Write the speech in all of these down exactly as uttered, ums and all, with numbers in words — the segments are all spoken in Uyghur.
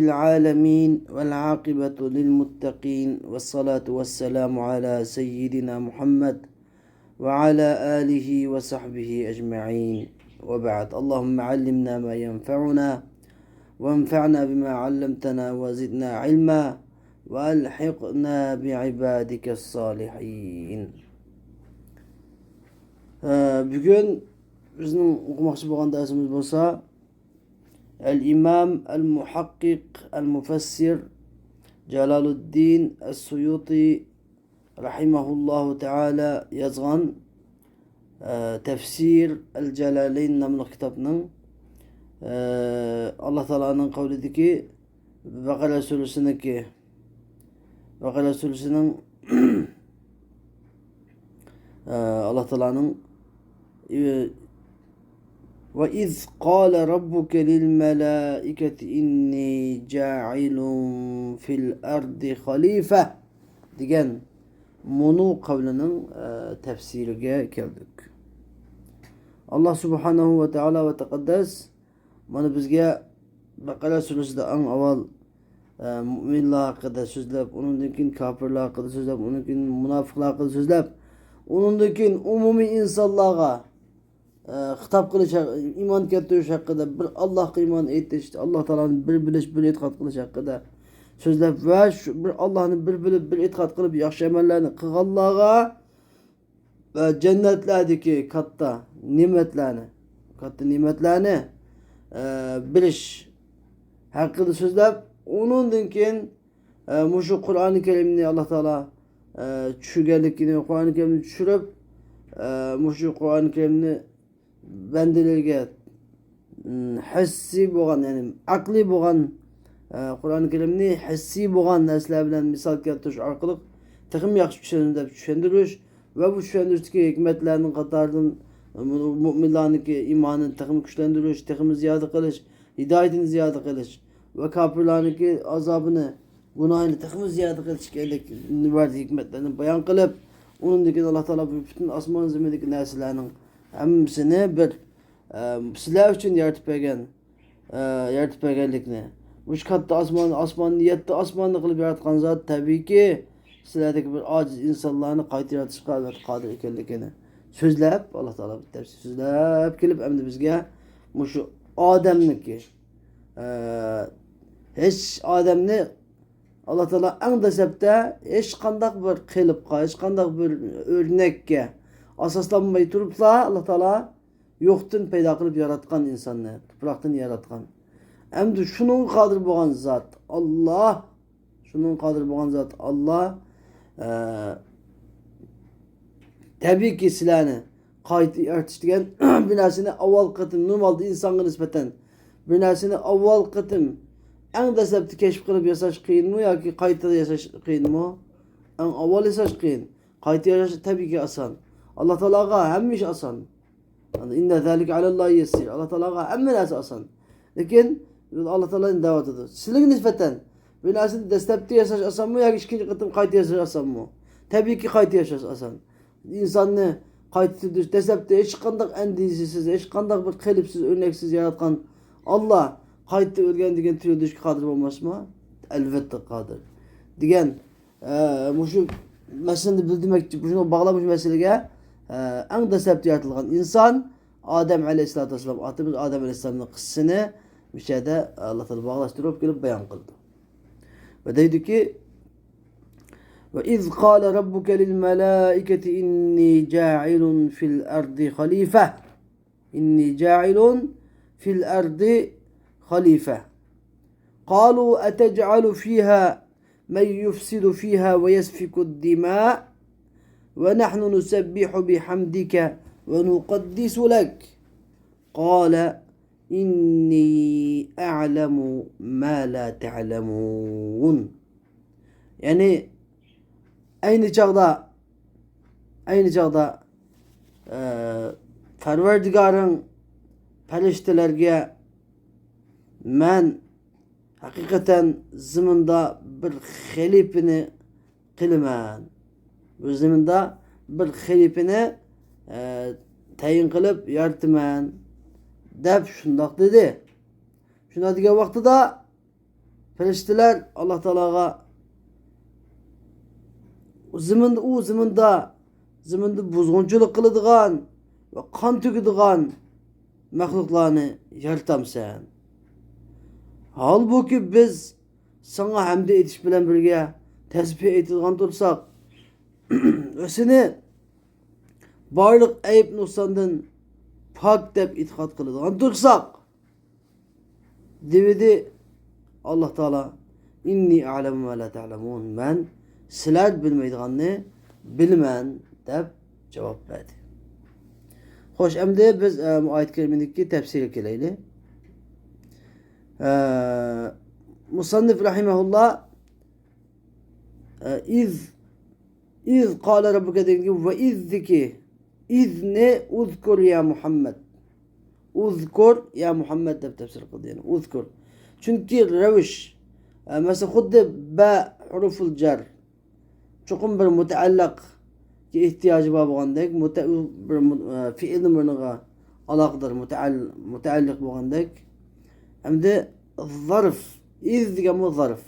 العالمين، والعاقبة للمتقين، والصلاة والسلام على سيدنا محمد وعلى آله وصحبه أجمعين. وبعد، اللهم علمنا ما ينفعنا، وانفعنا بما علمتنا، وزدنا علما، وألحقنا بعبادك الصالحين. ئە، بۈگۈن بىزنىڭ ئوقۇماقچى بولغان دەرسىمىز بولسا، ئەل ئىمام ئەل مۇھەققىق ئەل مۇفەسسىر جالالۇددىن ئەس سۇيۇتى رەھىمەھۇللاھۇ تەئالا يازغان، ئە، تەفسىر ئەل جالالەين ناملىق كىتابنىڭ، ئە، ئاللا تائالانىڭ قەۋلىدىكى بەقەرە سۈرىسىنىڭكى، بەقەرە سۈرىسىنىڭ، ئە، ئاللا تائالانىڭ، ئە، «وإذ قال ربك للملائكة إني جاعل في الأرض خليفة» دېگەن مۇنۇ قەۋلىنىڭ، ئە، تەپسىرىگە كەلدۇق. ئاللا سۇبھانەھۇ ۋە تائالا ۋە تەقەددەس مانا بىزگە بەقەرە سۈرىسىدە ئەڭ ئاۋۋال، ئە، مۇئمىنلار ھەققىدە سۆزلەپ، ئۇنىڭدىن كېيىن كاپىرلار ھەققىدە سۆزلەپ، ئۇنىڭدىن كېيىن مۇناپىقلار ھەققىدە سۆزلەپ، ئۇنىڭدىن كېيىن ئومۇمىي ئىنسانلارغا، ئە، خىتاب قىلىش ھەق-، ئىمان كەلتۈرۈش ھەققىدە، بىر ئاللاھقا ئىمان ئېيتىش، ئاللا تائالانى بىر بىلىش، بىر ئېتىقاد قىلىش ھەققىدە سۆزلەپ ۋە شۇ بىر ئاللاھنى بىر بىلىپ، بىر ئېتىقاد قىلىپ، ياخشى ئەمەللەرنى قىلغانلارغا ۋە جەننەتلەردىكى كاتتا نېمەتلەرنى، كاتتا نېمەتلەرنى، ئە، بېرىش ھەققىدە سۆزلەپ، ئۇنىڭدىن كېيىن، ئە، مۇشۇ قۇرئانى كەرىمنى ئاللا تائالا، ئە، چۈشۈرگەنلىكىنى، قۇرئانى كەرىمنى چۈشۈرۈپ، ئە، مۇشۇ قۇرئانى كەرىمنى بەندىلەرگە، م، ھېسسىي بولغان، يەنى ئەقلىي بولغان، ئە، قۇرئانى كەرىمنى ھېسسىي بولغان نەرسىلەر بىلەن مىسال كەلتۈرۈش ئارقىلىق تېخىمۇ ياخشى چۈشىنىڭ دەپ چۈشەندۈرۈش ۋە بۇ چۈشەندۈرۈشتىكى ھېكمەتلەرنىڭ قاتارىدىن، م-، مۇئمىنلارنىڭكى ئىمانىنى تېخىمۇ كۈچلەندۈرۈش، تېخىمۇ زىيادە قىلىش، ھىدايىتىنى زىيادە قىلىش ۋە كاپىرلارنىڭكى ئازابىنى، گۇناھىنى تېخىمۇ زىيادە قىلىش كېرەك بەزى ھېكمەتلەرنى بايان قىلىپ، ئۇنىڭدىن كېيىن ئاللا تائالا بۇ پۈتۈن ئاسمان زېمىندىكى نەرسىلەرنىڭ ھەممىسىنى بىر، ئە، سىلەر ئۈچۈن يارىتىپ بەرگەن، ئە، يارىتىپ بەرگەنلىكىنى، مۇشۇ كاتتا ئاسمان، ئاسماننى، يەتتە ئاسماننى قىلىپ ياراتقان زات، تەبىئىيكى، سىلەردىكى بىر ئاجىز ئىنسانلارنى قايتا يارىتىشقا ئەلۋەتتە قادىر ئىكەنلىكىنى سۆزلەپ، ئاللا تائالا بىر تەپسىر سۆزلەپ كېلىپ، ئەمدى بىزگە مۇشۇ ئادەمنىڭكى، ئە، ھېچ ئادەمنى ئاللا تائالا ئەڭ دەسلەپتە ھېچقانداق بىر قېلىپقا، ھېچقانداق بىر ئۆرنەككە ئاساسلانماي تۇرۇپلا، ئاللا تائالا يوقتىن پەيدا قىلىپ ياراتقان ئىنساننى، تۇپراقتىن ياراتقان. ئەمدى شۇنىڭغا قادىر بولغان زات ئاللا، شۇنىڭغا قادىر بولغان زات ئاللا، ئە، تەبىئىيكى سىلەرنى قايتا يارىتىش دېگەن بىر نەرسىنى ئاۋۋال قېتىم، نورمالدا ئىنسانغا نىسبەتەن بىر نەرسىنى ئاۋۋال قېتىم ئەڭ دەسلەپتە كەشىپ قىلىپ ياساش قىيىنمۇ ياكى قايتا ياساش قىيىنمۇ؟ ئەڭ ئاۋۋال ياساش قىيىن. قايتا ياساش تەبىئىيكى ئاسان. ئاللا تائالاغا ھەممە ئىش ئاسان. ئىننە زالىكە ئەلەللاھى يەسىر. ئاللا تائالاغا ھەممە نەرسە ئاسان. لېكىن ئاللا تائالا ئەمدى دەۋاتىدۇ. سىلىگە نىسبەتەن بىر نەرسىنى دەسلەپتە ياساش ئاسانمۇ ياكى ئىككىنچى قېتىم قايتا ياساش ئاسانمۇ؟ تەبىئىيكى قايتا ياساش ئاسان. ئىنساننى قايتا تىرىلدۈرۈش، دەسلەپتە ھېچقانداق ئەندىزىسىز، ھېچقانداق بىر قېلىپسىز، ئۆرنەكسىز ياراتقان ئاللا قايتا ئۆلگەندىن كېيىن تىرىلدۈرۈشكە قادىر بولماسمۇ؟ ئەلۋەتتە قادىر. دېگەن، ئە، مۇشۇ مەسىلىنى بىلدۈرمەكچى، مۇشۇنىڭغا باغلاپ مۇشۇ مەسىلىگە، ئە، ئەڭ دەسلەپتە يارىتىلغان ئىنسان ئادەم ئەلەيھىسسالاتۇ ۋەسسالام، ئاتىمىز ئادەم ئەلەيھىسسالامنىڭ قىسسىسىنى مۇشۇ يەردە ئاللا تائالا باغلاشتۇرۇپ كېلىپ بايان قىلدى. ۋە دەيدۇكى، وإذ قال ربك للملائكة إني جاعل في الأرض خليفة، إني جاعل في الأرض خليفة. قالوا أتجعل فيها من يفسد فيها ويسفك الدماء ونحن نسبح بحمدك ونقدس لك. قال إني أعلم ما لا تعلمون. يەنى ئەينى چاغدا، ئەينى چاغدا، ئە، پەرۋەردىگارىڭ پەرىشتىلەرگە مەن ھەقىقەتەن زېمىندا بىر خەلىپىنى قىلىمەن. بىر زېمىندا بىر خەلىپىنى، ئە، تەيىن قىلىپ يارىتىمەن، دەپ شۇنداق دېدى. شۇنداق دېگەن ۋاقتىدا، پەرىشتىلەر ئاللا تائالاغا زېمىندا، ئۇ زېمىندا، زېمىندا بۇزغۇنچىلىق قىلىدىغان ۋە قان تۆكىدىغان مەخلۇقلارنى يارىتامسەن؟ ھالبۇكى، بىز ساڭا ھەمدە ئېيتىش بىلەن بىرگە تەسبىھ ئېيتىدىغان تۇرساق، ۋە سېنى بارلىق ئەيىب نۇقساندىن پاك دەپ ئېتىقاد قىلىدىغان تۇرساق، دېۋىدى ئاللا تائالا، «ئىننى ئەلەمۇ ما لا تەلەمۇن»، مەن سىلەر بىلمەيدىغاننى بىلىمەن، دەپ جاۋاب بەردى. خوش، ئەمدى بىز، ئە، بۇ ئايەت كەرىمىدىكى تەپسىرگە كېلەيلى. ئە، مۇسەننىف رەھىمەھۇللا، ئە، ئىز، ئىز قالە رەببۇكە دېگەن گەپ ۋە ئىزدىكى ئىزنى ئۇزكۇر يا مۇھەممەد. ئۇزكۇر يا مۇھەممەد دەپ تەپسىر قىلدى، يەنى ئۇزكۇر. چۈنكى رەۋىش، ئە، مەسىلەن، خۇددى بە ھۇرۇفۇل جەر، چوقۇم بىر مۇتەئەللىقكە ئېھتىياجى بار بولغاندەك، مۇتە-، بىر مۇ-، ئە، فېئىل ئامرىغا ئالاقىدار مۇتەئەل-، مۇتەئەللىق بولغاندەك. ئەمدى زەرف، ئىز دېگەنمۇ زەرف.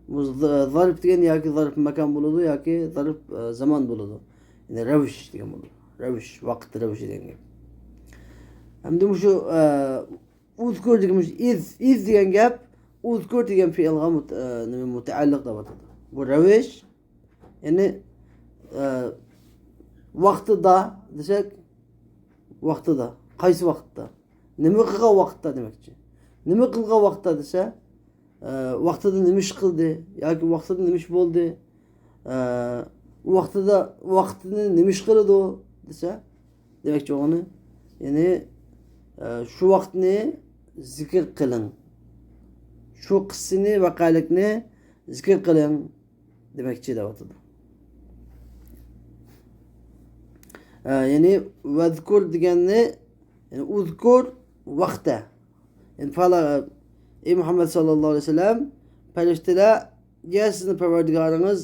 بۇ ز-، زەرف دېگەن ياكى زەرف ماكان بولىدۇ، ياكى زەرف، ئە، زامان بولىدۇ. يەنى رەۋىش دېگەن بولىدۇ. رەۋىش، ۋاقىت رەۋىشى دېگەن گەپ. ئەمدى مۇشۇ، ئە، ئۇزكۇر دېگەن، مۇشۇ ئىز، ئىز دېگەن گەپ ئۇزكۇر دېگەن پېئىلغا مۇت-، ئە، نېمە، مۇتەئەللىق دەۋاتىدۇ. بۇ رەۋىش، يەنى، ئە، ۋاقتىدا دېسەك، ۋاقتىدا. قايسى ۋاقىتتا؟ نېمە قىلغان ۋاقىتتا دېمەكچى. نېمە قىلغان ۋاقىتتا دېسە، ئە، ۋاقتىدا نېمە ئىش قىلدى ياكى ۋاقتىدا نېمە ئىش بولدى؟ ئە، ۋاقتىدا، ۋاقتىنى نېمە ئىش قىلىدۇ دېسە، دېمەكچى بولغىنى، يەنى، ئە، شۇ ۋاقىتنى زىكىر قىلىڭ. شۇ قىسسىنى، ۋەقەلىكنى زىكىر قىلىڭ دېمەكچى دەۋاتىدۇ. ئە، يەنى ۋەزكۇر دېگەننى، يەنى ئۇزكۇر ۋاقتە. يەنى پالا، ئەي مۇھەممەد ساللاللاھۇ ئەلەيھى ۋەسەللەم، پەرىشتىلەرگە سىزنىڭ پەرۋەردىگارىڭىز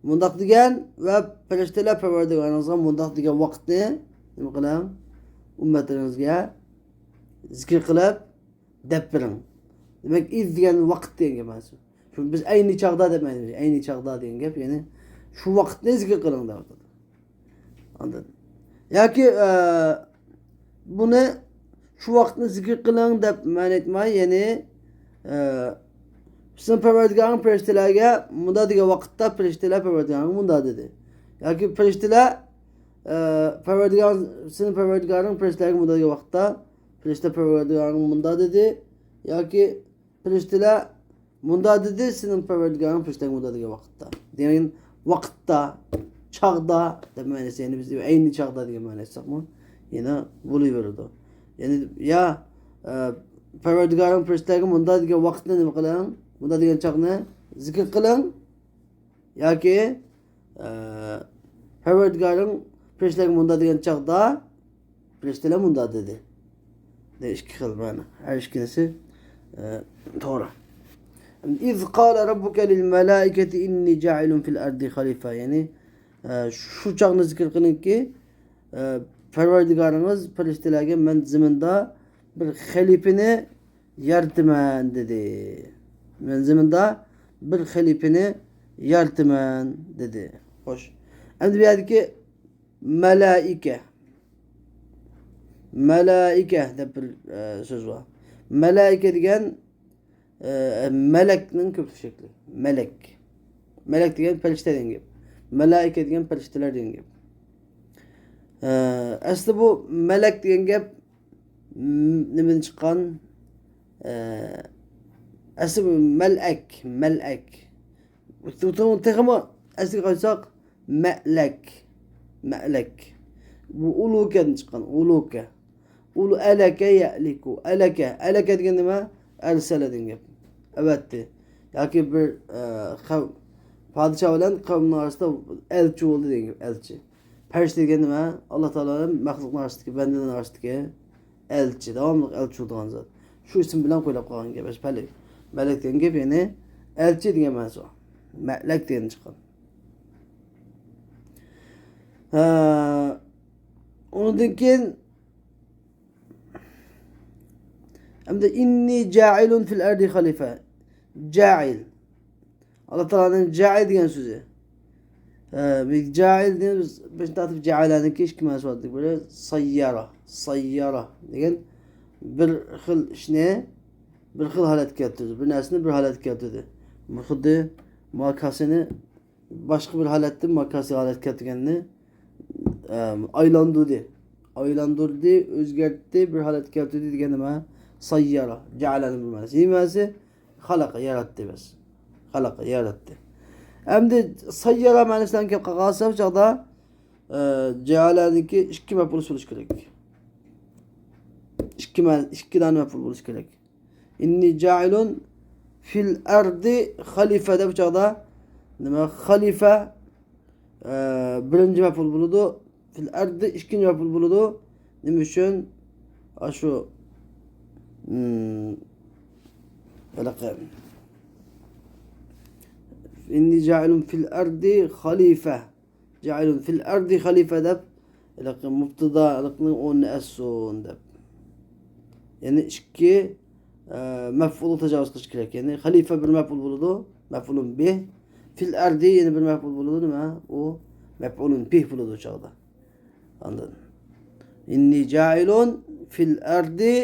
مۇنداق دېگەن ۋە پەرىشتىلەر پەرۋەردىگارىڭىزغا مۇنداق دېگەن ۋاقىتنى نېمە قىلىڭ؟ ئۈممەتلىرىڭىزگە زىكىر قىلىپ دەپ بېرىڭ. دېمەك، ئىز دېگەن ۋاقىت دېگەن گەپ ئەمەس. شۇ بىز ئەينى چاغدا دەپ ئەينى چاغدا دېگەن گەپ، يەنى شۇ ۋاقىتنى زىكىر قىلىڭ دەۋاتىدۇ. ئاندىن ياكى، ئە، بۇنى شۇ ۋاقىتنى زىكىر قىلىڭ دەپ مەنە ئېيتماي، يەنى، ئە، سېنىڭ پەرۋەردىگارىڭ پەرىشتىلەرگە مۇنداق دېگەن ۋاقىتتا پەرىشتىلەر پەرۋەردىگارىڭغا مۇنداق دېدى. ياكى پەرىشتىلەر، ئە، پەرۋەردىگار، سېنىڭ پەرۋەردىگارىڭ پەرىشتىلەرگە مۇنداق دېگەن ۋاقىتتا پەرىشتە پەرۋەردىگارىڭغا مۇنداق دېدى. ياكى پەرىشتىلەر مۇنداق دېدى، سېنىڭ پەرۋەردىگارىڭ پەرىشتىلەرگە مۇنداق دېگەن ۋاقىتتا. دېگەن ۋاقىتتا، چاغدا دەپ مەنىسى، يەنى بىز ئەينى چاغدا دېگەن مەنە ئېيتساقمۇ، يەنە بولۇۋېرىدۇ. يەنى يا، ئە، پەرۋەردىگارىڭ پەرىشتىلەرگە مۇنداق دېگەن ۋاقىتنى نېمە قىلىڭ؟ مۇنداق دېگەن چاغنى زىكىر قىلىڭ. ياكى، ئە، پەرۋەردىگارىڭ پەرىشتىلەرگە مۇنداق دېگەن چاغدا، پەرىشتىلەر مۇنداق دېدى. دە ئىككى خىل مەنە. ھەر ئىككىلىسى، ئە، توغرا. إذ قال ربك للملائكة إني جاعل في الأرض خليفة. يەنى، ئە، شۇ چاغنى زىكىر قىلىڭكى، ئە، پەرۋەردىگارىڭىز پەرىشتىلەرگە مەن زېمىندا بىر خەلىپىنى يارىتىمەن دېدى. مەن زېمىندا بىر خەلىپىنى يارىتىمەن دېدى. خوش. ئەمدى بۇ يەردىكى مەلائىكە. مەلائىكە دەپ بىر، ئە، سۆز بار. مەلائىكە دېگەن، ئە، مەلەكنىڭ كۆپلۈك شەكلى. مەلەك. مەلەك دېگەن پەرىشتە دېگەن گەپ. مەلائىكە دېگەن پەرىشتىلەر دېگەن گەپ. ئە، ئەسلى بۇ مەلەك دېگەن گەپ م-، نېمىدىن چىققان؟ ئە، ئەسلى مەلئەك، مەلئەك. تېخىمۇ ئەسلىگە قايتساق، مەلەك، مەلەك. بۇ ئۇلۇكەدىن چىققان، ئۇلۇكە. ئۇلۇ-، ئەلەكە يەلىكۇ. ئەلەكە، ئەلەكە دېگەن نېمە؟ ئەرسەلە دېگەن گەپ. ئەۋەتتى. ياكى بىر، ئە، قەۋ-، پادىشاھ بىلەن قەۋمنىڭ ئارىسىدا ئەلچى بولدى دېگەن گەپ، ئەلچى. پەرىشتە دېگەن نېمە؟ ئاللا تائالا بىلەن مەخلۇقنىڭ ئارىسىدىكى، بەندىلەرنىڭ ئارىسىدىكى ئەلچى، داۋاملىق ئەلچى بولىدىغان زات. شۇ ئىسىم بىلەن قويۇپ قالغان گەپ. مەلەك، مەلەك دېگەن گەپ، يەنى ئەلچى دېگەن مەنىسى بار. مەلەك دېگەن چىققان. ھە، ئۇنىڭدىن كېيىن ئەمدى «إني جاعل في الأرض خليفة». جاعل. ئاللا تائالانىڭ جاعل دېگەن سۆزى. ئە، بۇ جاعل دېگەن بىز بىرىنچى تارتىپ جاعلەنىڭكى ئىككى مەنىسى بار. بىرى سەييارە، سەييارە دېگەن بىر خىل ئىشنى بىر خىل ھالەتكە كەلتۈردى. بىر نەرسىنى بىر ھالەتكە كەلتۈردى. خۇددى مۇئاكاسىنى باشقا بىر ھالەتتىن مۇئاكاسىي ھالەتكە كەلتۈرگەننى، ئە، ئايلاندۇردى. ئايلاندۇردى، ئۆزگەرتتى، بىر ھالەتكە كەلتۈردى دېگەن نېمە؟ سەييارە، جەئەلەنىڭ بىر مەنىسى. يەنە مەنىسى خەلەقە، ياراتتى بەس. خەلەقە، ياراتتى. ئەمدى سەييارە مەنىسىدىن كېلىپ قالغان چاغدا، ئە، جەئەلەنىڭكى ئىككى مەپئۇلى بولۇشى كېرەك. ئىككى مەن-، ئىككى دانە مەپئۇل بولۇشى كېرەك. ئىننى جائىلۇن فىل ئەردى خەلىفە دەپ چاغدا نېمە؟ خەلىفە، ئە، بىرىنچى مەپئۇل بولىدۇ. فىل ئەردى ئىككىنچى مەپئۇل بولىدۇ. نېمە ئۈچۈن؟ ئاشۇ، مم، ھېلىقى. ئىننى جائىلۇن فىل ئەردى خەلىفە. جائىلۇن فىل ئەردى خەلىفە دەپ، ھېلىقى مۇبتەدا، ھېلىقىنىڭ ئورنىنى ئەسسۇن دەپ. يەنى ئىككى، ئە، مەپئۇلغا تاجاۋۇز قىلىش كېرەك. يەنى خەلىفە بىر مەپئۇل بولىدۇ، مەپئۇلۇن بىھ. فىل ئەردى يەنە بىر مەپئۇل بولىدۇ، نېمە؟ ئۇ مەپئۇلۇن بىھ بولىدۇ چاغدا. ئاندىن. ئىننى جائىلۇن فىل ئەردى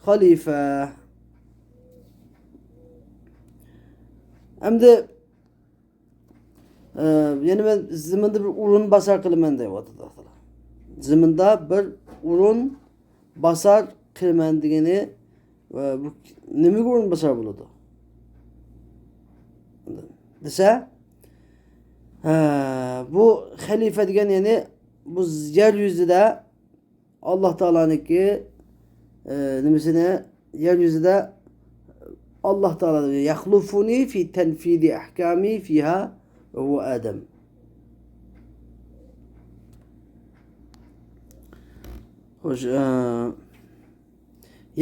خەلىفە. ئەمدى ئە، يەنى مەن زېمىندا بىر ئورۇن باسار قىلىمەن دەيۋاتىدۇ ئاللا تائالا. زېمىندا بىر ئورۇن باسار قىلىمەن دېگىنى، ئە، بۇ نېمىگە ئورۇن باسار بولىدۇ؟ دېسە، ھە، بۇ خەلىفە دېگەن، يەنى بۇ يەر يۈزىدە ئاللا تائالانىڭكى، ئە، نېمىسىنى، يەر يۈزىدە ئاللا تائالا يەخلۇفۇنى فى تەنفىزى ئەھكامى فىھا ۋە ھۇۋە ئادەم. خوش، ئە،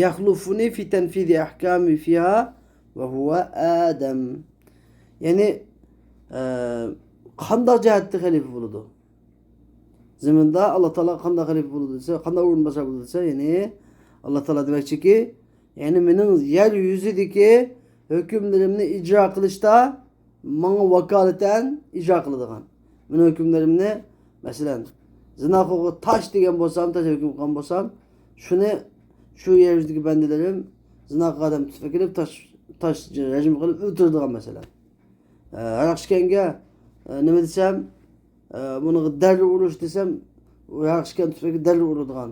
يەخلۇفۇنى فى تەنفىزى ئەھكامى فىھا ۋە ھۇۋە ئادەم. يەنى، ئە، قانداق جەھەتتە خەلىپە بولىدۇ؟ زېمىندا ئاللا تائالا قانداق خەلىپە بولىدۇ دېسە، قانداق ئورۇنباسار بولىدۇ دېسە، يەنى ئاللا تائالا دېمەكچىكى، يەنى مېنىڭ يەر يۈزىدىكى ھۆكۈملىرىمنى ئىجرا قىلىشتا ماڭا ۋاكالىتەن ئىجرا قىلىدىغان. مېنىڭ ھۆكۈملىرىمنى، مەسىلەن، زىناخورغا تاش دېگەن بولسام، تاش ھۆكۈم قىلغان بولسام، شۇنى، شۇ يەر يۈزىدىكى بەندىلىرىم زىنا قىلغان ئادەم تۇتۇپ ئەكېلىپ، تاش، تاش رەجىم قىلىپ ئۆلتۈرىدىغان، مەسىلەن. ئە، ھاراق ئىچكەنگە، ئە، نېمە دېسەم، ئە، بۇنىڭغا دەررە ئۇرۇش دېسەم، ئۇ ھاراق ئىچكەن تۈپەيلى دەررە ئۇرىدىغان.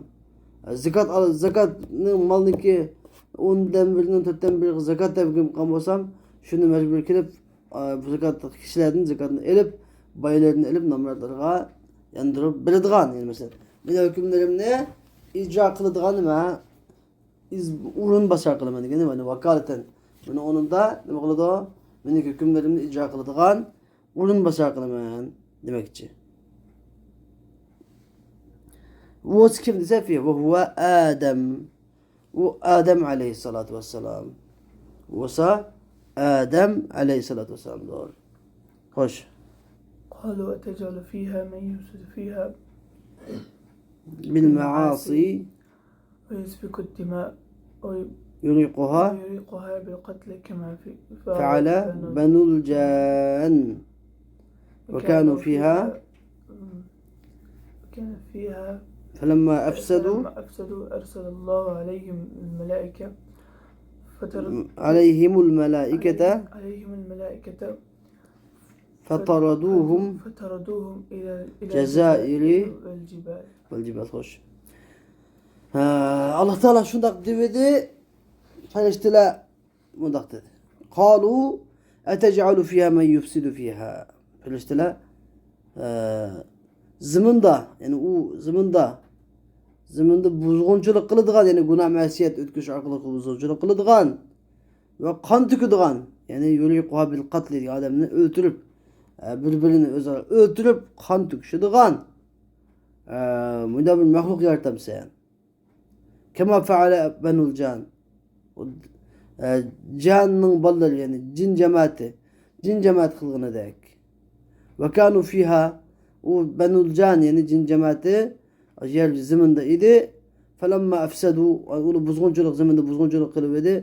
ئە، زاكات ئال-، زاكاتنىڭ مالنىڭكى ئوندىن بىرىنىڭ تۆتتىن بىرىگە زاكات دەپ ھۆكۈم قىلغان بولسام، شۇنى مەجبۇر كېلىپ، ئە، بۇ زاكات كىشىلەردىن زاكاتنى ئېلىپ، بايلىرىنى ئېلىپ، نامراتلارغا ياندۇرۇپ بېرىدىغان. يەنى مەسىلەن، مېنىڭ ھۆكۈملىرىمنى ئىجرا قىلىدىغان نېمە؟ ئىز-، ئورۇنباسار قىلىمەن دېگەن نېمە؟ ۋاكالىتەن. مېنىڭ ئورنۇمدا نېمە قىلىدۇ؟ مېنىڭ ھۆكۈملىرىمنى ئىجرا قىلىدىغان ئورۇنباسار قىلىمەن دېمەكچى. ئۇ كىم دېسە، فى، ۋە ھۇۋە ئادەم. ئۇ ئادەم ئەلەيھىسسالاتۇ ۋەسسالام. بولسا ئادەم ئەلەيھىسسالاتۇ ۋەسسالامدۇر. خوش. قالوا أتجعل فيها من يفسد فيها بالمعاصي ويسفك الدماء وي-، يريقها ويريقها بالقتل كما في-، فعل فعل بنو بنو الجان وكانوا فيها وكان فيها فلما أفسدوا فلما أفسدوا أرسل الله عليهم الملائكة فترد-، عليهم الملائكة عليهم الملائكة فطردوهم فطردوهم إلى، إلى الجزائر الجزائر والجبال. والجبال، خوش. ھە، ئاللا تائالا شۇنداق دېۋىدى، پەرىشتىلەر مۇنداق دېدى. قالوا أتجعل فيها من يفسد فيها. پەرىشتىلەر، ئە، زېمىندا، يەنى ئۇ زېمىندا، زېمىندا بۇزغۇنچىلىق قىلىدىغان، يەنى گۇناھ مەسىيەت ئۆتكۈزۈش ئارقىلىق بۇزغۇنچىلىق قىلىدىغان، ۋە قان تۆكىدىغان، يەنى يۇرىقۇھا بىل قەتلى دېگەن ئادەمنى ئۆلتۈرۈپ، ئە، بىر-بىرىنى ئۆزئارا ئۆلتۈرۈپ، قان تۆكۈشىدىغان، ئە، مۇنداق بىر مەخلۇق يارىتامسەن؟ كەما فەئەلە بەنۇل جان. ئە، جاننىڭ بالىلىرى، يەنى جىن جەمەتى، جىن جەمەت قىلغىنىدەك. ۋە كانۇ فىھا، ئۇ بەنۇل جان، يەنى جىن جەمەتى يەر زېمىندا ئىدى. فەلەمما ئەفسەدۇ، ئۇلار بۇزغۇنچىلىق، زېمىندا بۇزغۇنچىلىق قىلىپ ئىدى.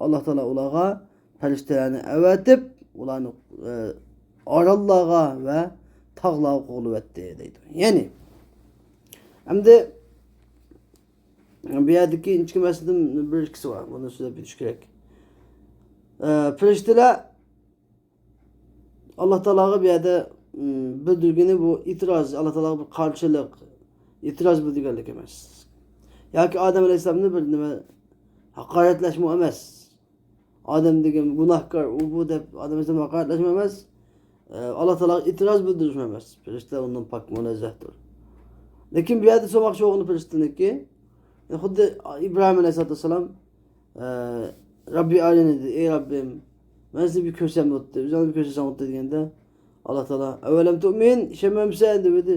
ئاللا تائالا ئۇلارغا پەرىشتىلەرنى ئەۋەتىپ، ئۇلارنى، ئە، ئاراللارغا ۋە تاغلارغا قوغلىۋەتتى دەيدۇ. يەنى، ئەمدى بۇ يەردىكى ئىنچىكە مەسىلىدىن بىر ئىككىسى بار. بۇنى سۆزلەپ ئۆتۈش كېرەك. ئە، پەرىشتىلەر ئاللا تائالاغا بۇ يەردە، ئىم، بىلدۈرگىنى بۇ ئېتىراز، ئاللا تائالاغا بىر قارشىلىق، ئېتىراز بىلدۈرگەنلىك ئەمەس. ياكى ئادەم ئەلەيھىسسالامنى بىر نېمە، ھاقارەتلەشمۇ ئەمەس. ئادەم دېگەن گۇناھكار، ئۇ بۇ دەپ ئادەم ئەلەيھىسسالامنى ھاقارەتلەشمۇ ئەمەس. ئە، ئاللا تائالاغا ئېتىراز بىلدۈرۈشمۇ ئەمەس. پەرىشتىلەر ئۇندىن پاك، مۇنەززەھتۇر. لېكىن بۇ يەردە سورىماقچى بولغىنى پەرىشتىلەرنىڭكى، خۇددى ئىبراھىم ئەلەيھىسسالاتۇ ۋەسسالام، ئە، رەببى ئەرىنى دېدى، ئەي رەببىم، مەن سېنى بىر كۆرسەم بولاتتى، ئۆزۈڭنى بىر كۆرسەتسەڭ بولاتتى دېگەندە، ئاللا تائالا، ئەۋەلەم تۇئمىن، ئىشەنمەمسەن دېمىدى.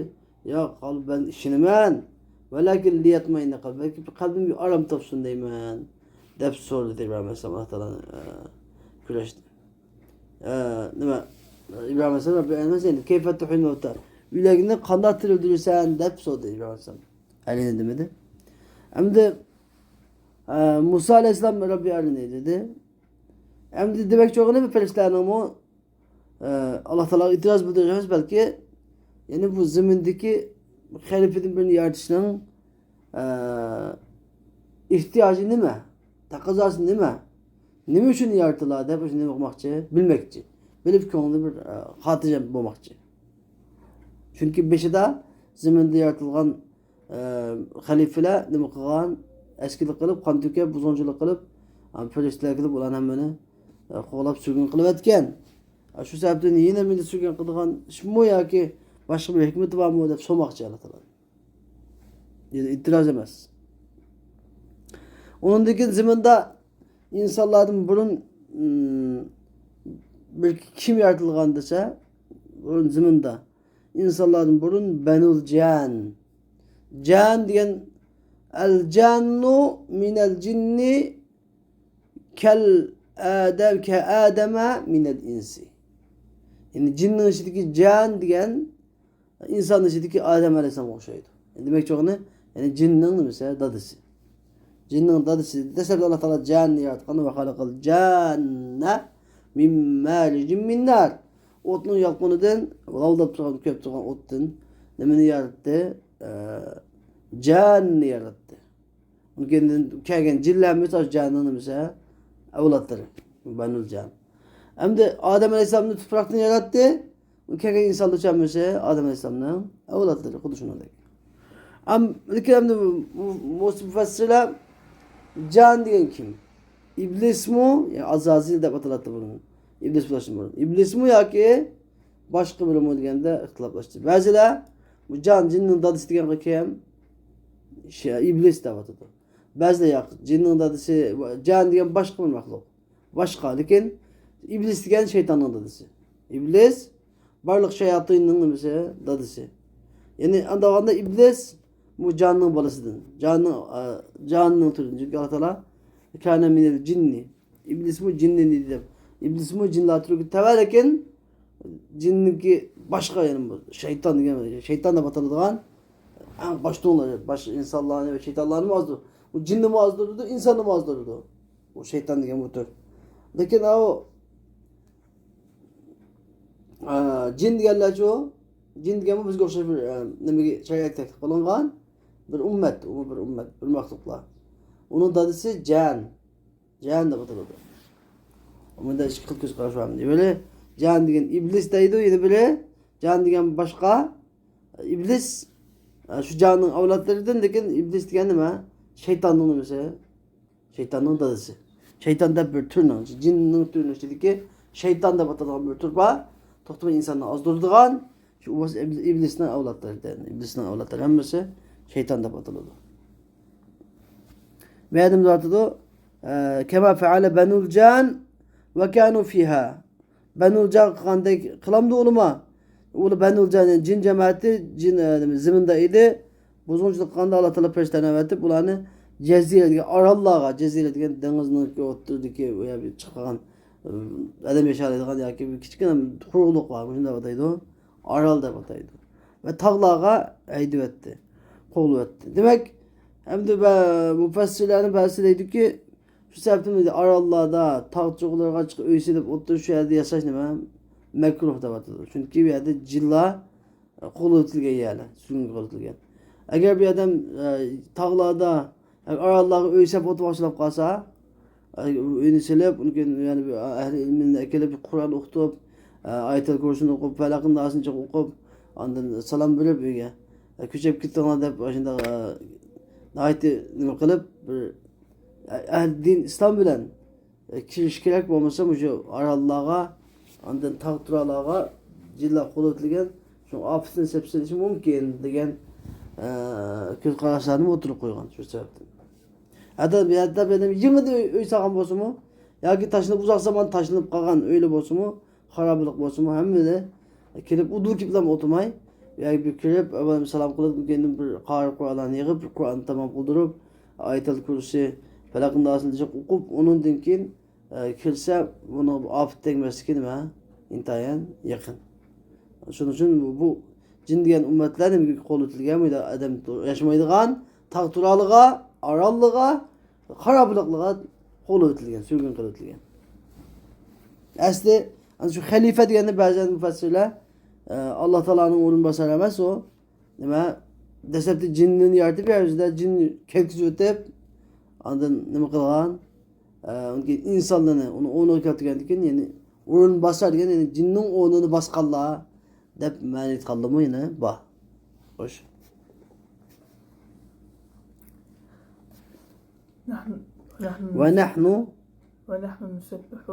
ياق، قالبى، مەن ئىشىنىمەن. ۋەلەكىن لىيەتمەئىننە قەلبى، بەلكى بىر قەلبىم بىر ئارام تاپسۇن دەيمەن، دەپ سورىدى ئىبراھىم ئەلەيھىسسالام ئاللا تائالانى، ئە، كۈرەشتە. ئە، نېمە؟ ئىبراھىم ئەلەيھىسسالام رەببى ئەرىنى، كەيفە تۇھيىل مەۋتە؟ ئۆلۈكنى قانداق تىرىلدۈرىسەن دەپ سورىدى ئىبراھىم ئەلەيھىسسالام. ئەرىنى دېمىدى. ئەمدى، ئە، مۇسا ئەلەيھىسسالام رەببى ئەرىنى دېدى. ئەمدى دېمەكچى بولغىنى پەرىشتىلەرنىڭمۇ ئە، ئاللا تائالاغا ئېتىراز بىلدۈرۈش ئەمەس، بەلكى، يەنى بۇ زېمىندىكى خەلىپىدىن بىرىنى يارىتىشنىڭ، ئە، ئېھتىياجى نېمە؟ تەقەززاسى نېمە؟ نېمە ئۈچۈن يارىتىلدى دەپ، ئۆزىنى نېمە قىلماقچى؟ بىلمەكچى. بىلىپ، كۆڭلىدە بىر، ئە، خاتىرجەم بولماقچى. چۈنكى بېشىدا زېمىندا يارىتىلغان ئە، خەلىپىلەر نېمە قىلغان؟ ئەسكىلىك قىلىپ، قان تۆكۈپ، بۇزغۇنچىلىق قىلىپ، ئە، پەرىشتىلەر كېلىپ، ئۇلارنى ھەممىنى، ئە، قوغلاپ سۈرگۈن قىلىۋەتكەن. ئە، شۇ سەۋەبتىن يەنە مېنى سۈرگۈن قىلىدىغان ئىشمۇ ياكى باشقا بىر ھېكمىتى بارمۇ دەپ سورىماقچى ئاللا تائالا. يەنى ئېتىراز ئەمەس. ئۇنىڭدىن كېيىن زېمىندا ئىنسانلاردىن بۇرۇن، ئىم، بىر كىم يارىتىلغان دېسە، بۇرۇن زېمىندا ئىنسانلاردىن بۇرۇن بەنۇل جان. جان دېگەن، ئەل جاننۇ مىنەل جىننى كەل ئادەم، كە ئادەمە مىنەل ئىنسى. يەنى جىننىڭ ئىچىدىكى جان دېگەن ئىنسان ئىچىدىكى ئادەم ئەلەيھىسسالامغا ئوخشايدۇ. دېمەكچى بولغىنى، يەنى جىننىڭ نېمىسى؟ دادىسى. جىننىڭ دادىسى. دەسلەپتە ئاللا تائالا جاننى ياراتقان، ۋە خەلەقەل جاننە مىن مارىجىم مىن نار. ئوتنىڭ يالقۇنىدىن، لاۋۇلداپ تۇرغان، كۆيۈپ تۇرغان ئوتتىن نېمىنى ياراتتى؟ ئە، جاننى ياراتتى. ئۇنىڭ كېيىن كەلگەن جىنلەر ھەممىسى ئاشۇ جاننىڭ نېمىسى؟ ئەۋلادلىرى. بەنۇل جان. ئەمدى ئادەم ئەلەيھىسسالامنى تۇپراقتىن ياراتتى. كەلگەن ئىنسانلارچە ھەممىسى ئادەم ئەلەيھىسسالامنىڭ ئەۋلادلىرى، خۇددى شۇنىڭدەك. ئەم-، لېكىن ئەمدى مۇ-، مۇ-، مۇفەسسىرلەر جان دېگەن كىم؟ ئىبلىسمۇ، يەنى ئازازىل دەپ ئاتىلاتتى بۇرۇن. ئىبلىس بولۇشتىن بۇرۇن. ئىبلىسمۇ ياكى باشقا بىرىمۇ دېگەندە ئىختىلاپلاشتى. بەزىلەر بۇ جان، جىننىڭ دادىسى دېگەنگە كىم؟ شە-، ئىبلىس دەپ ئاتىدۇ. بەزىلەر ياق، جىننىڭ دادىسى، جان دېگەن باشقا بىر مەخلۇق. باشقا، لېكىن ئىبلىس دېگەن شەيتاننىڭ دادىسى. ئىبلىس بارلىق شاياتىننىڭ نېمىسى؟ دادىسى. يەنى ئانداغاندا ئىبلىس بۇ جاننىڭ بالىسىدىن. جاننىڭ، ئە، جاننىڭ تۈرىدىن. چۈنكى ئاللا تائالا كانە مىنەل جىننى. ئىبلىسمۇ جىننى دېدى دەپ. ئىبلىسمۇ جىنلار تۈرىگە تەۋە، لېكىن جىننىڭكى باشقا، يەنى بۇ شەيتان دېگەن، شەيتان دەپ ئاتىلىدىغان ئەڭ باشتىڭلىرى، باش ئىنسانلارنى ۋە شەيتانلارنىمۇ ئازدۇرىدۇ. ئۇ جىننىمۇ ئازدۇرىدۇ، ئىنساننىمۇ ئازدۇرىدۇ. ئۇ شەيتان دېگەن بۇ تۈر. لېكىن ئاۋۇ، ئا، جىن دېگەنلەرچۇ؟ جىن دېگەنمۇ بىزگە ئوخشاش بىر، ئا، نېمىگە، شەرىئەتكە تەكلىپ قىلىنغان بىر ئۈممەت، ئۇمۇ بىر ئۈممەت، بىر مەخلۇقلار. ئۇنىڭ دادىسى جان. جان دەپ ئاتىلىدۇ. بۇندا ئىككى خىل كۆز قاراش بار. بىرى جان دېگەن ئىبلىس دەيدۇ، يەنە بىرى جان دېگەن باشقا. ئىبلىس، ئە، شۇ جاننىڭ ئەۋلادلىرىدىن، لېكىن ئىبلىس دېگەن نېمە؟ شەيتاننىڭ نېمىسى؟ شەيتاننىڭ دادىسى. شەيتان دەپ بىر تۈرنىڭ، جىننىڭ تۈرىنىڭ ئىچىدىكى شەيتان دەپ ئاتالغان بىر تۈر بار. توختىماي ئىنساننى ئازدۇرىدىغان، شۇ بولسا ئىبلىس، ئىبلىسنىڭ ئەۋلادلىرىدىن، ئىبلىسنىڭ ئەۋلادلىرى ھەممىسى شەيتان دەپ ئاتىلىدۇ. مەلۇم ئاتىدۇ، ئە، كەما فەئەلە بەنۇل جان ۋە كانۇ فىھا. بەنۇل جان قىلغاندەك قىلامدۇ ئۇلىما؟ ئۇلار بەنۇل جان، يەنى جىن جەمەتى، جىن، ئە، نېمە، زېمىندا ئىدى. بۇزغۇنچىلىق قىلغاندا ئاللا تائالا پەرىشتىلەرنى ئەۋەتىپ، ئۇلارنى جەزىرە دېگەن ئاراللارغا، جەزىرە دېگەن دېڭىزنىڭ ئوتتۇرىدىكى، ئۇ يەردە چىققان، ئە، ئادەم ياشايدىغان ياكى بىر كىچىككىنە قۇرۇقلۇق بار، مۇشۇنداق ئاتايدۇ. ئارال دەپ ئاتايدۇ. ۋە تاغلارغا ھەيدىۋەتتى، قوغلىۋەتتى. دېمەك، ئەمدى بە-، مۇپەسسىرلەرنىڭ بەزىسى دەيدۇكى، شۇ سەۋەبتىن ئاراللاردا، تاغ چوققىلارغا چىقىپ ئۆي سېلىپ ئولتۇرۇپ، شۇ يەردە ياشاش نېمە؟ مەكرۇھ دەۋاتىدۇ. چۈنكى بۇ يەردە جىنلار قوغلىۋېتىلگەن يەرلەر، سۈرگۈنگە قوغلىۋېتىلگەن. ئەگەر بۇ ئادەم، ئە، تاغلاردا، ئاراللارغا ئۆي سېلىپ ئولتۇرماقچى بولۇپ قالسا، ئە، ئۆينى سېلىپ، ئۇنىڭ كېيىن يەنە بىر ئەھلى ئىلمىنى ئەكېلىپ، قۇرئان ئوقۇتۇپ، ئە، ئايەتۇل كۇرسىنى ئوقۇپ، پەلەقنى ناسىنى ئوقۇپ، ئاندىن سالام بېرىپ ئۆيگە، ئە، كۆچۈپ كېتىڭلار دەپ، ئاشۇنداق، ئە، ناھايىتى نېمە قىلىپ، بىر، ئە، ئەھلى دىن ئىسلام بىلەن كىرىش كېرەك، بولمىسا مۇشۇ ئاراللارغا، ئاندىن تاغ تۇراقلارغا جىنلار قوغلىۋېتىلگەن، شۇ ئاپىتىنى سېلىپ سېلىشى مۇمكىن دېگەن، ئە، كۆز قاراشلارنى ئوتتۇرىغا قويغان شۇ سەۋەبتىن. ھەتتا، ھەتتا بىر ئادەم يېڭىدىن ئۆي، ئۆي سالغان بولسىمۇ، ياكى تاشلىنىپ، ئۇزاق زامان تاشلىنىپ قالغان ئۆيلەر بولسىمۇ، خارابىلىق بولسىمۇ، ھەممىدە كېلىپ ئۇدۇل كېپىلەم ئولتۇرماي، ياكى بىر كىرىپ، ئەۋۋەل سالام قىلىپ، كېيىندىن بىر قارى قۇرئانلارنى يىغىپ، بىر قۇرئاننى تامام قىلدۇرۇپ، ئايەتۇل كۇرسى، پەلەق ناسىنى ئوقۇپ، ئۇنىڭدىن كېيىن، ئە، كىرسە، بۇنىڭغا ئاپەت تەگمەسلىكى نېمە؟ ئىنتايىن يېقىن. شۇنىڭ ئۈچۈن بۇ جىن دېگەن ئۈممەتلەر نېمىگە قوغلىۋېتىلگەن؟ بۇ يەردە ئادەم ياشىمايدىغان تاغ تۇراقلىرىغا، ئاراللىرىغا، خارابىلىقلىرىغا قوغلىۋېتىلگەن، سۈرگۈن قىلىۋېتىلگەن. ئەسلى، ئەنە شۇ خەلىپە دېگەننى بەزى مۇپەسسىرلەر، ئە، ئاللا تائالانىڭ ئورۇنباسارى ئەمەس ئۇ. نېمە، دەسلەپتە جىننى يارىتىپ، يەر يۈزىدە جىن كەتكۈزۈۋېتىپ، ئاندىن نېمە قىلغان؟ ئە، ئۇنىڭ كېيىن ئىنسانلارنى ئۇنىڭ ئورنىغا كەلتۈرگەندىن كېيىن، يەنى ئورۇنباسار دېگەن، يەنى جىننىڭ ئورنىنى باسقانلار دەپ مەنە ئېيتقانلىرىمۇ يەنە بار. خوش. نحن، نحن ونحن ونحن نسبح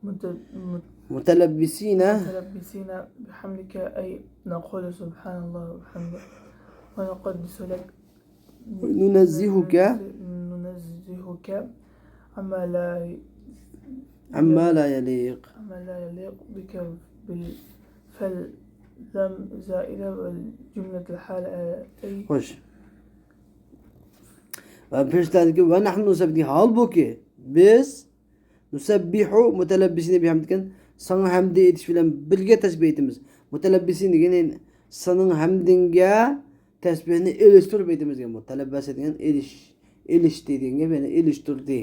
مت-، مت-، متلبسين متلبسين بحمدك، أي نقول سبحان الله وبحمده ونقدس لك. ننزهك. ننزهك عما لا، عما لا يليق. عما لا يليق بك بال-، فاللام زائدة والجملة الحال، أي. خوش. ۋە پەرىشتىلەردىكى ۋە نەھنۇ نۇسەببىھۇ، ھالبۇكى بىز نۇسەببىھۇ مۇتەلەببىسىنە بىھەمدىكەن، ساڭا ھەمدە ئېيتىش بىلەن بىرگە تەسبىھ ئېيتىمىز. مۇتەلەببىسىنە دېگىنى سېنىڭ ھەمدىڭگە تەسبىھنى ئېلىشتۇرۇپ ئېيتىمىز دېگەن. بۇ تەلەببەسە دېگەن ئېلىش، ئېلىشتى دېگەن گەپ، يەنى ئېلىشتۇردى.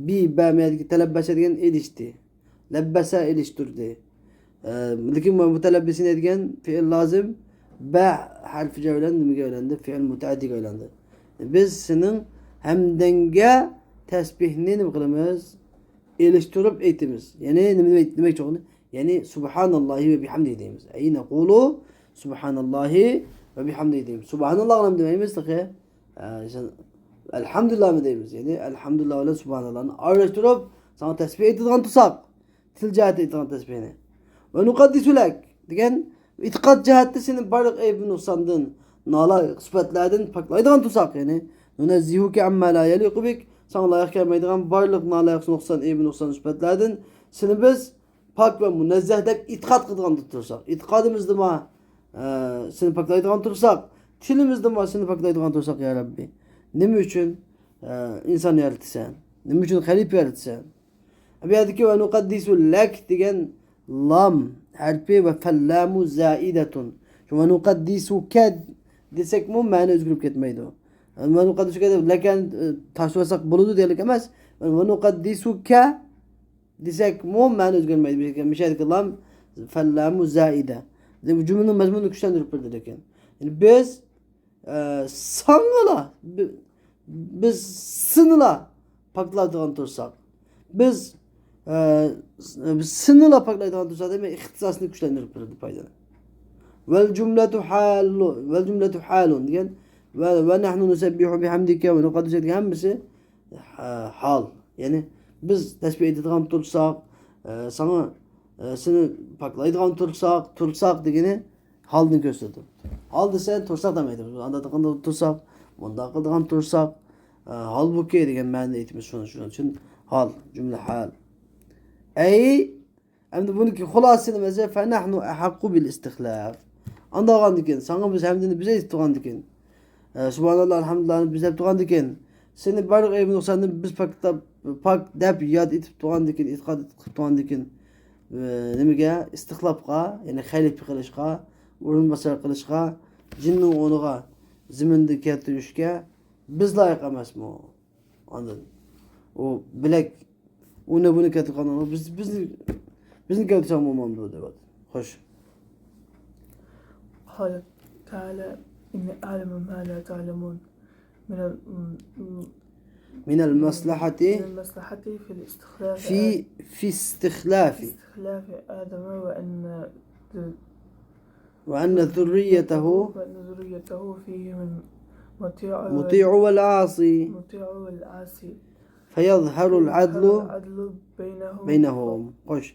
بى، بە، مەدىكى تەلەببەسە دېگەن ئېلىشتى. لەببەسە ئېلىشتۇردى. ئە، لېكىن مۇتەلەببىسىنە دېگەن پېئىل لازىم بە ھەرپى جەر بىلەن نېمىگە ئايلاندى؟ پېئىل مۇتەئەددىگە ئايلاندى. بىز سېنىڭ ھەمدىڭگە تەسبىھنى نېمە قىلىمىز؟ ئېلىشتۇرۇپ ئېيتىمىز. يەنى نېمە دېمەك، دېمەكچى بولغىنى؟ يەنى سۇبھاناللاھى ۋە بىھەمدىھى دەيمىز. ئەي نەقۇلۇ سۇبھاناللاھى ۋە بىھەمدىھى دەيمىز. سۇبھاناللاھنى دەيمىز تېخى. ئە، ئەلھەمدۇلىللاھمۇ دەيمىز. يەنى ئەلھەمدۇلىللاھ بىلەن سۇبھاناللاھنى ئارىلاشتۇرۇپ، ساڭا تەسبىھ ئېيتىدىغان تۇرساق، تىل جەھەتتە ئېيتىدىغان تەسبىھنى. ۋە نۇقەددىسۇ لەك دېگەن، ئېتىقاد جەھەتتە سېنى بارلىق ئەيىب نۇقساندىن، نالايىق سۈپەتلەردىن پاكلايدىغان تۇرساق، يەنى نۇنەززىھۇكە ئەمما لا يەلىقۇ بىك، ساڭا لايىق كەلمەيدىغان بارلىق نالايىق نۇقسان، ئەيىب نۇقسان سۈپەتلەردىن سېنى بىز پاك ۋە مۇنەززەھ دەپ ئېتىقاد قىلىدىغان تۇرساق، ئېتىقادىمىزدىمۇ، ئە، سېنى پاكلايدىغان تۇرساق، تىلىمىزدىمۇ سېنى پاكلايدىغان تۇرساق، يا رەببى، نېمە ئۈچۈن، ئە، ئىنسان يارىتىسەن؟ نېمە ئۈچۈن خەلىپە يارىتىسەن؟ بۇ يەردىكى ۋە نۇقەددىسۇ لەك دېگەن لام ھەرپى ۋە فەللامۇ زائىدەتۇن. شۇ ۋە نۇقەددىسۇكە دېسەكمۇ مەنە ئۆزگىرىپ كەتمەيدۇ. ۋە نۇقەددىسۇكە دەپ لەكەن، ئە، تاشلىۋالساق بولىدۇ دېگەنلىك ئەمەس. ۋە نۇقەددىسۇكە دېسەكمۇ مەنە ئۆزگەرمەيدۇ. مىشەدىكى لام فەللامۇ زائىدە. جۈملىنىڭ مەزمۇنىنى كۈچلەندۈرۈپ بېرىدۇ لېكىن. يەنى بىز، ئە، ساڭىلا، بى-، بىز سېنىلا پاكلايدىغان تۇرساق. بىز، ئە، بىز سېنىلا پاكلايدىغان تۇرساق، دېمەك، ئىختىساسنى كۈچلەندۈرۈپ بېرىدۇ پايدىنى. ۋەل جۈملەتۇ ھالۇ، ۋەل جۈملەتۇ ھالۇن دېگەن ۋە، ۋە نەھنۇ نۇسەببىھۇ بىھەمدىكە ۋە نۇقەددىسۇ دېگەن ھەممىسى ھە، ھال. يەنى بىز تەسبىھ ئېيتىدىغان تۇرساق، ئە، ساڭا، ئە، سېنى پاكلايدىغان تۇرساق، تۇرساق دېگىنى ھالنى كۆرسىتىدۇ. ھال دېسە تۇرساق دېمەيدۇ. ئانداق قىلغان تۇرساق، مۇنداق قىلىدىغان تۇرساق، ئە، ھالبۇكى دېگەن مەنىدە ئېيتىمىز شۇنى، شۇنىڭ ئۈچۈن ھال، جۈملە ھال. ئەي ئەمدى بۇنىڭكى خۇلاسىسىنى بەرسە، فەنەھنۇ ئەھەققۇ بىل ئىستىخلاف. ئانداق بولغاندىكىن، ساڭا بىز ھەمدىنى بىز ئېيتىپ تۇرغاندىكىن، ئە، سۇبھاناللا، ئەلھەمدۇلىللانى بىز دەپ تۇرغاندىكىن، سېنى بارلىق ئەيىب نۇقساندىن بىز پاكلاپ، پاك دەپ ياد ئېتىپ تۇرغاندىكىن، ئېتىقاد قىلىپ تۇرغاندىكىن، ئە، نېمىگە؟ ئىستىخلاپقا، يەنى خەلىپە قىلىشقا، ئورۇنباسار قىلىشقا، جىننىڭ ئورنىغا زېمىندا كەلتۈرۈشكە بىز لايىق ئەمەسمۇ؟ ئاندىن، ئۇ بىلەك ئۇنى بۇنى كەلتۈرگەن، بىز، بىزنى، بىزنى كەلتۈرسەڭ بولمامدۇ دەۋاتىدۇ. خوش. قال تعالى: إني أعلم ما لا تعلمون من ال- من المصلحة من المصلحة في الاستخلاف في في استخلاف استخلاف آدم وأن وأن ذريته وأن ذريته فيهم المطيع مطيع والعاصي المطيع والعاصي فيظهر العدل العدل بينهم بينهم. خوش.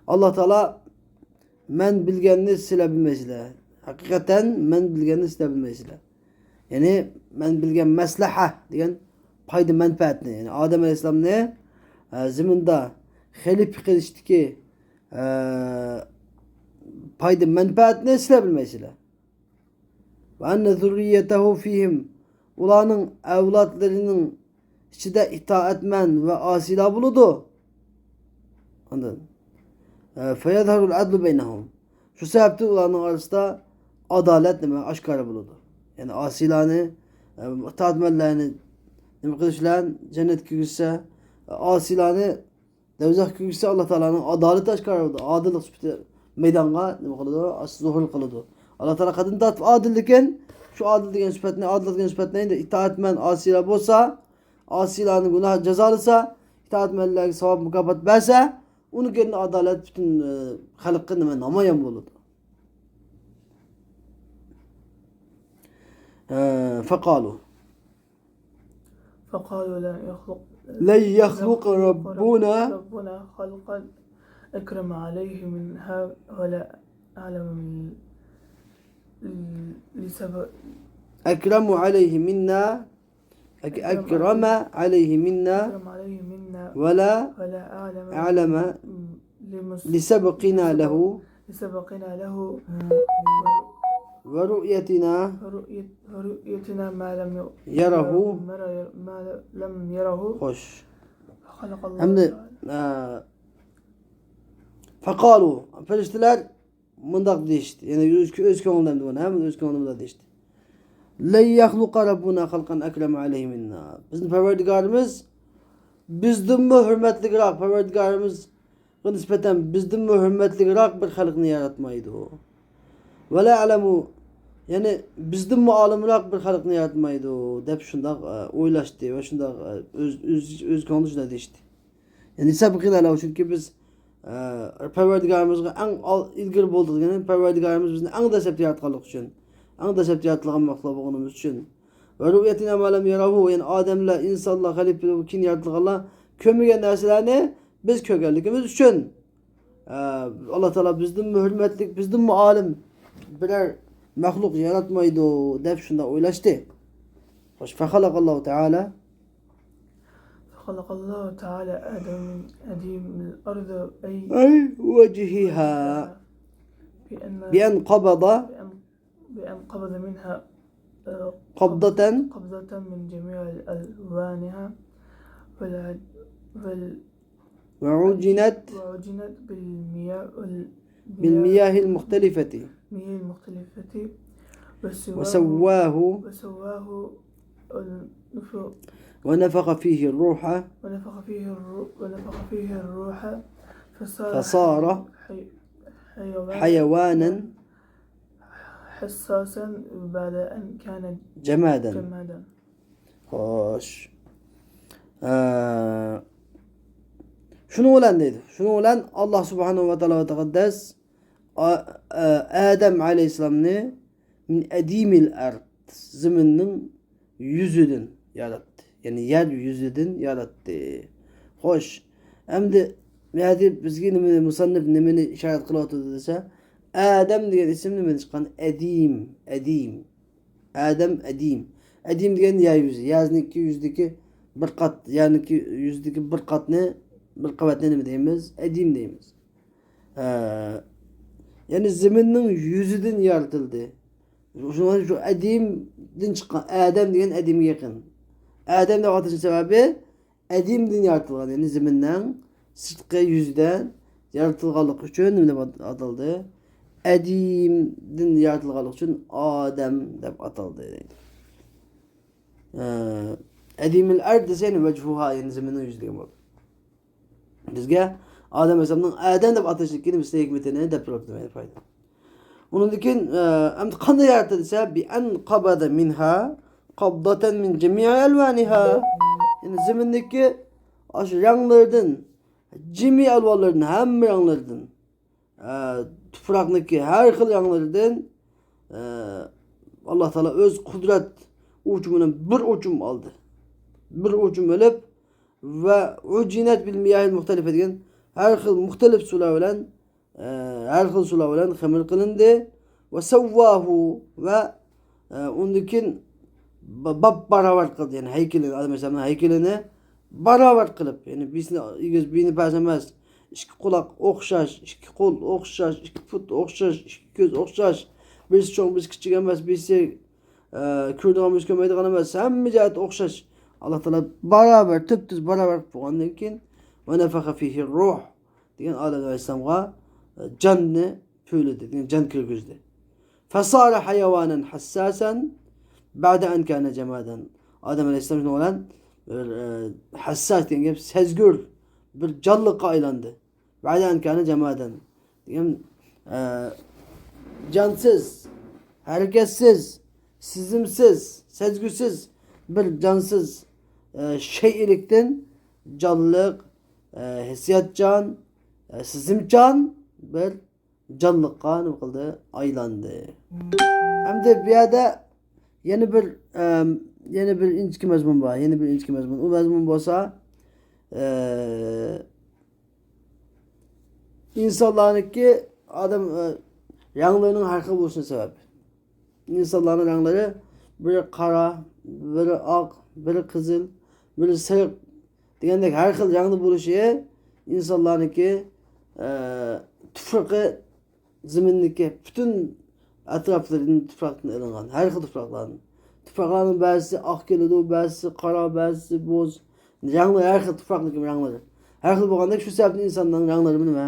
ئاللا تائالا مەن بىلگەننى سىلەر بىلمەيسىلەر. ھەقىقەتەن مەن بىلگەننى سىلەر بىلمەيسىلەر. يەنى مەن بىلگەن مەسلىھە دېگەن پايدا مەنپەئەتنى، يەنى ئادەم ئەلەيھىسسالامنى ئە، زېمىندا خەلىپە قىلىشتىكى ئە، پايدا مەنپەئەتنى سىلەر بىلمەيسىلەر. وأن ذريته فيهم، ئۇلارنىڭ ئەۋلادلىرىنىڭ ئىچىدە ئىتائەتمەن ۋە ئاسىيلار بولىدۇ. ئاندىن ئە، فيظهر العدل بينهم، شۇ سەۋەبتىن ئۇلارنىڭ ئارىسىدا ئادالەت نېمە ئاشكارا بولىدۇ. يەنى ئاسىيلارنى ئە، ئىتائەتمەنلەرنى نېمە قىلىش بىلەن جەننەتكە كىرگۈزسە، ئاسىيلارنى دوزاخقا كىرگۈزسە، ئاللا تائالانىڭ ئادالىتى ئاشكارا بولىدۇ. ئادىللىق سۈپىتى مەيدانغا نېمە قىلىدۇ؟ زۇھۇر قىلىدۇ. ئاللا تائالا قەدىم تارتىپ ئادىل ئىكەن، شۇ ئادىل دېگەن سۈپەتنى، ئادىل دېگەن سۈپەتنى ئەمدى ئىتائەتمەن ئاسىيلار بولسا، ئاسىيلارنى گۇناھ جازالىسا، ئىتائەتمەنلەرگە ساۋاب مۇكاپات بەرسە، ئۇنىڭ كەينىدىن ئادالەت پۈتۈن ئە، خەلققە نېمە نامايان بولىدۇ. ئە، فقالوا فقالوا لن يخلق لن يخلق ربنا ربنا خلقا أكرم عليه منها ولا أعلم من لسبب أكرم عليه منا أك- أكرم عليه منا أكرم عليه منا ولا ولا أعلم أعلم لمس- لسبقنا له لسبقنا له ورؤيتنا ورؤيت- ورؤيتنا ما لم ي- يره. ما لم يره خوش. خلق الله ئەمدى تعالى. ئە، فقالوا، پەرىشتىلەر مۇنداق دېيىشتى. يەنى ئۆز، ئۆز كۆڭلىدە ئەمدى بۇنى، ھەممە ئۆز كۆڭلىدە مۇنداق دېيىشتى. لن يخلق ربنا خلقا أكرم عليه منا. بىزنىڭ پەرۋەردىگارىمىز بىزدىنمۇ ھۆرمەتلىكراق، پەرۋەردىگارىمىزغا نىسبەتەن بىزدىنمۇ ھۆرمەتلىكراق بىر خەلقنى ياراتمايدۇ. ولا أعلم، يەنى بىزدىنمۇ ئالىمراق بىر خەلقنى ياراتمايدۇ دەپ شۇنداق ئە، ئويلاشتى ۋە شۇنداق ئە، ئۆز، ئۆز، ئۆز كۆڭلىدە شۇنداق دېيىشتى. يەنى سەبقىنا لەھۇ، چۈنكى بىز ئە، پەرۋەردىگارىمىزغا ئەڭ ئال- ئىلگىرى بولدۇق، يەنى پەرۋەردىگارىمىز بىزنى ئەڭ دەسلەپتە ياراتقانلىقى ئۈچۈن، ئەڭ دەسلەپتە يارىتىلغان مەخلۇق بولغىنىمىز ئۈچۈن. ورؤيتنا ما لم يره، يەنى ئادەملەر، ئىنسانلار، خەلىپىلەر كېيىن يارىتىلغانلار كۆرمىگەن نەرسىلەرنى بىز كۆرگەنلىكىمىز ئۈچۈن، ئە، ئاللا تائالا بىزدىنمۇ ھۆرمەتلىك، بىزدىنمۇ ئالىم بىرەر مەخلۇق ياراتمايدۇ دەپ شۇنداق ئويلاشتى. خوش، فخلق الله تعالى فخلق الله تعالى آدم من أديم الأرض أي أي وجهها بأن بأن قبض بأن بأن قبض منها آه، قبضة قبضة من جميع ألوانها وال وال وعجنت وعجنت بالمياه وال- بالمياه المختلفة المياه المختلفة وسواه وسواه وسواه النف- ونفخ فيه الروح ونفخ فيه الروح ونفخ فيه الروح فصار فصار حي- حيوان- حيوانا حساسا بعد أن كان جمادا. جمادا. خوش. ئە، شۇنىڭ بىلەن دەيدۇ. شۇنىڭ بىلەن ئاللا سۇبھانەھۇ ۋە تائالا ۋە تەقەددەس ئا- ئە، ئادەم ئەلەيھىسسالامنى من أديم الأرض، زېمىننىڭ يۈزىدىن ياراتتى. يەنى يەر يۈزىدىن ياراتتى. خوش. ئەمدى بۇ يەردە بىزگە نېمىنى، مۇسەننىپ نېمىنى ئىشارەت قىلىۋاتىدۇ دېسە، ئادەم دېگەن ئىسىم نېمىدىن چىققان؟ ئەدىم، ئەدىم. ئادەم ئەدىم. ئەدىم دېگەن يەر يۈزى. يەرنىڭكى يۈزىدىكى بىر قات، يەرنىڭكى يۈزىدىكى بىر قاتنى، بىر قەۋەتنى نېمە دەيمىز؟ ئەدىم دەيمىز. ئە، يەنى زېمىننىڭ يۈزىدىن يارىتىلدى. شۇڭا شۇ ئەدىمدىن چىققان، ئادەم دېگەن ئەدىمگە يېقىن. ئادەم دەپ ئاتىلىش سەۋەبى ئەدىمدىن يارىتىلغان، يەنى زېمىننىڭ سىرتقى يۈزىدە يارىتىلغانلىقى ئۈچۈن نېمە دەپ ئاتالدى؟ ئەدىمدىن يارىتىلغانلىقى ئۈچۈن ئادەم دەپ ئاتالدى دەيدۇ. ئە، ئەدىمىل ئەرد دېسە، يەنى ۋەجھۇھا، يەنى زېمىننىڭ يۈزى دېگەن بولىدۇ. بىزگە ئادەم ئەلەيھىسسالامنىڭ ئادەم دەپ ئاتىلىشىدىكى بىر ھېكمىتىنى دەپ بېرىۋاتىدۇ، مەيلى پايدا. ئۇنىڭدىن كېيىن، ئە، ئەمدى قانداق ياراتتى دېسە، بىئەن قابەدە مىنھا قابداتەن مىن جەمىئى ئەلۋانىھا. يەنى زېمىندىكى ئاشۇ رەڭلىرىدىن، جەمىئى ئەلۋانلىرىدىن، ھەممە رەڭلىرىدىن، ئە، تۇپراقنىڭكى ھەر خىل رەڭلىرىدىن، ئە، ئاللا تائالا ئۆز قۇدرەت ئوچۇمى بىلەن بىر ئوچۇم ئالدى. بىر ئوچۇم ئېلىپ، ۋە ئۇجىنەت بىل مىياھىل مۇختەلىفە دېگەن ھەر خىل مۇختەلىپ سۇلار بىلەن، ئە، ھەر خىل سۇلار بىلەن خېمىر قىلىندى. ۋە سەۋۋاھۇ، ۋە، ئە، ئۇندىن كېيىن با-، باپ باراۋەر قىلدى. يەنى ھەيكىلىنى، ئادەم ئەلەيھىسسالامنىڭ ھەيكىلىنى باراۋەر قىلىپ، يەنى بىرسىنى ئېگىز، بىرنى پەس ئەمەس، ئىككى قۇلاق ئوخشاش، ئىككى قول ئوخشاش، ئىككى پۇت ئوخشاش، ئىككى كۆز ئوخشاش، بىرسى چوڭ، بىرسى كىچىك ئەمەس، بىرسى ئە، كۆرىدىغان، بىرسى كۆرمەيدىغان ئەمەس، ھەممە جەھەتتە ئوخشاش. ئاللا تائالا باراۋەر، تۈپتۈز باراۋەر قىلىپ بولغاندىن كېيىن، ۋە نەفەخە فىھىر روھ دېگەن ئادەم ئەلەيھىسسالامغا، ئە، جاننى پۈۋلىدى، دېگەن جان كىرگۈزدى. فەسارە ھەيۋانەن ھەسساسەن بەئدە ئەن كانە جەمادەن. ئادەم ئەلەيھىسسالام شۇنىڭ بىلەن بىر، ئە، ھەسساس دېگەن گەپ، سەزگۈر بىر جانلىققا ئايلاندى. بەئدە ئەن كانە جەمادەن. دېگەن، ئە، جانسىز، ھەرىكەتسىز، سېزىمسىز، سەزگۈسىز بىر جانسىز، ئە، شەيئىلىكتىن جانلىق، ئە، ھېسسىياتچان، ئە، سېزىمچان بىر جانلىققا نېمە قىلدى؟ ئايلاندى. ئەمدى بۇ يەردە يەنە بىر، ئەم، يەنە بىر ئىنچىكە مەزمۇن بار. يەنە بىر ئىنچىكە مەزمۇن. ئۇ مەزمۇن بولسا، ئە، ئىنسانلارنىڭكى ئادەم، ئە، رەڭلىرىنىڭ ھەر خىل بولۇشىنىڭ سەۋەبى. ئىنسانلارنىڭ رەڭلىرى بىرى قارا، بىرى ئاق، بىرى قىزىل، بىرى سېرىق دېگەندەك ھەر خىل رەڭدە بولۇشى ئىنسانلارنىڭكى، ئە، تۇپرىقى زېمىندىكى پۈتۈن ئەتراپلىرىدىن تۇپراقتىن ئېلىنغان، ھەر خىل تۇپراقلاردىن. تۇپراقلارنىڭ بەزىسى ئاق كېلىدۇ، بەزىسى قارا، بەزىسى بوز. رەڭلىرى ھەر خىل، تۇپراقنىڭكى رەڭلىرى ھەر خىل بولغاندەك، شۇ سەۋەبتىن ئىنساننىڭ رەڭلىرىمۇ نېمە؟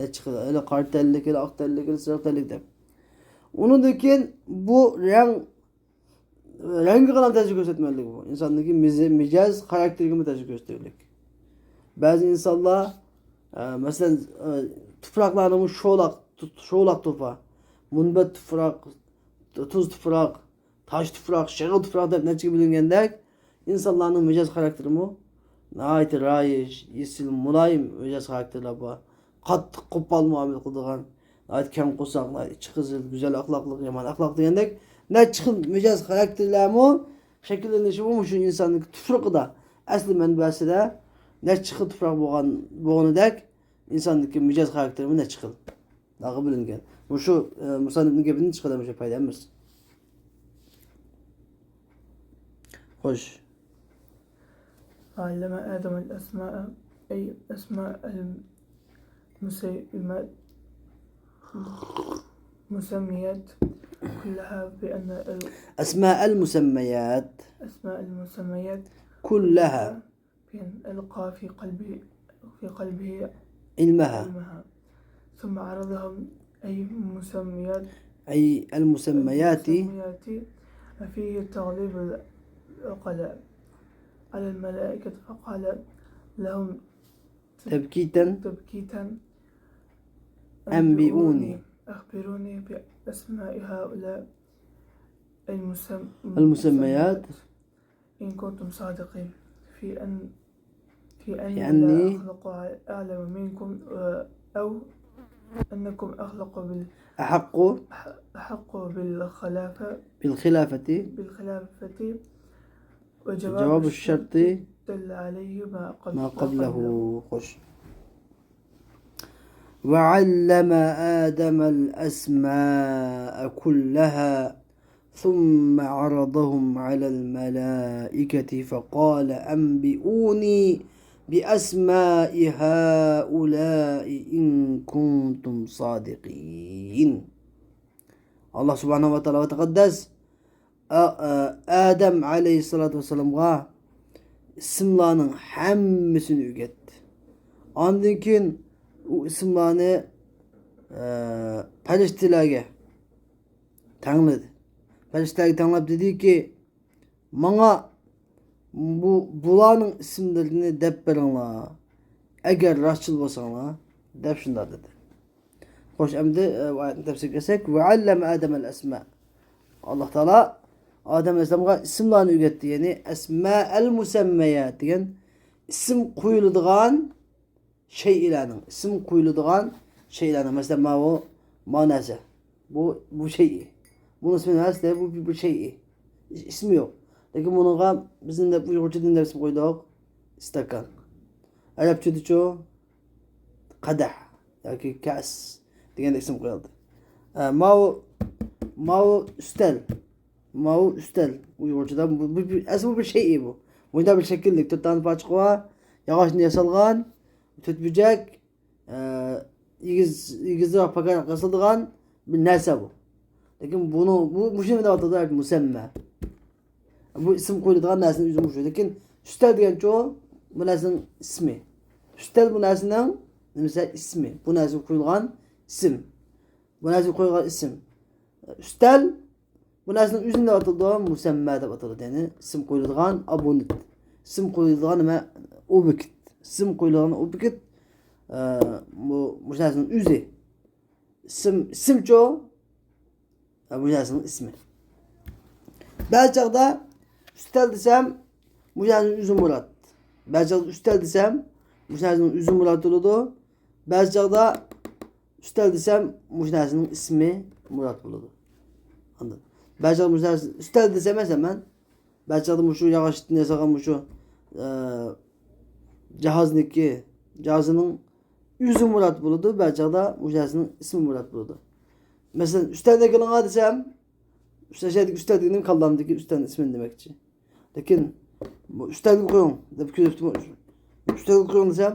نەچچە خىل. ھېلى قارا تەنلىك، ھېلى ئاق تەنلىك، ھېلى سېرىق تەنلىك دەپ. ئۇنىڭدىن كېيىن بۇ رەڭ رەڭگە قىلغان تەسىر كۆرسەتمەنلىك بۇ. ئىنساننىڭكى مىزى-، مىجەز خاراكتېرىگىمۇ تەسىر كۆرسىتىۋېلىك. بەزى ئىنسانلار، ئە، مەسىلەن، ئە، تۇپراقلارنىمۇ شولاق، تۇ-، شولاق توپا، مۇنبەت تۇپراق، تۇ-، تۇز تۇپراق، تاش تۇپراق، شېغىل تۇپراق دەپ نەچچىگە بۆلۈنگەندەك، ئىنسانلارنىڭ مىجەز خاراكتېرىمۇ ناھايىتى رايىش، ئېسىل، مۇلايىم مىجەز خاراكتېرلار بار. قاتتىق قوپال مۇئامىلە قىلىدىغان، ناھايىتى كەڭ قورساقلار، ئىچى قىزىل، گۈزەل ئەخلاقلىق، يامان ئەخلاق دېگەندەك نەچچە خىل مىجەز خاراكتېرلەرمۇ شەكىللىنىشىمۇ مۇشۇ ئىنساننىڭكى تۇپرىقىدا، ئەسلى مەنبەسىدە نەچچە خىل تۇپراق بولغان، بولغىنىدەك ئىنساننىڭكى مىجەز خاراكتېرىمۇ نەچچە خىل داغا بۆلۈنگەن. مۇشۇ، ئە، مۇسەننىپنىڭ گېپىدىن چىقىدۇ مۇشۇ پايدا ھەممىسى. خوش. وعلم آدم الأسماء، أي أسماء المسيمات، المسميات كلها بأن ال- أسماء المسميات. أسماء المسميات كلها. بأن ألقى في قلبه، في قلبه علمها. علمها. ثم عرضهم أي مسميات، أي المسميات. المسميات، وفيه تغليب العقلاء على الملائكة، فقال لهم تبكيتا، تبكيتا: أنبئوني. أخبروني بأسماء هؤلاء المسم-، المسميات. إن كنتم صادقين في أن، في أني في أني لا أخلق أعلم منكم، آه، أو أنكم أخلق بال-، أحق. أح-، أحق بالخلافة. بالخلافة. بالخلافة. وجواب جواب الشرط الشرط دل عليه ما قبل-، ما ما قبله. قبله. خوش. وعلم آدم الأسماء كلها ثم عرضهم على الملائكة فقال أنبئوني بأسماء هؤلاء إن كنتم صادقين. ئاللا سۇبھانەھۇ ۋە تائالا ۋە تەقەددەس ئا-، ئا-، ئادەم ئەلەيھىسسالاتۇ ۋەسسالامغا ئىسىملارنىڭ ھەممىسىنى ئۆگەتتى. ئاندىن كېيىن ئۇ ئىسىملارنى، ئە، پەرىشتىلەرگە تەڭلىدى. پەرىشتىلەرگە تەڭلەپ دېدىكى، ماڭا بۇ، بۇلارنىڭ ئىسىملىرىنى دەپ بېرىڭلار، ئەگەر راستچىل بولساڭلار، دەپ شۇنداق دېدى. خوش، ئەمدى، ئە، بۇ ئايەتنى تەپسىرگە كەلسەك، وعلم آدم الأسماء. ئاللا تائالا ئادەم ئەلەيھىسسالامغا ئىسىملارنى ئۆگەتتى، يەنى أسماء المسميات دېگەن ئىسىم قويۇلىدىغان شەيئىلەرنىڭ، ئىسىم قويۇلىدىغان شەيئىلەرنىڭ، مەسىلەن، ماۋۇ، ماۋۇ نەرسە، بۇ، بۇ شەيئى، بۇنىڭ ئىسمى نېمە؟ بۇ، بۇ شەيئى، ئىسمى يوق. لېكىن بۇنىڭغا بىز نېمە دەپ، ئۇيغۇرچىدا نېمە دەپ ئىسىم قويدۇق؟ ئىستاكان. ئەرەبچىدىچۇ؟ قەدەھ ياكى كەس دېگەندەك ئىسىم قويۇلدى. ئە، ماۋۇ، ماۋۇ ئۈستەل. ماۋۇ ئۈستەل. ئۇيغۇرچىدا بۇ، بۇ، بۇ، ئەسلى بۇ بىر شەيئى بۇ. بۇندا بىر شەكىللىك تۆت دانە پارچىقى بار. ياغاچتىن ياسالغان، تۆت بۇرجەك، ئە، ئېگىز، ئېگىزراق، پاكارراق ياسىلىدىغان بىر نەرسە بۇ. لېكىن بۇنى، بۇ، مۇشۇنى نېمە دەۋاتىدۇ؟ مۇسەممە. بۇ ئىسىم قويۇلىدىغان نەرسىنىڭ ئۆزى مۇشۇ. لېكىن ئۈستەل دېگەنچۇ، بۇ نەرسىنىڭ ئىسمى. ئۈستەل بۇ نەرسىنىڭ نېمىسى؟ ئىسمى. بۇ نەرسىگە قويۇلغان ئىسىم. بۇ نەرسىگە قويۇلغان ئىسىم. ئۈستەل بۇ نەرسىنىڭ ئۆزىنى دەپ ئاتىلىدۇ، مۇسەمما دەپ ئاتىلىدۇ. يەنى ئىسىم قويۇلىدىغان ئابونت. ئىسىم قويۇلىدىغان نېمە؟ ئوبيېكت. ئىسىم قويۇلىدىغان ئوبيېكت، ئە، بۇ، مۇشۇ نەرسىنىڭ ئۆزى. ئىسىم، ئىسىمچۇ؟ ھە، مۇشۇ نەرسىنىڭ ئىسمى. بەزى چاغدا ئۈستەل دېسەم، مۇشۇ نەرسىنىڭ ئۆزى مۇراد. بەزى چاغدا ئۈستەل دېسەم، مۇشۇ نەرسىنىڭ ئۆزى مۇراد بولىدۇ. بەزى چاغدا ئۈستەل دېسەم، مۇشۇ نەرسىنىڭ ئىسمى مۇراد بولىدۇ. ئاندىن بەزى چاغدا مۇشۇ نەرسە، ئۈستەل دېسەم، مەسىلەن، مەن بەزى چاغدا مۇشۇ ياغاچتىن ياسالغان مۇشۇ، ئە، جاھازنىڭكى، جاھازنىڭ ئۆزى مۇراد بولىدۇ، بەزى چاغدا مۇشۇ نەرسىنىڭ ئىسمى مۇراد بولىدۇ. مەسىلەن، ئۈستەلنى ئېلىڭلار دېسەم، ئۈستەل، ئۈستەل دېگىنىم كاللامدىكى ئۈستەلنىڭ ئىسمىنى دېمەكچى. لېكىن بۇ ئۈستەلگە قويۇڭ دەپ كۆرسەتتىم. ئۈستەلگە قويۇڭ دېسەم،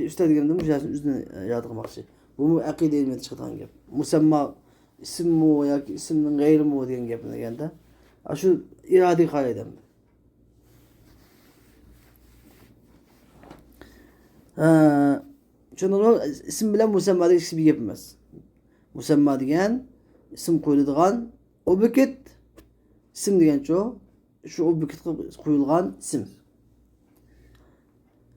ئۈستەل دېگەندە مۇشۇ نەرسىنى ئۆزىنى ياد قىلماقچى. بۇمۇ ئەقىدە ئىلمىدا چىقىدىغان گەپ. مۇسەمما ئىسىممۇ ياكى ئىسىمنىڭ غەيرىمۇ دېگەن گەپنى دېگەندە، ئاشۇ ئىرادىگە قارايدۇ ئەمدى. ھە، چۈشەندىڭىزمۇ؟ ئىسىم بىلەن مۇسەمما دېگەن ئىككىسى بىر گەپ ئەمەس. مۇسەمما دېگەن ئىسىم قويۇلىدىغان ئوبيېكت، ئىسىم دېگەنچۇ، شۇ ئوبيېكتقا قويۇلغان ئىسىم.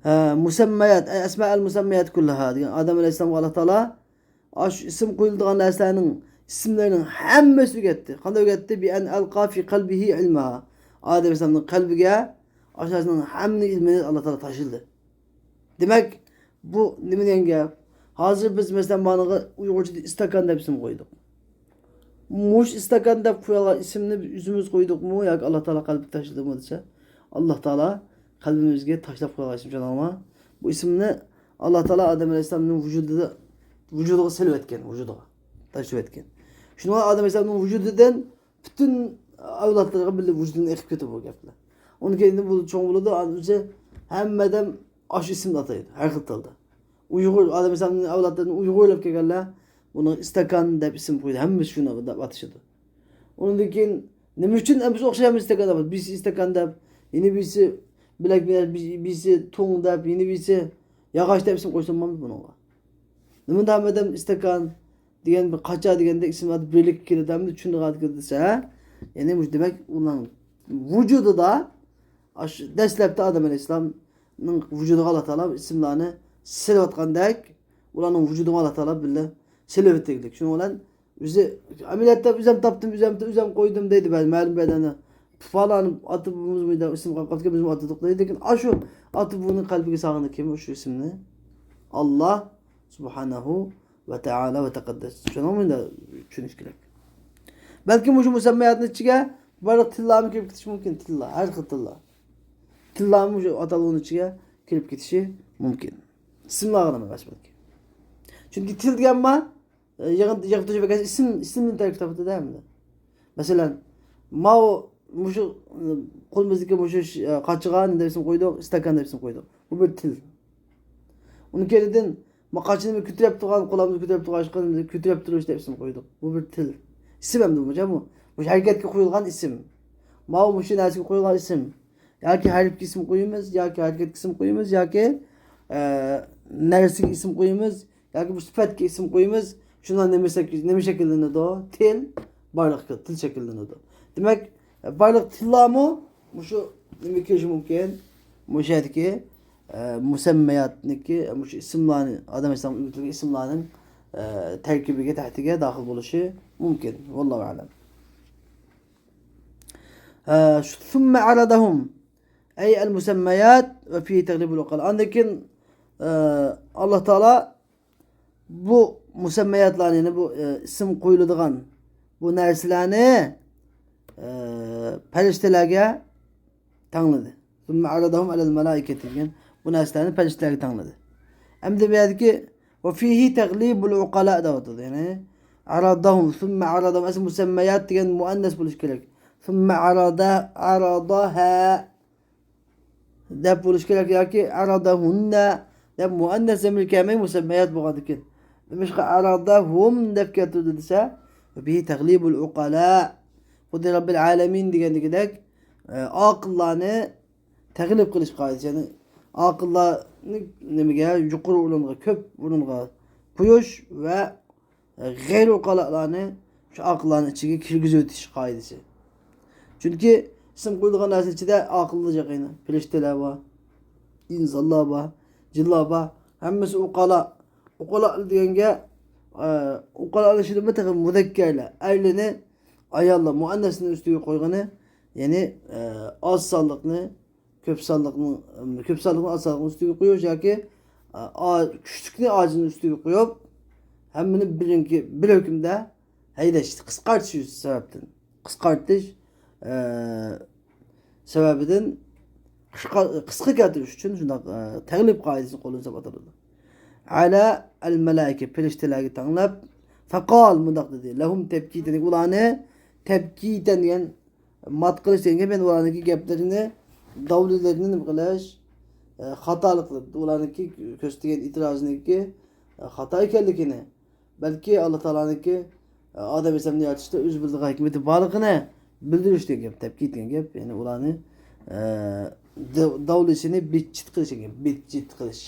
ھە، مۇسەممەيات، ئەي ئەسمائەل مۇسەممەيات كۇللىھا دېگەن ئادەم ئەلەيھىسسالامغا ئاللا تائالا ئاشۇ ئىسىم قويۇلىدىغان نەرسىلەرنىڭ ئىسىملىرىنىڭ ھەممىسىنى ئۆگەتتى. قانداق ئۆگەتتى؟ بىئەن ئەلقا فى قەلبىھى ئىلماھا. ئادەم ئەلەيھىسسالامنىڭ قەلبىگە ئاشۇ نەرسىنىڭ ھەممىنىڭ ئىلمىنى ئاللا تائالا تاشلىدى. دېمەك، بۇ نېمە دېگەن گەپ؟ ھازىر بىز، مەسىلەن، مانىغا ئۇيغۇرچىدا ئىستاكان دەپ ئىسىم قويدۇق. مۇشۇ ئىستاكان دەپ قويۇلغان ئىسىمنى بىز ئۆزىمىز قويدۇقمۇ ياكى ئاللا تائالا قەلبىگە تاشلىدىمۇ دېسە، ئاللا تائالا قەلبىمىزگە تاشلاپ قويغان ئىسىم، چۈشەندىڭلارمۇ؟ بۇ ئىسىمنى ئاللا تائالا ئادەم ئەلەيھىسسالامنىڭ ۋۇجۇدىدا، ۋۇجۇدىغا سېلىۋەتكەن، ۋۇجۇدىغا تاشلىۋەتكەن. شۇنىڭغا ئادەم ئەلەيھىسسالامنىڭ ۋۇجۇدىدىن پۈتۈن ئەۋلادلىرىغا بىللە ۋۇجۇدىدىن ئېقىپ كېتىدۇ بۇ گەپلەر. ئۇنىڭ كەينىدىن بۇ چوڭ بولىدۇ، ئاندىن ھەممە ئادەم ئاشۇ ئىسىمنى ئاتايدۇ، ھەر خىل تىلدا. ئۇيغۇر، ئادەم ئەلەيھىسسالامنىڭ ئەۋلادلىرىدىن ئۇيغۇرلار كەلگەنلەر بۇنىڭغا ئىستاكان دەپ ئىسىم قويدى، ھەممىسى شۇنى دەپ ئاتىشىدۇ. ئۇنىڭدىن كېيىن نېمە ئۈچۈن بىز ئوخشايمىز ئىستاكان دەپ، بىرسى ئىستاكان دەپ، يەنە بىرسى بىلەك، بىرسى تۇڭ دەپ، يەنە بىرسى ياغاچ دەپ ئىسىم قويسا بولمامدۇ بۇنىڭغا؟ نېمىنداق ھەممە ئادەم ئىستاكان دېگەن بىر قاچا دېگەندەك ئىسىم بىرلىككە كېلىدۇ، ھەمدە چۈشىنىدىغان كېلىدۇ دېسە، ھە؟ يەنى مۇشۇ دېمەك، ئۇنىڭ ۋۇجۇدىدا، ئاشۇ دەسلەپتە ئادەم ئەلەيھىسسالامنىڭ ۋۇجۇدىغا ئاللا تائالا ئىسىملارنى سېلىۋاتقاندەك، ئۇلارنىڭ ۋۇجۇدىغا ئاللا تائالا بىللە سېلىۋېتىگلىك. شۇنىڭ بىلەن ئۆزى ئەمەلىيەتتە ئۆزۈم تاپتىم، ئۆزۈم، ئۆزۈم قويدۇم دەيدۇ بەزى مەلۇم بىر ئادەملەر. پالان ئاتا بوۋىمىز مۇنداق ئىسىم قويۇپ قاپتىكەن، بىزمۇ ئاتىدۇق دەيدۇ. لېكىن ئاشۇ ئاتا بوۋىنىڭ قەلبىگە سىغغىنى كىم؟ شۇ ئىسىمنى ئاللا سۇبھانەھۇ ۋە تائالا ۋە تەقەددەس. شۇنىڭ بىلەن چۈشىنىش كېرەك. بەلكىم مۇشۇ مۇسەممەياتنىڭ ئىچىگە بارلىق تىللارمۇ كىرىپ كېتىشى مۇمكىن، تىللار، ھەر خىل تىللار. تىللارمۇ مۇشۇ ئاتالغۇنىڭ ئىچىگە كىرىپ كېتىشى مۇمكىن. ئىسىملارغا ئەمەس بەلكى. چۈنكى تىل دېگەن بار، ئە، يىغىن-، يىغىپ تۇرۇش بەرگەن ئىسىم، ئىسىمدىن تەركىب تاپىدۇ-دە ھەمدە. مەسىلەن، ماۋۇ، مۇشۇ، ئە، قولىمىزدىكى مۇشۇ ش-، ئە، قاچىغا نېمە دەپ ئىسىم قويدۇق؟ ئىستاكان دەپ ئىسىم قويدۇق. بۇ بىر تىل. ئۇنىڭ كەينىدىن، ما قاچىنى كۆتۈرۈپ تۇرغان، قولىمىزنى كۆتۈرۈپ تۇرغان، كۆتۈرۈپ تۇرۇش دەپ ئىسىم قويدۇق. بۇ بىر تىل. ئىسىم ئەمدى بۇ، بۇ. مۇشۇ ھەرىكەتكە قويۇلغان ئىسىم. ماۋۇ مۇشۇ نەرسىگە قويۇلغان ئىسىم. ياكى ھەرپكە ئىسىم قويىمىز، ياكى ھەرىكەتكە ئىسىم قويىمىز، ياكى، ئە، نەرسىگە ئىسىم قويىمىز، ياكى بۇ سۈپەتكە ئىسىم قويىمىز. شۇنداق نېمە شەكىل-، نېمە شەكىللىنىدۇ؟ تىل، بارلىق تىل شەكىللىنىدۇ. دېمەك، بارلىق تىللارمۇ مۇشۇ نېمە كېلىشى مۇمكىن؟ مۇشۇ يەردىكى، ئە، مۇسەممەياتنىكى، مۇشۇ ئىسىملارنى، ئادەم ئەلەيھىسسالام ئۈممىتىگە ئىسىملارنىڭ، ئە، تەركىبىگە، تەھتىگە داخىل بولۇشى مۇمكىن. ۋاللاھۇ ئەلەم. ئە، شۇ، ثم عرضهم، أي المسميات وفيه تغليب العقلاء. ئاندىن كېيىن، ئە، ئاللا تائالا بۇ مۇسەممەياتلارنى، يەنى بۇ، ئە، ئىسىم قويۇلىدىغان بۇ نەرسىلەرنى، ئە، پەرىشتىلەرگە تەڭلىدى. ثم عرضهم على الملائكة دېگەن بۇ نەرسىلەرنى پەرىشتىلەرگە تەڭلىدى. ئەمدى بۇ يەردىكى وفيه تغليب العقلاء دەۋاتىدۇ. يەنى عرضهم، ثم عرضهم، ئەسلى مۇسەممەيات دېگەن مۇئەننەس بولۇشى كېرەك. ثم عرض، عرضها دەپ بولۇشى كېرەك ياكى عرضهن دەپ مۇئەننەس زەمىر كەلمەي مۇسەممەيات بولغاندىكىن. نېمىشقا عرضهم دەپ كەلتۈردى دېسە، به تغليب العقلاء. خۇددى رەببىل ئالەمىن دېگەندىكىدەك، ئە، ئاقىللارنى تەغلىب قىلىش قائىدىسى، يەنى ئاقىللارنى نېمىگە، يۇقىرى ئورۇنغا، كۆپ ئورۇنغا قويۇش ۋە غەيرىي ئۇقالالارنى شۇ ئاقىللارنىڭ ئىچىگە كىرگۈزۈۋېتىش قائىدىسى. چۈنكى ئىسىم قويۇلغان نەرسىنىڭ ئىچىدە ئاقىللار جىق، يەنى پەرىشتىلەر بار، ئىنسانلار بار، جىنلار بار، ھەممىسى ئۇقالا. ئۇقالا دېگەنگە، ئە، ئۇقالا ئىچىدىمۇ تېخى مۇزەككەرلەر، ئەرلىرىنى ئاياللار، مۇئەننەسنى ئۈستىگە قويغىنى، يەنى، ئە، ئاز سانلىقنى كۆپ سانلىقنىڭ، كۆپ سانلىقنى ئاز سانلىقنىڭ ئۈستىگە قويۇش ياكى، ئا، ئا، كۈچلۈكنى ئاجىزنىڭ ئۈستىگە قويۇپ، ھەممىنى بىرىنكى، بىر ھۆكۈمدە ھەيدەش، قىسقارتىش سەۋەبتىن، قىسقارتىش، ئە، سەۋەبىدىن قىسقا، قىسقا كەلتۈرۈش ئۈچۈن شۇنداق، ئە، تەغلىب قائىدىسىنى قوللىنىپ ئاتىلىدۇ. على الملائكة، پەرىشتىلەرگە تەڭلەپ، فقال، مۇنداق دېدى، لهم تبكيتا، ئۇلارنى تەبكىتەن دېگەن مات قىلىش دېگەن گەپ، يەنى ئۇلارنىڭكى گەپلىرىنى، داۋلىلىرىنى نېمە قىلىش، ئە، خاتالىق، ئۇلارنىڭكى كۆرسىتىدىغان ئېتىرازىنىڭكى، ئە، خاتا ئىكەنلىكىنى، بەلكى ئاللا تائالانىڭكى، ئە، ئادەم ئەلەيھىسسالامنى يارىتىشتا ئۆزى بىلىدىغان ھېكمىتى بارلىقىنى بىلدۈرۈش دېگەن گەپ، تەبكىت دېگەن گەپ، يەنى ئۇلارنى، ئە، داۋ-، داۋلىسىنى بىتچىت قىلىش دېگەن گەپ، بىتچىت قىلىش.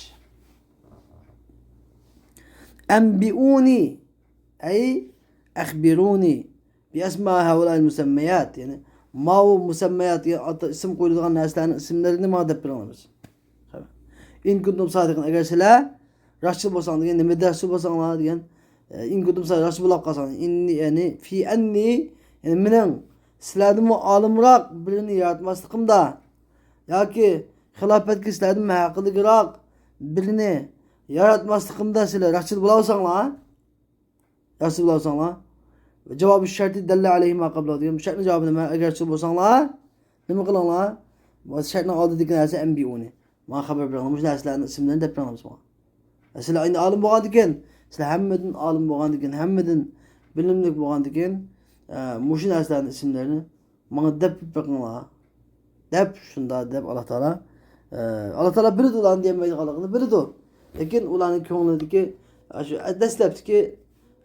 أنبئوني، أي أخبروني بأسماء هؤلاء المسميات، يەنى ماۋۇ مۇسەممەيات، يەنى ئاتا، ئىسىم قويۇلىدىغان نەرسىلەرنىڭ ئىسىملىرىنى ماڭا دەپ بېرىڭلار. إن كنتم صادقين، ئەگەر سىلەر راستچىل بولساڭلار دېگەن، نېمە راستچىل بولساڭلار دېگەن، ئە، إن كنتم صادقين، راستچىل بولۇپ قالساڭلار، إني، يەنى في أني، يەنى مېنىڭ سىلەردىنمۇ ئالىمراق بىرىنى ياراتماسلىقىمدا ياكى خىلاپەتكە سىلەردىن ھەققىدىكىراق بىرىنى ياراتماسلىقىمدا سىلەر راستچىل بولالىساڭلار، راستچىل بولالىساڭلار، جاۋابى شەرتى دەللە ئەلەيھى ما قەبلەھۇ دېگەن بۇ شەرتنىڭ جاۋابىنى مەن ئەگەر راستچىل بولساڭلار، نېمە قىلىڭلار؟ بۇ شەرتنىڭ ئالدىدىكى نەرسە أنبئوني. ماڭا خەۋەر بېرىڭلار، مۇشۇ نەرسىلەرنىڭ ئىسىملىرىنى دەپ بېرىڭلار بىز ماڭا. سىلەر ئەمدى ئالىم بولغاندىكىن، سىلەر ھەممىدىن ئالىم بولغاندىكىن، ھەممىدىن بىلىملىك بولغاندىكىن، ئە، مۇشۇ نەرسىلەرنىڭ ئىسىملىرىنى ماڭا دەپ بېقىڭلار، دەپ شۇنداق دەپ ئاللا تائالا، ئە، ئاللا تائالا بىلىدۇ ئۇلارنى دېيەلمەيدىغانلىقىنى بىلىدۇ. لېكىن ئۇلارنىڭ كۆڭلىدىكى، ئە، شۇ دەسلەپتىكى،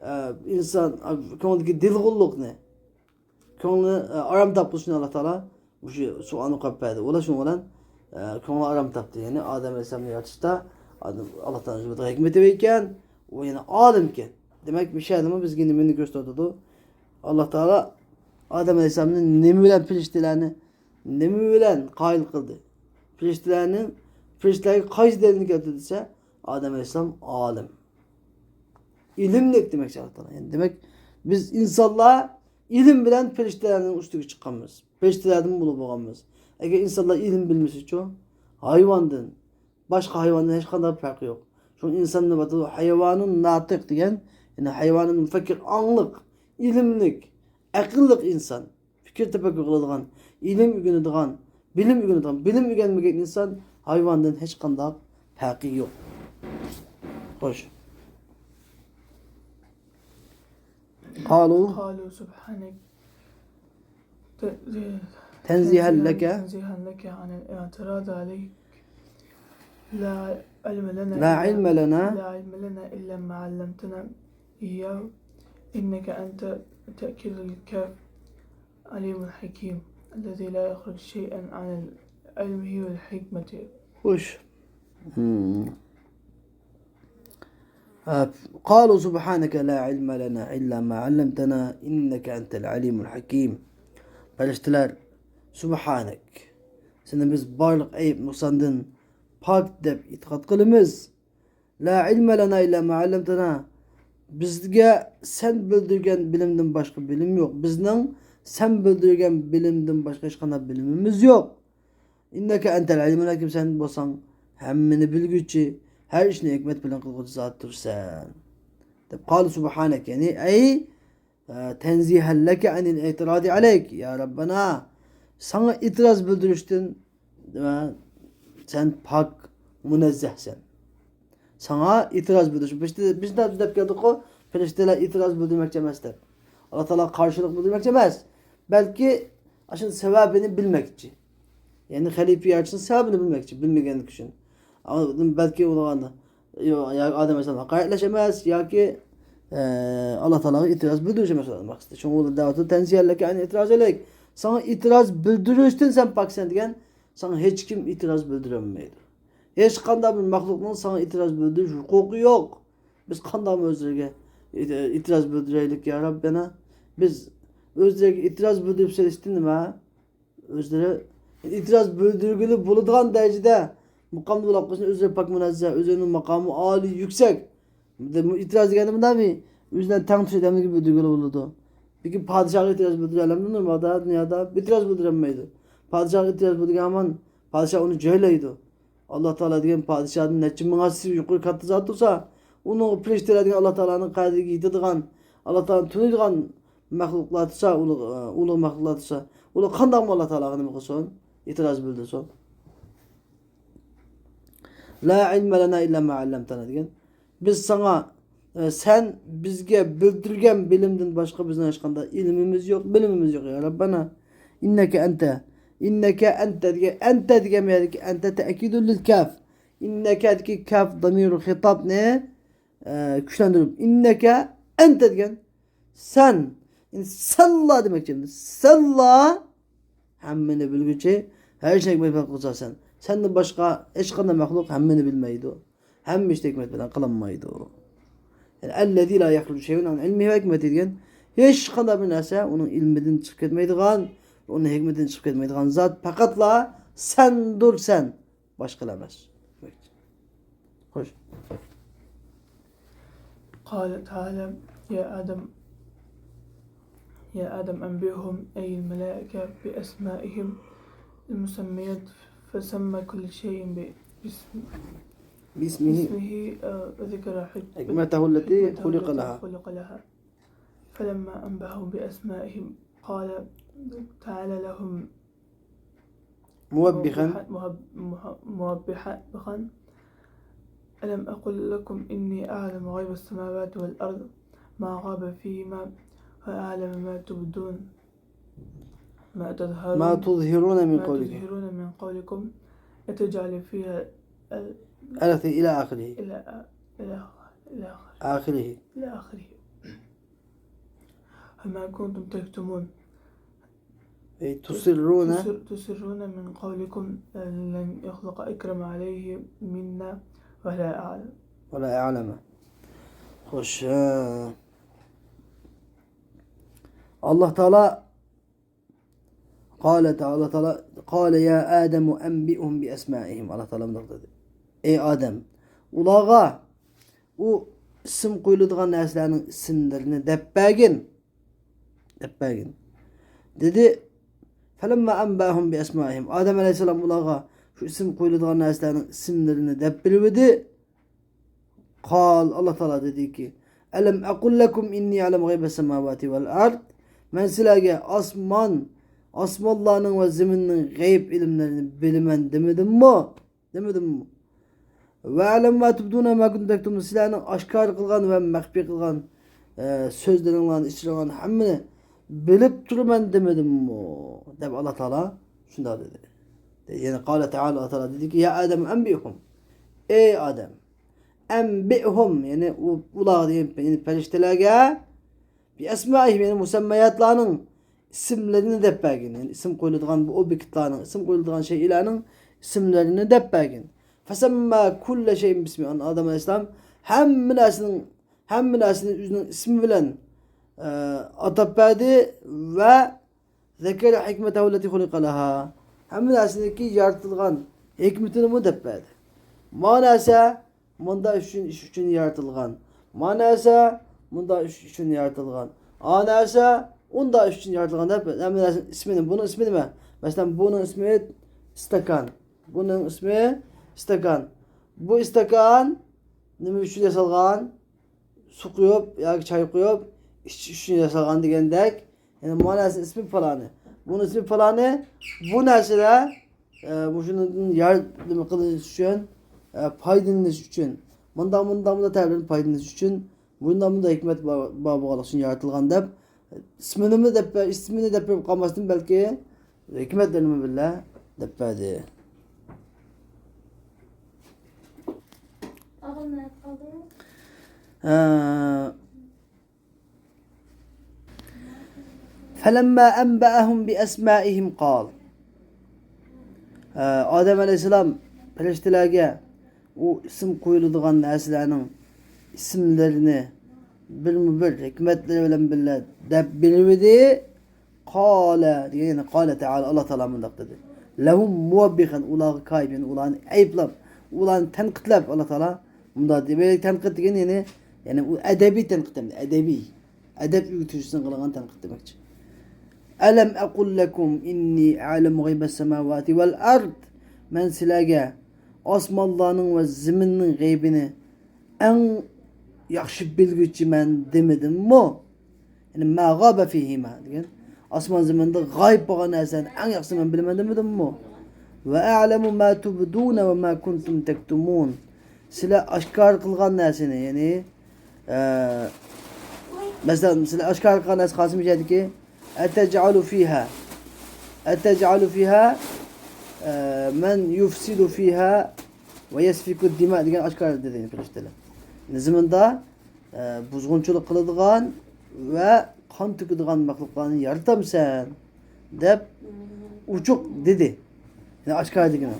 ئە، ئىنسان، ئە، كۆڭلىدىكى دىلغۇنلۇقنى، كۆڭلى، ئە، ئارام تاپقۇزۇشنى ئاللا تائالا مۇشۇ سوئالنى قويۇپ بەردى. ئۇلار شۇنىڭ بىلەن، ئە، كۆڭلى ئارام تاپتى. يەنى ئادەم ئەلەيھىسسالامنى يارىتىشتا ئادەم، ئاللا تائالا ئۆزىنىڭ ھېكمىتى بار ئىكەن، ئۇ يەنە ئالىمكەن. دېمەك، مۇشۇ يەردىمۇ بىزگە نېمىنى كۆرسىتىۋاتىدۇ؟ ئاللا تائالا ئادەم ئەلەيھىسسالامنى نېمە بىلەن، پەرىشتىلەرنى نېمە بىلەن قايىل قىلدى؟ پەرىشتىلەرنىڭ، پەرىشتىلەرگە قايسى دەلىلنى كەلتۈردى دېسە، ئادەم ئەلەيھىسسالام ئالىم. ئىلىملىك دېمەكچى ئاللا تائالا. يەنى دېمەك، بىز ئىنسانلار ئىلىم بىلەن پەرىشتىلەرنىڭ ئۈستىگە چىققانمىز. پەرىشتىلەردىنمۇ ئۇلۇغ بولغانمىز. ئەگەر ئىنسانلار ئىلىم بىلمىسىچۇ؟ ھايۋاندىن، باشقا ھايۋاندىن ھېچقانداق پەرقى يوق. شۇڭا ئىنسان دەپ ئاتىلىدۇ، ھايۋانۇن ناتىق دېگەن، يەنى ھايۋانۇن مۇفەككىر، ئاڭلىق، ئىلىملىك، ئەقىللىق ئىنسان. پىكىر تەپەككۇر قىلىدىغان، ئىلىم ئۆگىنىدىغان، بىلىم ئۆگىنىدىغان، بىلىم ئۆگەنمىگەن ئىنسان ھايۋاندىن ھېچقانداق پەرقى يوق. خوش. قالوا قالوا سبحانك ت-، تنزيها لك. تنزيها لك عن الاعتراض عليك. لا علم لنا لا إلا، علم لنا. لا علم لنا إلا ما علمتنا إياه، إنك أنت تأكيد الكاف، عليم حكيم، الذي لا يخرج شيئا عن علمه والحكمة. خوش. مم. قالوا سبحانك لا علم لنا إلا ما علمتنا إنك أنت العليم الحكيم. پەرىشتىلەر، سۇبھانەك، سېنى بىز بارلىق ئەيىب نۇقساندىن پاك دەپ ئېتىقاد قىلىمىز. لا ئىلمە لەنا ئىللا ما ئەللەمتەنا. بىزگە سەن بىلدۈرگەن بىلىمدىن باشقا بىلىم يوق. بىزنىڭ سەن بىلدۈرگەن بىلىمدىن باشقا ھېچقانداق بىلىمىمىز يوق. ئىننەكە ئەنتەل ئەلىمۇل ھەكىم، سەن بولساڭ ھەممىنى بىلگۈچى، ھەر ئىشنى ھېكمەت بىلەن قىلغۇچى زاتتۇرسەن. دەپ قال سۇبھانەك، يەنى ئەي تەنزىھەن لەكە ئەنىل ئېتىرادى ئەلەيك، يا رەببەنا، ساڭا ئېتىراز بىلدۈرۈشتىن، دېمە، سەن پاك، مۇنەززەھسەن. ساڭا ئېتىراز بىلدۈرۈش. بىز، بىز دەپ كەلدۇققۇ، پەرىشتىلەر ئېتىراز بىلدۈرمەكچى ئەمەس دەپ. ئاللا تائالاغا قارشىلىق بىلدۈرمەكچى ئەمەس. بەلكى ئاشۇنىڭ سەۋەبىنى بىلمەكچى. يەنى خەلىپە يارىتىشنىڭ سەۋەبىنى بىلمەكچى، بىلمىگەنلىكى ئۈچۈن. ئاندىن بەلكى ئۇلارغا، يو-، يا ئادەم ئەلەيھىسسالام ھاقارەتلەش ئەمەس ياكى، ئە، ئاللا تائالاغا ئېتىراز بىلدۈرۈش ئەمەس ئۇلارنىڭ مەقسىتى. شۇڭا ئۇلار دەۋاتىدۇ، تەنزىھەن لەكە ئەنىل ئېتىرادى ئەلەيك. ساڭا ئېتىراز بىلدۈرۈشتىن سەن پاكسەن دېگەن، ساڭا ھېچكىم ئېتىراز بىلدۈرەلمەيدۇ. ھېچقانداق بىر مەخلۇقنىڭ ساڭا ئېتىراز بىلدۈرۈش ھوقۇقى يوق. بىز قانداقمۇ ئۆزلىرىگە ئېتىراز بىلدۈرەيلىك، يا رەببەنا؟ بىز ئۆزلىرىگە ئېتىراز بىلدۈرۈپ سېلىشتىن نېمە؟ ئۆزلىرى ئېتىراز بىلدۈرگىلى بولىدىغان دەرىجىدە مۇقامدا بولۇپ قالسۇن، ئۆزلىرى پاك مۇنەززە، ئۆزلىرىنىڭ ماقامى ئالىي، يۈكسەك. بۇ ئېتىراز دېگەندە مۇنداقمۇ؟ ئۆزىنى تەڭ تۇتۇش ئادەملەرگە بىلدۈرگىلى بولىدۇ. لېكىن پادىشاھقا ئېتىراز بىلدۈرەلەمدۇ نورمالدا دۇنيادا؟ ئېتىراز بىلدۈرەلمەيدۇ. پادىشاھقا ئېتىراز بىلدۈرگەن ھامان پادىشاھ ئۇنى جۆيلەيدۇ. ئاللا تائالا دېگەن پادىشاھدىن نەچچە مىڭ ھەسسە يۇقىرى كاتتا زات تۇرسا، ئۇنىڭ پەرىشتىلەر دېگەن ئاللا تائالانىڭ قەدرىگە يېتىدىغان، ئاللا تائالانى تونۇيدىغان مەخلۇقلار تۇرسا، ئۇلۇغ، ئۇلۇغ مەخلۇقلار تۇرسا، ئۇلار قانداقمۇ ئاللا تائالاغا نېمە قىلسۇن؟ ئېتىراز بىلدۈرسۇن. لا ئىلمە لەنا ئىللا ما ئەللەمتەنا دېگەن. بىز ساڭا، ئە، سەن بىزگە بىلدۈرگەن بىلىمدىن باشقا بىزنىڭ ھېچقانداق ئىلمىمىز يوق، بىلىمىمىز يوق، يا رەببەنا. ئىننەكە ئەنتە. ئىننەكە ئەنتە دېگەن، ئەنتە دېگەن يەردىكى ئەنتە تەئكىدۇ لىل كاف. ئىننەكەدىكى كاف دامىرۇ خىتابنى، ئە، كۈچلەندۈرۈپ، ئىننەكە ئەنتە دېگەن سەن، يەنى سەنلا دېمەكچى. سەنلا ھەممىنى بىلگۈچى، ھەر ئىشنى ھېكمەت بىلەن قىلغۇچى سەن. سەندىن باشقا ھېچقانداق مەخلۇق ھەممىنى بىلمەيدۇ. ھەممە ئىشنى ھېكمەت بىلەن قىلالمايدۇ. يەنى ئەللەزى لا يەخرۇجۇ شەيئۇن ئەن ئىلمىھى ۋە ھېكمەتىھى دېگەن، ھېچقانداق بىر نەرسە ئۇنىڭ ئىلمىدىن چىقىپ كەتمەيدىغان، ئۇنىڭ ھېكمىتىدىن چىقىپ كەتمەيدىغان زات پەقەتلا سەندۇر سەن. باشقىلار ئەمەس. خوش. قال تعالى: يا آدم، يا آدم أنبئهم، أي الملائكة، بأسمائهم المسميات، فسمى كل شيء ب-، باسم-، باسمه. باسمه، آه، وذكر حك-، حكمته التي حكمته خلق التي لها. خلق لها. فلما أنبأهم بأسمائهم قال تعالى لهم موبخا. موبخا، موب-، موب-، موبخا. ألم أقل لكم إني أعلم غيب السماوات والأرض ما غاب فيهما وأعلم ما تبدون ما تظهرون ما تظهرون من ما قولكم. تظهرون من قولكم أتجعل فيها ال-، التي إلى آخره. إلى آ-، إلى آ-، إلى آخره. آخره. إلى آخره. وما كنتم تكتمون. أي تسرون. تسر-، تسرون من قولكم أن لن يخلق أكرم عليه منا ولا أعلم. ولا أعلم. خوش، ھە. ئاللا تائالا، قال تعالى، قال يا آدم أنبئهم بأسمائهم. ئاللا تائالا مۇنداق دېدى: ئەي ئادەم، ئۇلارغا ئۇ ئىسىم قويۇلىدىغان نەرسىلەرنىڭ ئىسىملىرىنى دەپ بەرگىن. دەپ بەرگىن. دېدى، فلما أنبأهم بأسمائهم. ئادەم ئەلەيھىسسالام ئۇلارغا شۇ ئىسىم قويۇلىدىغان نەرسىلەرنىڭ ئىسىملىرىنى دەپ بېرىۋىدى. قال، ئاللا تائالا دېدىكى، ألم أقل لكم إني أعلم غيب السماوات والأرض. مەن سىلەرگە ئاسمان، ئاسمانلارنىڭ ۋە زېمىننىڭ غەيىب ئىلىملىرىنى بىلىمەن دېمىدىممۇ؟ دېمىدىممۇ؟ وأعلم ما تبدون وما كنتم تكتمون. سىلەرنىڭ ئاشكارا قىلغان ۋە مەخپىي قىلغان، ئە، سۆزلىرىڭلارنى، ئىشلىرىڭلارنى ھەممىنى بىلىپ تۇرىمەن دېمىدىممۇ؟ دەپ ئاللا تائالا شۇنداق دېدى. يەنى قال تعالى، ئاللا تائالا دېدىكى، يا آدم أنبئهم. ئەي ئادەم، أنبئهم، يەنى ئۇ، ئۇلارغا دېگەن، يەنى پەرىشتىلەرگە بىئەسمائىھىم، يەنى مۇسەممەياتلارنىڭ ئىسىملىرىنى دەپ بەرگىن. يەنى ئىسىم قويۇلىدىغان بۇ ئوبيېكتلارنىڭ، ئىسىم قويۇلىدىغان شەيئىلەرنىڭ ئىسىملىرىنى دەپ بەرگىن. فسمى كل شيء باسمه. ئادەم ئەلەيھىسسالام ھەممە نەرسىنىڭ، ھەممە نەرسىنى ئۆزىنىڭ ئىسمى بىلەن، ئە، ئاتاپ بەردى ۋە ذكر حكمته التي خلق لها. ھەممە نەرسىنىڭكى يارىتىلغان ھېكمىتىنىمۇ دەپ بەردى. ما نەرسە مۇنداق ئۈچۈن، ئىش ئۈچۈن يارىتىلغان. ما نەرسە مۇنداق ئىش ئۈچۈن يارىتىلغان. ئا نەرسە ئۇنداق ئىش ئۈچۈن يارىتىلغان دەپ ھەممە نەرسىنىڭ ئىسمىنى، بۇنىڭ ئىسمى نېمە؟ مەسىلەن، بۇنىڭ ئىسمى ئىستاكان. بۇنىڭ ئىسمى ئىستاكان. بۇ ئىستاكان نېمە ئۈچۈن ياسالغان؟ سۇ قۇيۇپ ياكى چاي قۇيۇپ ئىچىش ئۈچۈن ياسالغان دېگەندەك. يەنى ما نەرسىنىڭ ئىسمى پالانى. بۇنىڭ ئىسمى پالانى. بۇ نەرسىلەر، ئە، مۇشۇنىڭدىن يار-، نېمە قىلىش ئۈچۈن، ئە، پايدىلىنىش ئۈچۈن. مۇنداق، مۇنداق، مۇنداق تەرەپلەردىن پايدىلىنىش ئۈچۈن. مۇنداق، مۇنداق ھېكمەت بار، بار بولغانلىقى ئۈچۈن يارىتىلغان دەپ، ئىسمىنىمۇ دەپ بەر-، ئىسمىنى دەپ بېرىپ قالماستىن، بەلكى ھېكمەتلىرىنى بىللە دەپ بەردى. ئە، فلما أنبأهم بأسمائهم قال. ئە، ئادەم ئەلەيھىسسالام پەرىشتىلەرگە ئۇ ئىسىم قويۇلىدىغان نەرسىلەرنىڭ ئىسىملىرىنى بىرمۇ بىر ھېكمەتلىرى بىلەن بىللە دەپ بېرىۋىدى. قال دېگەن، يەنى قال تائالا، ئاللا تائالا مۇنداق دېدى. لهم موبخا، ئۇلارغا كايىپ، يەنى ئۇلارنى ئەيىبلەپ، ئۇلارنى تەنقىدلەپ، ئاللا تائالا مۇنداق دېدى. تەنقىد دېگەن، يەنى، يەنى ئۇ ئەدەبىي تەنقىد ئەمەس، ئەدەبىي. ئەدەپ ئۆگىتىش ئۈچۈن قىلغان تەنقىد دېمەكچى. ألم أقل لكم إني أعلم غيب السماوات والأرض. مەن سىلەرگە ئاسمانلارنىڭ ۋە زېمىننىڭ غەيبىنى ئەڭ ياخشى بىلگۈچىمەن دېمىدىممۇ؟ يەنى ما غاب فيهما دېگەن، ئاسمان زېمىندا غايىب بولغان نەرسىلەرنى ئەڭ ياخشى مەن بىلىمەن دېمىدىممۇ؟ وأعلم ما تبدون وما كنتم تكتمون. سىلەر ئاشكارا قىلغان نەرسىنى، يەنى، ئە، مەسىلەن، سىلەر ئاشكارا قىلغان نەرسە قالسىمۇ جەدىكى، أتجعل فيها، أتجعل فيها، ئە، من يفسد فيها ويسفك الدماء دېگەن ئاشكارا دېدى پەرىشتىلەر. زېمىندا، ئە، بۇزغۇنچىلىق قىلىدىغان ۋە قان تۆكىدىغان مەخلۇقلارنى يارىتامسەن؟ دەپ ئوچۇق دېدى. يەنى ئاشكارا دېگىنى.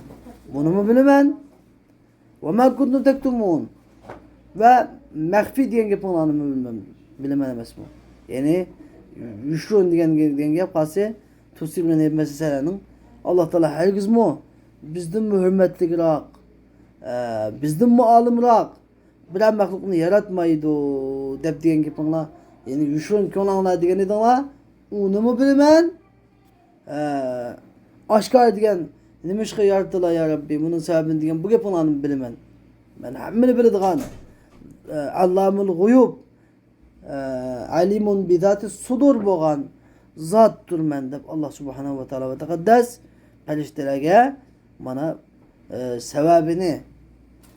بۇنىمۇ بىلىمەن. وما كنتم تكتمون. ۋە مەخپىي دېگەن گېپىڭلارنىمۇ بىلمەم، بىلىمەن ئەمەسمۇ؟ يەنى يوشۇرۇن دېگەن، دېگەن گەپ قالسا، تۇسىرغىنى مەسىلەنىڭ ئاللا تائالا ھەرگىزمۇ بىزدىنمۇ ھۆرمەتلىكراق، ئە، بىزدىنمۇ ئالىمراق بىرەر مەخلۇقنى ياراتمايدۇ دەپ دېگەن گېپىڭلار، يەنى يوشۇرۇن كۆڭلۈڭلار دېگەن ئىدىڭلار، ئۇنىمۇ بىلىمەن. ئە، ئاشكارا دېگەن، نېمىشقا يارىتىلا يا رەببى، بۇنىڭ سەۋەبىنى دېگەن بۇ گېپىڭلارنى بىلىمەن. مەن ھەممىنى بىلىدىغان، ئە، ئەللامۇل غۇيۇب، ئە، ئەلىمۇن بىزاتى سۇدۇر بولغان زاتتۇرمەن دەپ، ئاللا سۇبھانەھۇ ۋە تائالا ۋە تەقەددەس پەرىشتىلەرگە مانا، ئە، سەۋەبىنى،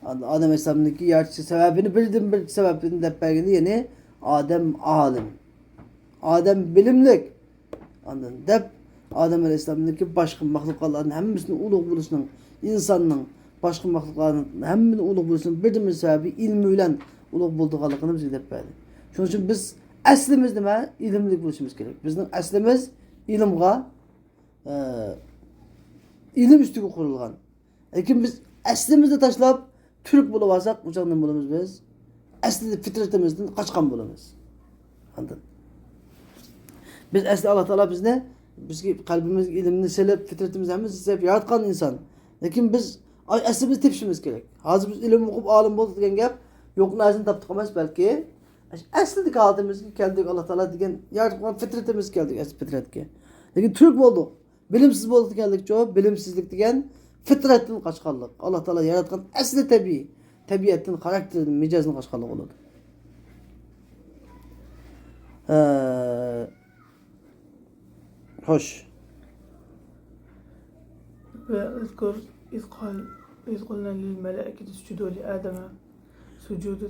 ئادەم ئەلەيھىسسالامنىڭكى يارىتىش سەۋەبىنى، بىردىنبىر سەۋەبىنى دەپ بەرگىنى، يەنى ئادەم ئالىم. ئادەم بىلىملىك. ئاندىن دەپ، ئادەم ئەلەيھىسسالامنىڭكى باشقا مەخلۇقاتلارنىڭ ھەممىسىنىڭ ئۇلۇغ بولۇشىنىڭ، ئىنساننىڭ، باشقا مەخلۇقلارنىڭ ھەممىنىڭ ئۇلۇغ بولۇشىنىڭ بىردىنبىر سەۋەبى ئىلمى بىلەن ئۇلۇغ بولىدىغانلىقىنى بىزگە دەپ بەردى. شۇنىڭ ئۈچۈن بىز ئەسلىمىز نېمە؟ ئىلىملىك بولۇشىمىز كېرەك. بىزنىڭ ئەسلىمىز ئىلىمغا، ئە، ئىلىم ئۈستىگە قۇرۇلغان. لېكىن بىز ئەسلىمىزنى تاشلاپ، تۈرك بولۇۋالساق، ئۇ چاغدا نېمە بولىمىز بىز؟ ئەسلى پىترىتىمىزدىن قاچقان بولىمىز. ئاندىن بىز ئەسلى ئاللا تائالا بىزنى، بىزگە، قەلبىمىزگە ئىلىمنى سېلىپ، پىترىتىمىزنى ھەممىسىنى سېلىپ ياراتقان ئىنسان. لېكىن بىز، ئاي، ئەسلىمىزنى تېپىشىمىز كېرەك. ھازىر بىز ئىلىم ئوقۇپ ئالىم بولدۇق دېگەن گەپ يوق نەرسىنى تاپتۇق ئەمەس، بەلكى ئەسلىدىكى ھالىتىمىزگە كەلدۇك، ئاللا تائالا دېگەن ياراتقان پىترىتىمىزگە كەلدۇك، ئەسلى پىترەتكە. لېكىن تۈرك بولدۇق. بىلىمسىز بولدۇق دېگەنلىكچۇ؟ بىلىمسىزلىك دېگەن پىترەتتىن قاچقانلىق. ئاللا تائالا ياراتقان ئەسلى تەبىئىي، تەبىئەتتىن، خاراكتېردىن، مىجەزدىن قاچقانلىق بولىدۇ. ھە، خوش. واذكر إذ قال، إذ قلنا للملائكة اسجدوا لآدم سجود،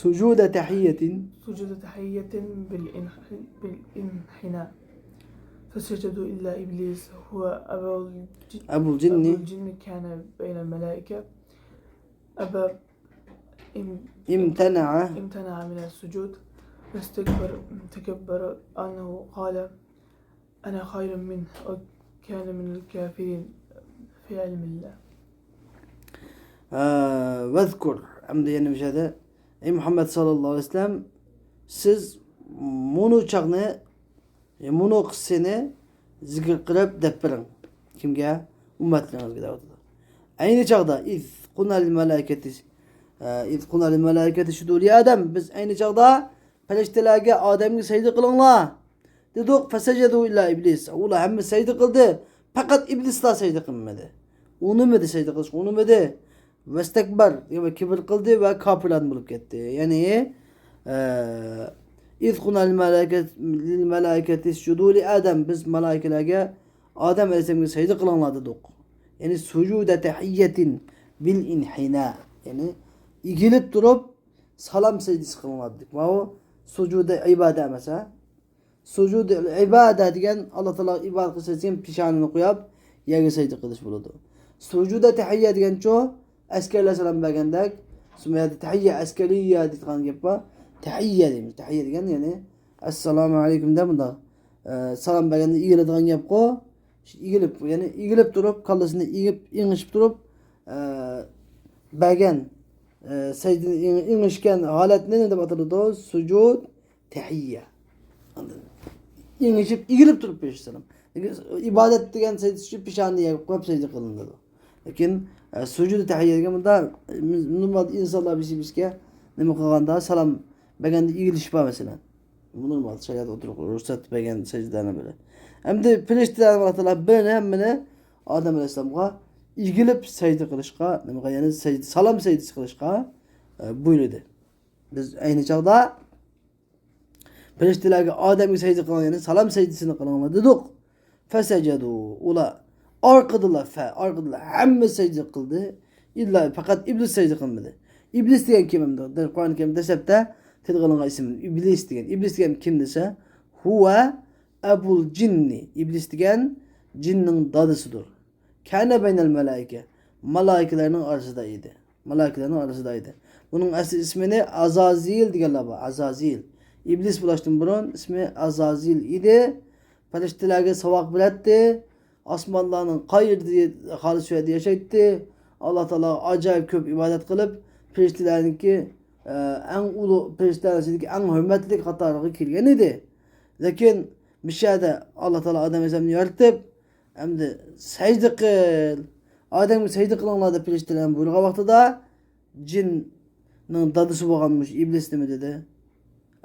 سجود تحية، سجود تحية بالانح-، بالانحناء. فسجدوا إلا إبليس هو أبو الج-، أبو الجن. أبو الجن كان بين الملائكة. أبى، ام-، امتنع. امتنع من السجود واستكبر، تكبر أنه قال: أنا خير منه، وكان من الكافرين في علم الله. ھە، ۋەزكۇر. ئەمدى يەنە بىر يەردە، ئەي مۇھەممەد ساللاللاھۇ ئەلەيھى ۋەسەللەم، سىز مۇنۇ چاغنى، مۇنۇ قىسسىنى زىكىر قىلىپ دەپ بېرىڭ. كىمگە؟ ئۈممەتلىرىڭىزگە دەۋاتىدۇ. ئەينى چاغدا، إذ قلنا للملائكة، ئە، إذ قلنا للملائكة اسجدوا لآدم، بىز ئەينى چاغدا پەرىشتىلەرگە ئادەمگە سەجدە قىلىڭلار دېدۇق. فسجدوا إلا إبليس، ئۇلار ھەممە سەجدە قىلدى، پەقەت ئىبلىسلا سەجدە قىلمىدى. ئۇنىمىدى، سەجدە قىلىشقا ئۇنىمىدى. ۋەستەكبەر، يەنى كىبىر قىلدى ۋە كاپىرلاردىن بولۇپ كەتتى. يەنى، ئە، إذ قلنا للملائكة، للملائكة اسجدوا لآدم، بىز مالائىكىلەرگە ئادەم ئەلەيھىسسالامغا سەجدە قىلىڭلار دېدۇق. يەنى سجود تحية بالانحناء. يەنى ئېگىلىپ تۇرۇپ سالام سەجدىسى قىلىڭلار دېدۇق. ماۋۇ سجود ئىبادە ئەمەس، ھە؟ سجود ئىبادە دېگەن ئاللا تائالاغا ئىبادەت قىلىش دېگەن پېشانىنى قويۇپ يەرگە سەجدە قىلىش بولىدۇ. سجود تەھىيە دېگەنچۇ ئەسكەرلەر سالام بەرگەندەك، سۈمەيەدە تەھىيە ئەسكەرىيە دەيدىغان گەپ بار. تەھىيە دەيمىز. تەھىيە دېگەن يەنى ئەسسالامۇ ئەلەيكۇم دە بۇنداق، ئە، سالام بەرگەندە ئېگىلىدىغان گەپقۇ. ئېگىلىپ، يەنى ئېگىلىپ تۇرۇپ، كاللىسىنى ئېگىپ، ئېڭىشىپ تۇرۇپ، ئە، بەرگەن، ئە، سەجدىنى ئېڭ-، ئېڭىشكەن ھالەتنى نېمە دەپ ئاتىلىدۇ؟ سۇجۇد تەھىيە. ئېڭىشىپ، ئېگىلىپ تۇرۇپ بېرىش سالام. لېكىن ئىبادەت دېگەن سەجدە ئۈچۈن پېشانىنى يەرگە قويۇپ سەجدە قىلىنىدۇ. لېكىن، ئە، سۇجۇد تەھىيە دېگەن بۇندا، ئە، نورمال ئىنسانلار بىرسى بىرسىگە نېمە قىلغاندا، سالام بەرگەندە ئېگىلىش بار، مەسىلەن. بۇ نورمال، شەرىئەت ئوتتۇرىغا رۇخسەت بەرگەن سەجدىلەرنىڭ بىرى. ئەمدى پەرىشتىلەرنى ئاللا تائالا بىرىنى ھەممىنى ئادەم ئەلەيھىسسالامغا ئېگىلىپ سەجدە قىلىشقا، نېمىگە، يەنى سەجدە، سالام سەجدىسى قىلىشقا، ئە، بۇيرۇدى. بىز ئەينى چاغدا پەرىشتىلەرگە ئادەمگە سەجدە قىلىڭ، يەنى سالام سەجدىسىنى قىلىڭلار دېدۇق. فسجدوا، ئۇلار ئارقىدىلا، فە، ئارقىدىلا ھەممە سەجدە قىلدى. ئىللا، پەقەت ئىبلىس سەجدە قىلمىدى. ئىبلىس دېگەن كىم ئەمدى؟ قۇرئان كەرىمدە دەسلەپتە تىلغا ئېلىنغان ئىسىم ئىبلىس دېگەن. ئىبلىس دېگەن كىم دېسە، ھۇۋە ئەبۇل جىننى. ئىبلىس دېگەن جىننىڭ دادىسىدۇر. كان بين الملائكة، مالائىكىلەرنىڭ ئارىسىدا ئىدى. مالائىكىلەرنىڭ ئارىسىدا ئىدى. بۇنىڭ ئەسلى ئىسمىنى ئازازىل دېگەنلەر بار. ئازازىل. ئىبلىس بولۇشتىن بۇرۇن ئىسمى ئازازىل ئىدى. پەرىشتىلەرگە ساۋاق بېرەتتى. ئاسمانلارنىڭ قايىرىدا خالىسا شۇ يەردە ياشايتتى. ئاللا تائالاغا ئاجايىپ كۆپ ئىبادەت قىلىپ، پەرىشتىلەرنىڭكى، ئە، ئەڭ ئۇلۇغ، پەرىشتىلەر ئارىسىدىكى ئەڭ ھۆرمەتلىك قاتارىغا كىرگەن ئىدى. لېكىن مۇشۇ يەردە ئاللا تائالا ئادەم ئەلەيھىسسالامنى يارىتىپ، ئەمدى سەجدە قىل، ئادەمگە سەجدە قىلىڭلار دەپ پەرىشتىلەرنى بۇيرۇغان ۋاقتىدا، جىننىڭ دادىسى بولغان مۇشۇ ئىبلىس نېمە دېدى؟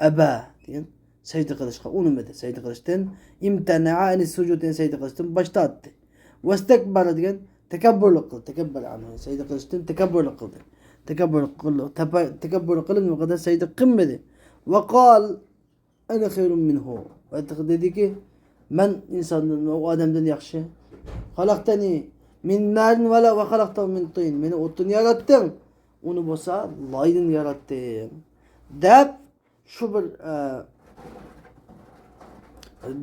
ئەبا دېگەن، سەجدە قىلىشقا ئۇنىمىدى. سەجدە قىلىشتىن، امتنع عن السجود، يەنى سەجدە قىلىشتىن باش تارتتى. ۋەستەكبەرە دېگەن، تەكەببۇرلۇق قىلدى. تەكەببەر ئەنھۇ، سەجدە قىلىشتىن تەكەببۇرلۇق قىلدى. تەكەببۇر قىل-، تەپە-، تەكەببۇر قىلىپ، نېمە قىلدى؟ سەجدە قىلمىدى. ۋەقال، أنا خير منه. ۋە تېخى دېدىكى، مەن ئىنساندىن، ئۇ ئادەمدىن ياخشى. خلقتني من نار ولا، وخلقته من طين. مېنى ئوتتىن ياراتتىڭ، ئۇنى بولسا لايدىن ياراتتىڭ. دەپ، شۇ بىر، ئە،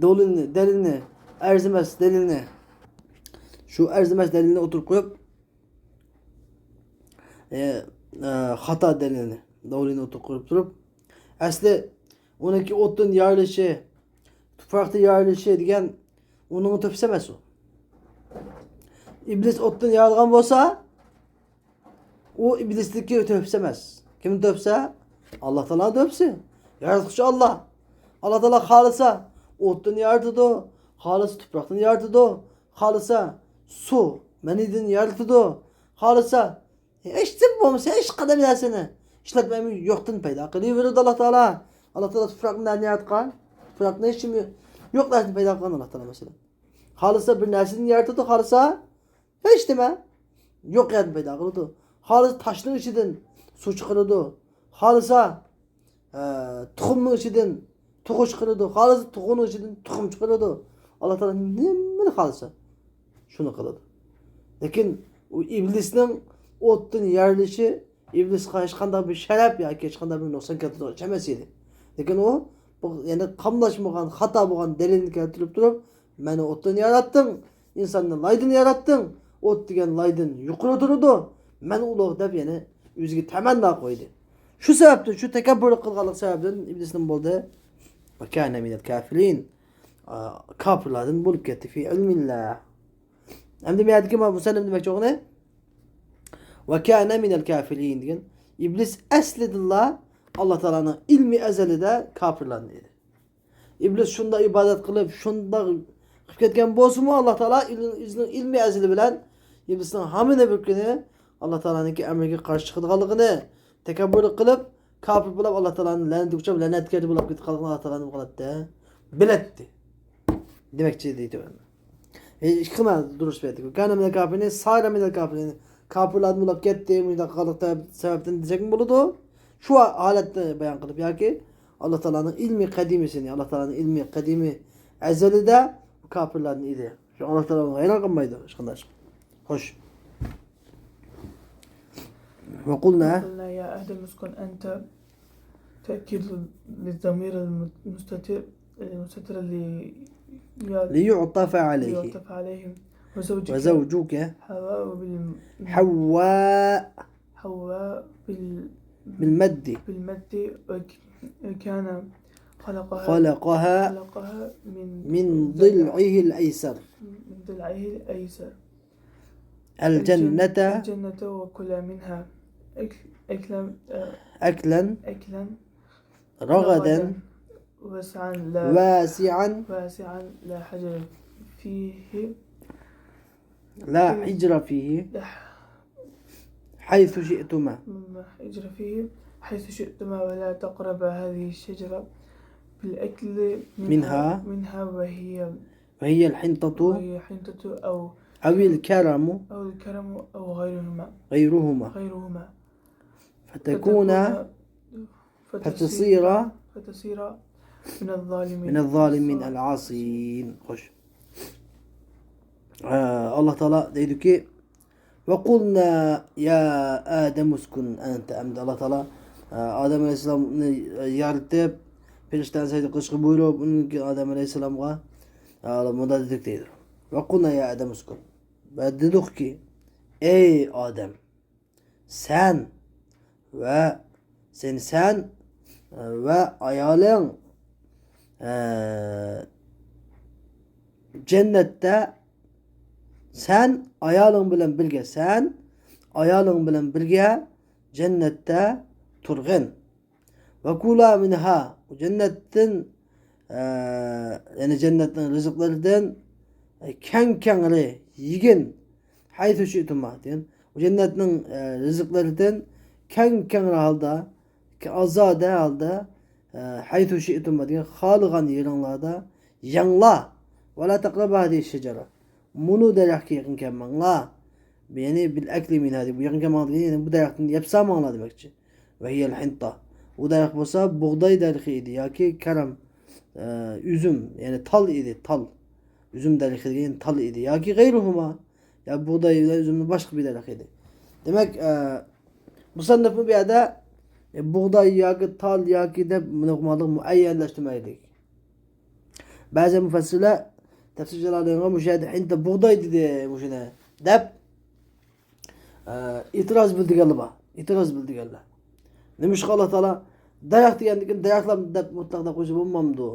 دولىنى، دەلىلنى، ئەرزىمەس دەلىلنى، شۇ ئەرزىمەس دەلىلنى ئوتتۇرىغا قويۇپ، ئە، ئە، خاتا دەلىلنى، دولىنى ئوتتۇرىغا قويۇپ تۇرۇپ، ئەسلى ئۇنىڭكى ئوتتىن يارىلىشى، تۇپراقتا يارىلىشى دېگەن ئۇنىڭ تۆھپىسى ئەمەس ئۇ. ئىبلىس ئوتتىن يارالغان بولسا، ئۇ ئىبلىسنىڭكى تۆھپىسى ئەمەس. كىمنىڭ تۆھپىسى؟ ئاللا تائالانىڭ تۆھپىسى. ياراتقۇچى ئاللا. ئاللا تائالا خالىسا ئوتتىن يارىتىدۇ، خالىسا تۇپراقتىن يارىتىدۇ، خالىسا سۇ، مەنىدىن يارىتىدۇ، خالىسا ھېچنېمە بولمىسا، ھېچقانداق بىر نەرسىنى ئىشلەتمەيمۇ يوقتىن پەيدا قىلىۋېرىدۇ ئاللا تائالا. ئاللا تائالا تۇپراقنى نەدىن ياراتقان؟ تۇپراقنى ھېچنېمە يوق نەرسىدىن پەيدا قىلغان ئاللا تائالا مەسىلەن. خالىسا بىر نەرسىدىن يارىتىدۇ، خالىسا ھېچنېمە يوق يەردىن پەيدا قىلىدۇ. خالىسا تاشنىڭ ئىچىدىن سۇ چىقىرىدۇ. خالىسا ئە، تۇخۇمنىڭ ئىچىدىن توخۇ چىقىرىدۇ، خالىسا توخۇنىڭ ئىچىدىن تۇخۇم چىقىرىدۇ. ئاللا تائالا نېمىنى خالىسا، شۇنى قىلىدۇ. لېكىن ئۇ ئىبلىسنىڭ ئوتتىن يارىلىشى ئىبلىسقا ھېچقانداق بىر شەرەپ ياكى ھېچقانداق بىر نۇقسان كەلتۈرىدىغان ئىش ئەمەس ئىدى. لېكىن ئۇ، بۇ، يەنى قاملاشمىغان، خاتا بولغان دەلىلنى كەلتۈرۈپ تۇرۇپ، مەن ئوتتىن ياراتتىڭ، ئىنساننى لايدىن ياراتتىڭ، ئوت دېگەن لايدىن يۇقىرى تۇرىدۇ، مەن ئۇلۇغ دەپ يەنە ئۆزىگە تەمەننا قويدى. شۇ سەۋەبتىن، شۇ تەكەببۇرلۇق قىلغانلىق سەۋەبىدىن ئىبلىس نېمە بولدى؟ وكان من الكافرين. ئا، كاپىرلاردىن بولۇپ كەتتى. في علم الله. ئەمدى مەيەردىكى ما بۇ سەن نېمە دېمەكچى بولغىنى؟ وكان من الكافرين دېگەن ئىبلىس ئەسلىدىنلا ئاللا تائالانىڭ ئىلمى ئەزەلىدە كاپىرلاردىن ئىدى. ئىبلىس شۇنداق ئىبادەت قىلىپ، شۇنداق قىلىپ كەتكەن بولسىمۇ، ئاللا تائالا ئىل-، ئۆزىنىڭ ئىلمىي ئەزىلى بىلەن ئىبلىسنىڭ ھامىنى بىر كۈنى ئاللا تائالانىڭكى ئەمرىگە قارشى چىقىدىغانلىقىنى، تەكەببۇرلۇق قىلىپ، كاپىر بولۇپ، ئاللا تائالانى لەنەتكە ئۇچراپ، لەنەتكەر بولۇپ كېتىدىغانلىقىنى ئاللا تائالا نېمە قىلاتتى؟ بىلەتتى. دېمەكچى دەيدۇ. ئىككى خىل مەنىدە دۇرۇس بۇ يەردىكى. كان من الكافرين، صار من الكافرين. كاپىرلاردىن بولۇپ كەتتى، مۇشۇنداق قىلغانلىق سەۋەبتىن دېسەكمۇ بولىدۇ. شۇ ھالەتنى بايان قىلىپ ياكى ئاللا تائالانىڭ ئىلمى قەدىمىسىنى، ئاللا تائالانىڭ ئىلمى قەدىمى ئەزەلىدە كاپىرلاردىن ئىدى. شۇ ئاللا تائالا ھەيران قالمايدۇ، ھېچقانداق. خوش. وقلنا. وقلنا يا آدم اسكن أنت، تأكيد للضمير المستتر، المستتر لي-، ليعطف عليه. ليعطف عليه. وزوجك. وزوجك. حواء بال-، حواء. حواء بال-، بالمد. بالمد. وك-، وكان خلقها، خلقها خلقها من من ضلعه الأيسر. من ضلعه الأيسر. الجنة. الجنة وكلا منها أكل-، أكلا، آه، أكلا أكلا رغدا رغدا واسعا لا، واسعا واسعا لا حجر فيه، لا حجر فيه لا ح-، حيث شئتما. لا حجر فيه حيث شئتما ولا تقربا هذه الشجرة بالأكل منها، منها. منها وهي وهي الحنطة وهي الحنطة أو أو الكرم أو الكرم أو غيرهما. غيرهما. غيرهما. فتكون فتكون فتصير فتصير من الظالمين. من الظالمين العاصين. خوش. ئە، ئاللا تائالا دەيدۇكى، وقلنا يا آدم اسكن أنت. ئەمدى ئاللا تائالا، ئە، ئادەم ئەلەيھىسسالامنى يارىتىپ، پەرىشتىلەرنى سەجدە قىلىشقا بۇيرۇپ، ئۇنىڭ كېيىن ئادەم ئەلەيھىسسالامغا، ئە، مۇنداق دېدۇق دەيدۇ. وقلنا يا آدم اسكن. ۋە دېدۇقكى، ئەي ئادەم، سەن ۋە سەن، سەن ۋە ئايالىڭ، ئە، جەننەتتە، سەن ئايالىڭ بىلەن بىرگە، سەن ئايالىڭ بىلەن بىرگە جەننەتتە تۇرغىن. وكلا منها، جەننەتتىن، ئە، يەنى جەننەتنىڭ رىزىقلىرىدىن، ئە، كەڭ كەڭرى يېگىن. حيث شئتما دېگەن. ئۇ جەننەتنىڭ، ئە، رىزىقلىرىدىن كەڭ كەڭرى ھالدا، ئازادە ھالدا، ئە، حيث شئتما دېگەن، خالىغان يېرىڭلاردا يەڭلار. ولا تقربا هذه الشجرة. مۇنۇ دەرەخكە يېقىن كەلمەڭلار. يەنى بالأكل منها دەپ، بۇ يېقىن كەلمەڭلار دېگەن، يەنى بۇ دەرەختىن يەپ سالماڭلار دېمەكچى. وهي الحنطة. ئۇ دەرەخ بولسا بۇغداي دەرىخى ئىدى ياكى كەرەم، ئە، ئۈزۈم، يەنى تال ئىدى، تال. ئۈزۈم دەرىخى دېگەن تال ئىدى ياكى غەيرىھۇما. يا بۇغداي بىلەن ئۈزۈمنىڭ باشقا بىر دەرىخى ئىدى. دېمەك، ئە، مۇسەننىفمۇ بۇ يەردە، ئە، بۇغداي ياكى تال ياكى دەپ بۇنى مۇئەييەنلەشتۈرمەيدۇ. بەزى مۇفەسسىرلەر تەپسىر جالالەينغا مۇشۇ يەردە ھىنتە بۇغداي دېدى مۇشۇنى دەپ، ئە، ئېتىراز بىلدۈرگەنلەر بار. ئېتىراز بىلدۈرگەنلەر. نېمىشقا ئاللا تائالا دەرەخ دېگەندىكىن دەرەخلەر دەپ مۇتلەق دەپ قويسا بولمامدۇ؟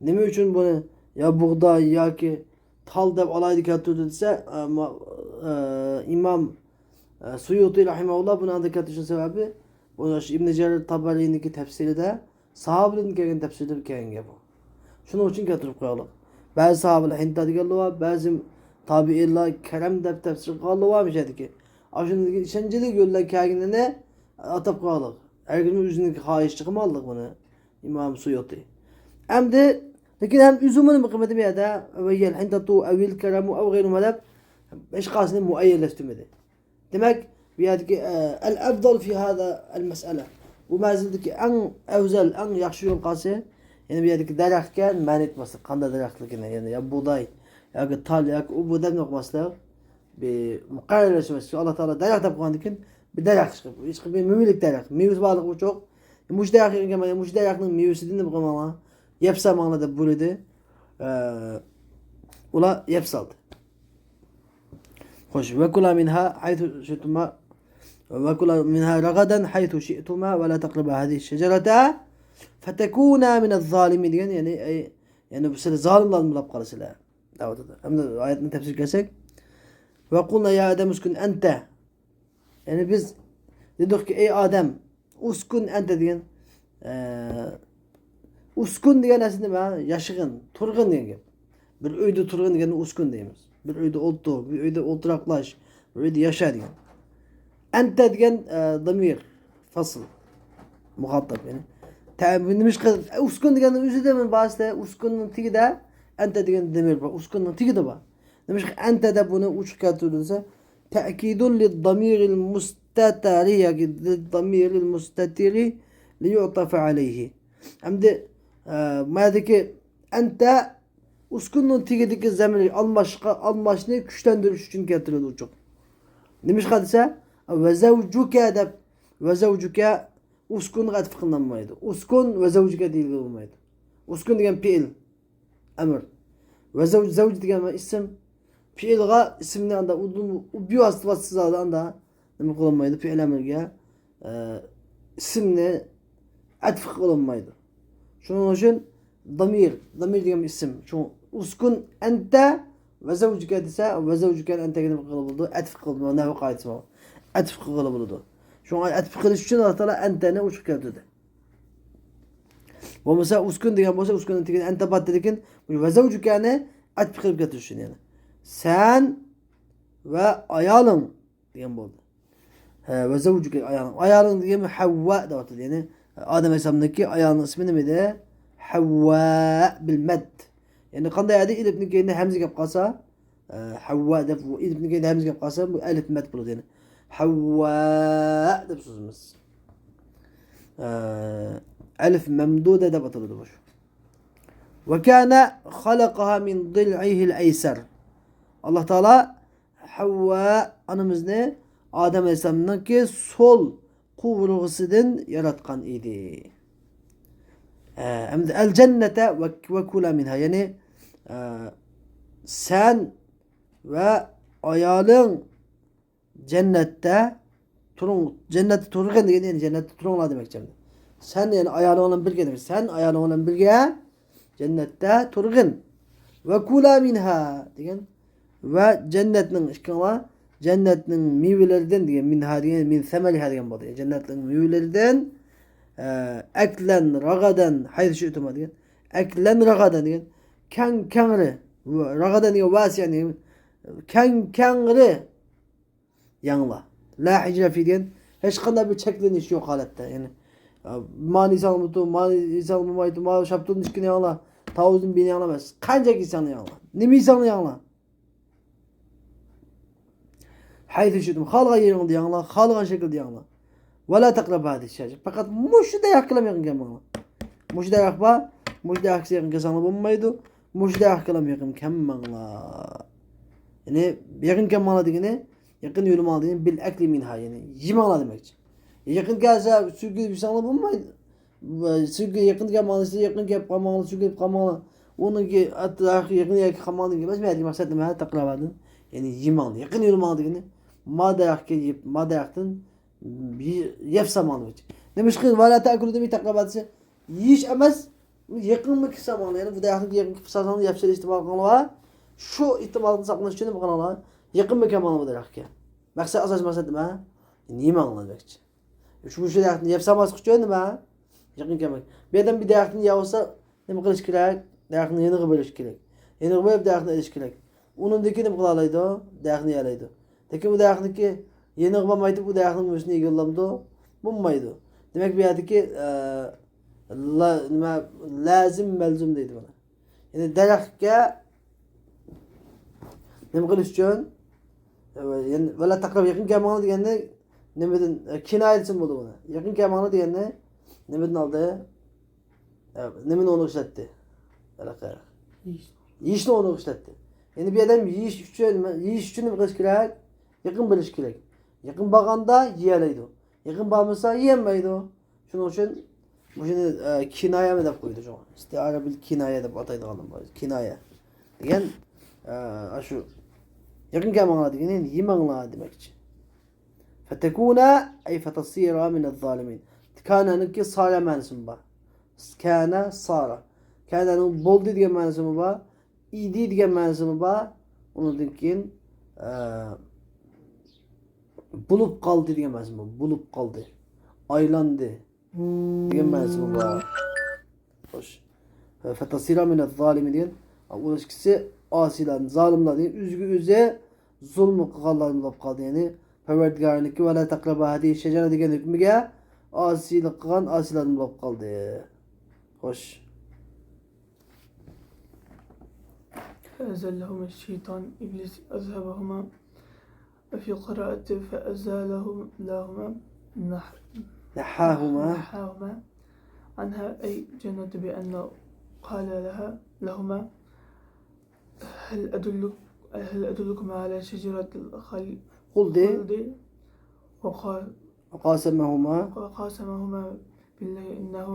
نېمە ئۈچۈن بۇنى يا بۇغداي ياكى تال دەپ ئالاھىدە كەلتۈردى دېسە، ئە، ما-، ئە، ئىمام، ئە، سۇيۇتى رەھىمەھۇللا بۇنى ئانداق كەلتۈرۈشنىڭ سەۋەبى، بۇ ئىبن جەرىر تابەرىنىڭكى تەپسىرىدە ساھابىلەردىن كەلگەن تەپسىردىن كەلگەن گەپ ئۇ. شۇنىڭ ئۈچۈن كەلتۈرۈپ قويغانلىق. بەزى ساھابىلەر ھىنتا دېگەنلەر بار، بەزى تابىئىنلار كەرەم دەپ تەپسىر قىلغانلار بار مۇشۇ يەردىكى. ئاشۇندىكى ئىشەنچلىك يوللار كەلگىنىنى ئاتاپ قويغانلىق. ھەرگىزمۇ ئۆزىنىڭكى خاھىشىچە قىلمىغانلىق بۇنى ئىمام سۇيۇتى. ئەمدى، لېكىن ھەم ئۆزىمۇ نېمە قىلمىدى بۇ يەردە؟ ۋەييەل ھىنتاتۇ ئەۋىل كەرەمۇ ئەۋ غەيرۇما دەپ ھېچقايسىنى مۇئەييەنلەشتۈرمىدى. دېمەك، بۇ يەردىكى، ئە، ئەل ئەفزەل فى ھازا ئەل مەسئەلە. بۇ مەسىلىدىكى ئەڭ ئەۋزەل، ئەڭ ياخشى يول قايسى؟ يەنى بۇ يەردىكى دەرەخكە مەنە ئېيتماسلىق، قانداق دەرەخلىكىنى، يەنى يا بۇغداي، ياكى تال، ياكى ئۇ بۇ دەپ ئوقۇماسلىق. بىر مۇقەررەرلەشمەس. شۇ ئاللا تائالا دەرەخ دەپ قويغاندىكىن، بىر دەرەخ چىقىپ، ھېچقانداق بىر مېۋىلىك دەرەخ. مېۋىسى بارلىقى ئۇچۇق. مۇشۇ دەرەخ يېگەن، مۇشۇ دەرەخنىڭ مېۋىسىدىن نېمە قىلماڭلار؟ يەپ سالماڭلار دەپ بۇيرۇدى. ئە، ئۇلار يەپ سالدى. خوش، وكلا منها حيث شئتما، وكلا منها رغدا حيث شئتما ولا تقربا هذه الشجرة فتكونا من الظالمين دېگەن، يەنى، ئەي، يەنى بۇ سىلەر زالىملاردىن بولۇپ قالىسىلەر. دەۋاتىدۇ. ئەمدى ئايەتنى تەپسىرگە كەلسەك، وقلنا يا آدم اسكن أنت. يەنى بىز دېدۇقكى، ئەي ئادەم، ئۇسكۇن ئەنتە دېگەن، ئە، ئۇسكۇن دېگەن نەرسە نېمە؟ ياشىغىن، تۇرغىن دېگەن گەپ. بىر ئۆيدە تۇرغىن دېگەننى ئۇسكۇن دەيمىز. بىر ئۆيدە ئولتۇر، بىر ئۆيدە ئولتۇراقلاش، بىر ئۆيدە ياشا دېگەن. ئەنتە دېگەن، ئە، دامىر، فاسل، مۇخاتاب، يەنى. تە-، نېمىشقا ئۇسكۇن دېگەننىڭ ئۆزىدە مەن بار ئىستە، ئۇسكۇننىڭ تېگىدە ئەنتە دېگەن دامىر بار، ئۇسكۇننىڭ تېگىدە بار. نېمىشقا ئەنتە دەپ بۇنى ئوچۇق كەلتۈردى دېسە، تەكىدۇن لىددامىرىل مۇستەتىرى ياكى لىددامىرىل مۇستەتىرى لىيۇئتەفە ئەلەيھى. ئەمدى، ئە، مەدىكى ئەنتە ئۇسكۇننىڭ تېگىدىكى زەمىر ئالماشقا، ئالماشنى كۈچلەندۈرۈش ئۈچۈن كەلتۈرۈلدى ئوچۇق. نېمىشقا دېسە، ۋە زەۋجۇكە دەپ، ۋە زەۋجۇكە ئۇسكۇنغا ئەتىپ قىلىنالمايدۇ. ئۇسكۇن ۋە زەۋجۇكە دېيىلگىلى بولمايدۇ. ئۇسكۇن دېگەن پېئىل، ئەمر. ۋە زەۋج، زەۋج دېگەن ئىسىم. پېئىلغا ئىسىمنى ئاندا ئۇ، ئۇ بىۋاسىتە، ۋاسىتىسىز ھالدا ئاندا نېمە قىلالمايدۇ؟ پېئىل ئەمرگە، ئە، ئىسىمنى ئەتىپ قىلالمايدۇ. شۇنىڭ ئۈچۈن دامىر، دامىر دېگەن ئىسىم. شۇ ئۇسكۇن ئەنتە ۋە زەۋجۈكە دېسە، ۋە زەۋجۈكەنى ئەنتەگە نېمە قىلغىلى بولىدۇ؟ ئەتىپ قىلىدۇ. نەھۋ قائىدىسى بار. ئەتىپ قىلغىلى بولىدۇ. شۇڭا ئەتىپ قىلىش ئۈچۈن ئاللا تائالا ئەنتەنى ئوچۇق كەلتۈردى. بولمىسا ئۇسكۇن دېگەن بولسا، ئۇسكۇننىڭ تېگىدە ئەنتە بار، لېكىن ۋە زەۋجۈكەنى ئەتىپ قىلىپ كەلتۈرۈش ئۈچۈن، يەنى سەن ۋە ئايالىڭ دېگەن بولدى. ھە، ۋە زەۋجۈكە، ئايالىڭ. ئايالىڭ دېگەن ھەۋۋا دەۋاتىدۇ. يەنى ئادەم ئەلەيھىسسالامنىڭكى ئايالىنىڭ ئىسمى نېمە ئىدى؟ ھەۋۋا بىل مەد. يەنى قانداق يەردە ئېلىپنىڭ كەينىدە ھەمزە كەپ قالسا، ئە، ھەۋۋا دەپ، ئۇ ئېلىپنىڭ كەينىدە ھەمزە كەپ قالسا، بۇ ئەلىف مەد بولىدۇ. يەنى ھەۋۋا دەپ سوزىمىز. ئە، ئەلىف مەمدۇدە دەپ ئاتىلىدۇ بۇ. ۋە كانە خەلەقەھا مىن ضلعه الأيسر. ئاللا تائالا ھەۋۋا ئانىمىزنى ئادەم ئەلەيھىسسالامنىڭكى سول قوۋۇرغىسىدىن ياراتقان ئىدى. ئە، ئەمدى ئەل جەننەتە ۋە، ۋە كۇلا مىنھا، يەنى، ئە، سەن ۋە ئايالىڭ جەننەتتە تۇرۇڭ، جەننەتتە تۇرغىن دېگەن، يەنى جەننەتتە تۇرۇڭلار دېمەكچى. سەن، يەنى ئايالىڭ بىلەن بىرگە دېمەكچى. سەن ئايالىڭ بىلەن بىرگە جەننەتتە تۇرغىن. ۋە كۇلا مىنھا دېگەن. ۋە جەننەتنىڭ، ئىككىڭلار جەننەتنىڭ مېۋىلىرىدىن دېگەن، مىنھا دېگەن، مىن سەمەرىھا دېگەن بولدى. جەننەتنىڭ مېۋىلىرىدىن، ئە، ئەكلەن رەغەدەن ھەيسۇ شىئتۇما دېگەن. ئەكلەن رەغەدەن دېگەن. كەڭ، كەڭرى. رەغەدەن دېگەن ۋاسىئەن دېگەن. كەڭ، كەڭرى يەڭلار. لا ھىجرە فى دېگەن ھېچقانداق بىر چەكلىنىش يوق ھالەتتە. يەنى، ئە، مانى يېسەڭ بولىدۇ، مانى يېسەڭ بولمايدۇ، مانا شاپتۇلنىڭ ئىككىنى يەڭلار، تاۋۇزنىڭ بىرىنى يەڭلار ئەمەس. قانچە يېسەڭ يەڭلار. نېمە يېسەڭ يەڭلار. ھەيسۇ شىئتۇم، خالىغان يېرىڭدە يەڭلار، خالىغان شەكىلدە يەڭلار. ۋە لا تەقرەبۇ ھازىھىز شەجەرە. پەقەت مۇشۇ دەرەخكىلا يېقىن كەلمەڭلار. مۇشۇ دەرەخ بار، مۇشۇ دەرەخكە يېقىن كەلسەڭلار بولمايدۇ. مۇشۇ دەرەخكىلا يېقىن كەلمەڭلار. يەنى يېقىن كەلمەڭلار دېگىنى، يېقىن يولىماڭلار دېگىنى، بىل ئەكلى مىنھا، يەنى يېمەڭلار دېمەكچى. يېقىن كەلسە سۆيگۈ يېسەڭلار بولمايدۇ. سۆيگۈ يېقىن كەلمەڭلار دېسە، يېقىن كەپ قالماڭلار، سۆيگۈ يېپ قالماڭلار. ئۇنىڭكى ئەتراقى يېقىن يەرگە قالماڭلار دېگەن ئەمەس. مەدىكى مەقسەت نېمە؟ تەقرەبادىن. يەنى يېمەڭلار. يېقىن يولىماڭلار دېگىنى، ما دەرەخكە يېپ، ما دەرەختىن يەپ سالماڭلار دېمەكچى. نېمىشقا ۋە لا تەئكۇلۇ دېمەي تەقرەبا دېسە، يېيىش ئەمەس، يېقىنمۇ كېلىپ سالماڭلار. يەنى بۇ دەرەخنى يېقىن كېلىپ سالساڭلار يەپ سېلىش ئېھتىمالى قىلىڭلار. شۇ ئېھتىمالدىن ساقلىنىش ئۈچۈن نېمە قىلىڭلار؟ يېقىنمۇ كەلمەڭلار بۇ دەرەخكە. مەقسەت، ئاساسىي مەقسەت نېمە؟ يېمەڭلار دېمەكچى. شۇ، شۇ دەرەخنى يەپ سالماسلىق ئۈچۈن نېمە؟ يېقىن كەلمەڭ. بۇ ئادەم بىر دەرەخنى يەۋالسا، نېمە قىلىش كېرەك؟ دەرەخنى يېنىغا بېرىش كېرەك. يېنىغا بېرىپ دەرەخنى ئېلىش كېرەك. ئۇنىڭدىن كېيىن نېمە قىلالايدۇ؟ دەرەخنى يېيەلەيدۇ. لېكىن ئۇ دەرەخنىڭكى يېنىغا بارمايتىپ، ئۇ دەرەخنىڭ مېۋىسىنى يېگىلىدۇ؟ بولمايدۇ. دېمەك، بۇ يەردىكى، ئە، لا-، نېمە، لازىم، مەلزۇم دەيدۇ بۇنى. يەنى دەرەخكە، نېمە قىلىش ئۈچۈن؟ ئە، يەنى، ۋە لا تەقرەب، يېقىن كەلمەڭلار دېگەننى نېمىدىن، ئە، كىنايە دېسەم بولىدۇ بۇنى. يېقىن كەلمەڭلار دېگەننى نېمىدىن ئالدى؟ ئە، نېمىنى ئورنىغا ئىشلەتتى؟ ھېلىقى. يېيىش. يېيىشنى ئورنىغا ئىشلەتتى. يەنى بىر ئادەم يېيىش ئۈچۈن، يېيىش ئۈچۈن نېمە قىلىش كېرەك؟ يېقىن بېرىش كېرەك. يېقىن بارغاندا يېيەلەيدۇ. يېقىن بارمىسا يېيەلمەيدۇ. شۇنىڭ ئۈچۈن مۇشۇنى، ئە، كىنايەمۇ دەپ قويىدۇ شۇڭا. ئىستىئارە بىل كىنايە دەپ ئاتايدىغانلار بار. كىنايە دېگەن، ئە، ئاشۇ يېقىن كەلمەڭلار دېگىنى يېمەڭلار دېمەكچى. فتكونا، أي فتصيرا من الظالمين. كانەنىڭكى سارا مەنىسىمۇ بار. كانە، سارا. كانەنىڭ بولدى دېگەن مەنىسىمۇ بار. ئىدى دېگەن مەنىسىمۇ بار. ئۇنىڭدىن كېيىن، ئە، بولۇپ قالدى دېگەن مەنىسىمۇ بار. بولۇپ قالدى. ئايلاندى دېگەن مەنىسىمۇ بار. خوش. فتصيرا من الظالمين دېگەن ئۇلار ئىككىسى ئاسىيلار، زالىملار دېگەن ئۆزىگە ئۆزى زۇلمى قىلغانلار بولۇپ قالدى. يەنى پەرۋەردىگارىنىڭكى ۋە لا تەقرەبا ھازىھىز شەجەرە دېگەن ھۆكمىگە ئاسىيلىق قىلغان ئاسىيلار بولۇپ قالدى. خوش. فأزلهما الشيطان إبليس أذهبهما. وفي قراءة فأزالهم لهما نح- نحاهما. نحاهما عنها أي جنة بأن قال لها لهما هل أدلك هل أدلكما على شجرة الخلد قل دي. وقال وقاسمهما وقاسمهما بالله إنه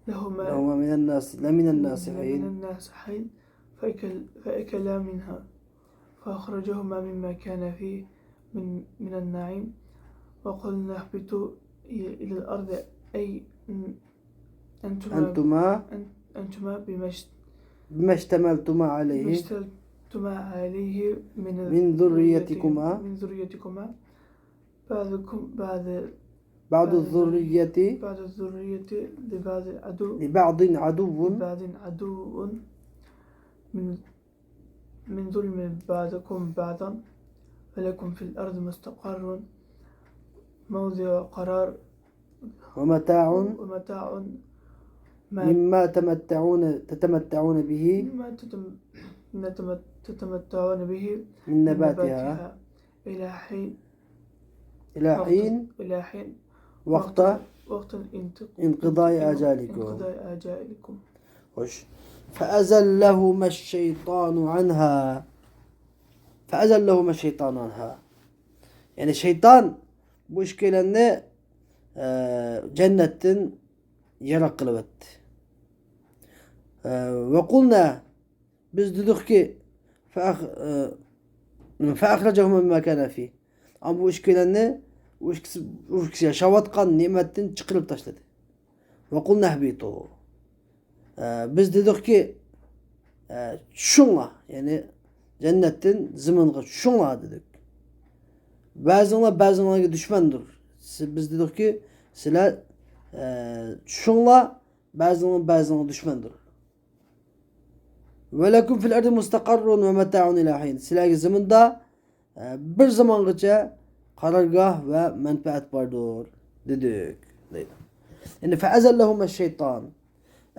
لهما لهما من الناص لمن الناصحين. من الناصحين فأكل فأكلا منها فأخرجهما مما كان فيه من من النعيم وقلنا اهبطوا إلى الأرض أي أنتما أنتما أن- أنتما بما اش- بما اشتملتما عليه ما اشتملتما عليه من من ذريتكما. من ذريتكما بعضكم بعض بعض الذرية بعض الذرية لبعض عدو لبعض عدو لبعض عدو من من ظلم بعضكم بعضا ولكم في الأرض مستقر موضع قرار ومتاع ومتاع ما مما تمتعون تتمتعون به مما تتم- تتم- تتمتعون به من نباتها إلى حين إلى حين إلى حين وقت وقت انت- انقضاء آجالكم. انقضاء آجالكم. خوش. فأزلهما الشيطان عنها. فأزلهما الشيطان عنها. يەنى شەيتان بۇ ئىككىيلەننى ئە، جەننەتتىن يىراق قىلىۋەتتى. ئە، وقلنا، بىز دېدۇقكى، فأخ- ئە، فأخرجهما مما كانا فيه. ئەمما بۇ ئىككىيلەننى ئۇ ئىككىسى، ئۇ ئىككىسى ياشاۋاتقان نېمەتتىن چىقىرىپ تاشلىدى. وقلنا اهبطوا. ئە، بىز دېدۇقكى، ئە، چۈشۈڭلار، يەنى جەننەتتىن زېمىنغا چۈشۈڭلار دېدۇق. بەزىڭلار بەزىڭلارغا دۈشمەندۇر. سى- بىز دېدۇقكى، سىلەر، ئە، چۈشۈڭلار، بەزىڭلار بەزىڭلارغا دۈشمەندۇر. ولكم في الأرض مستقر ومتاع إلى حين. سىلەرگە زېمىندا ئە، بىر زامانغىچە قارارگاھ ۋە مەنپەئەت باردۇر، دېدۇق، دەيدۇ. يەنى فأزلهما الشيطان.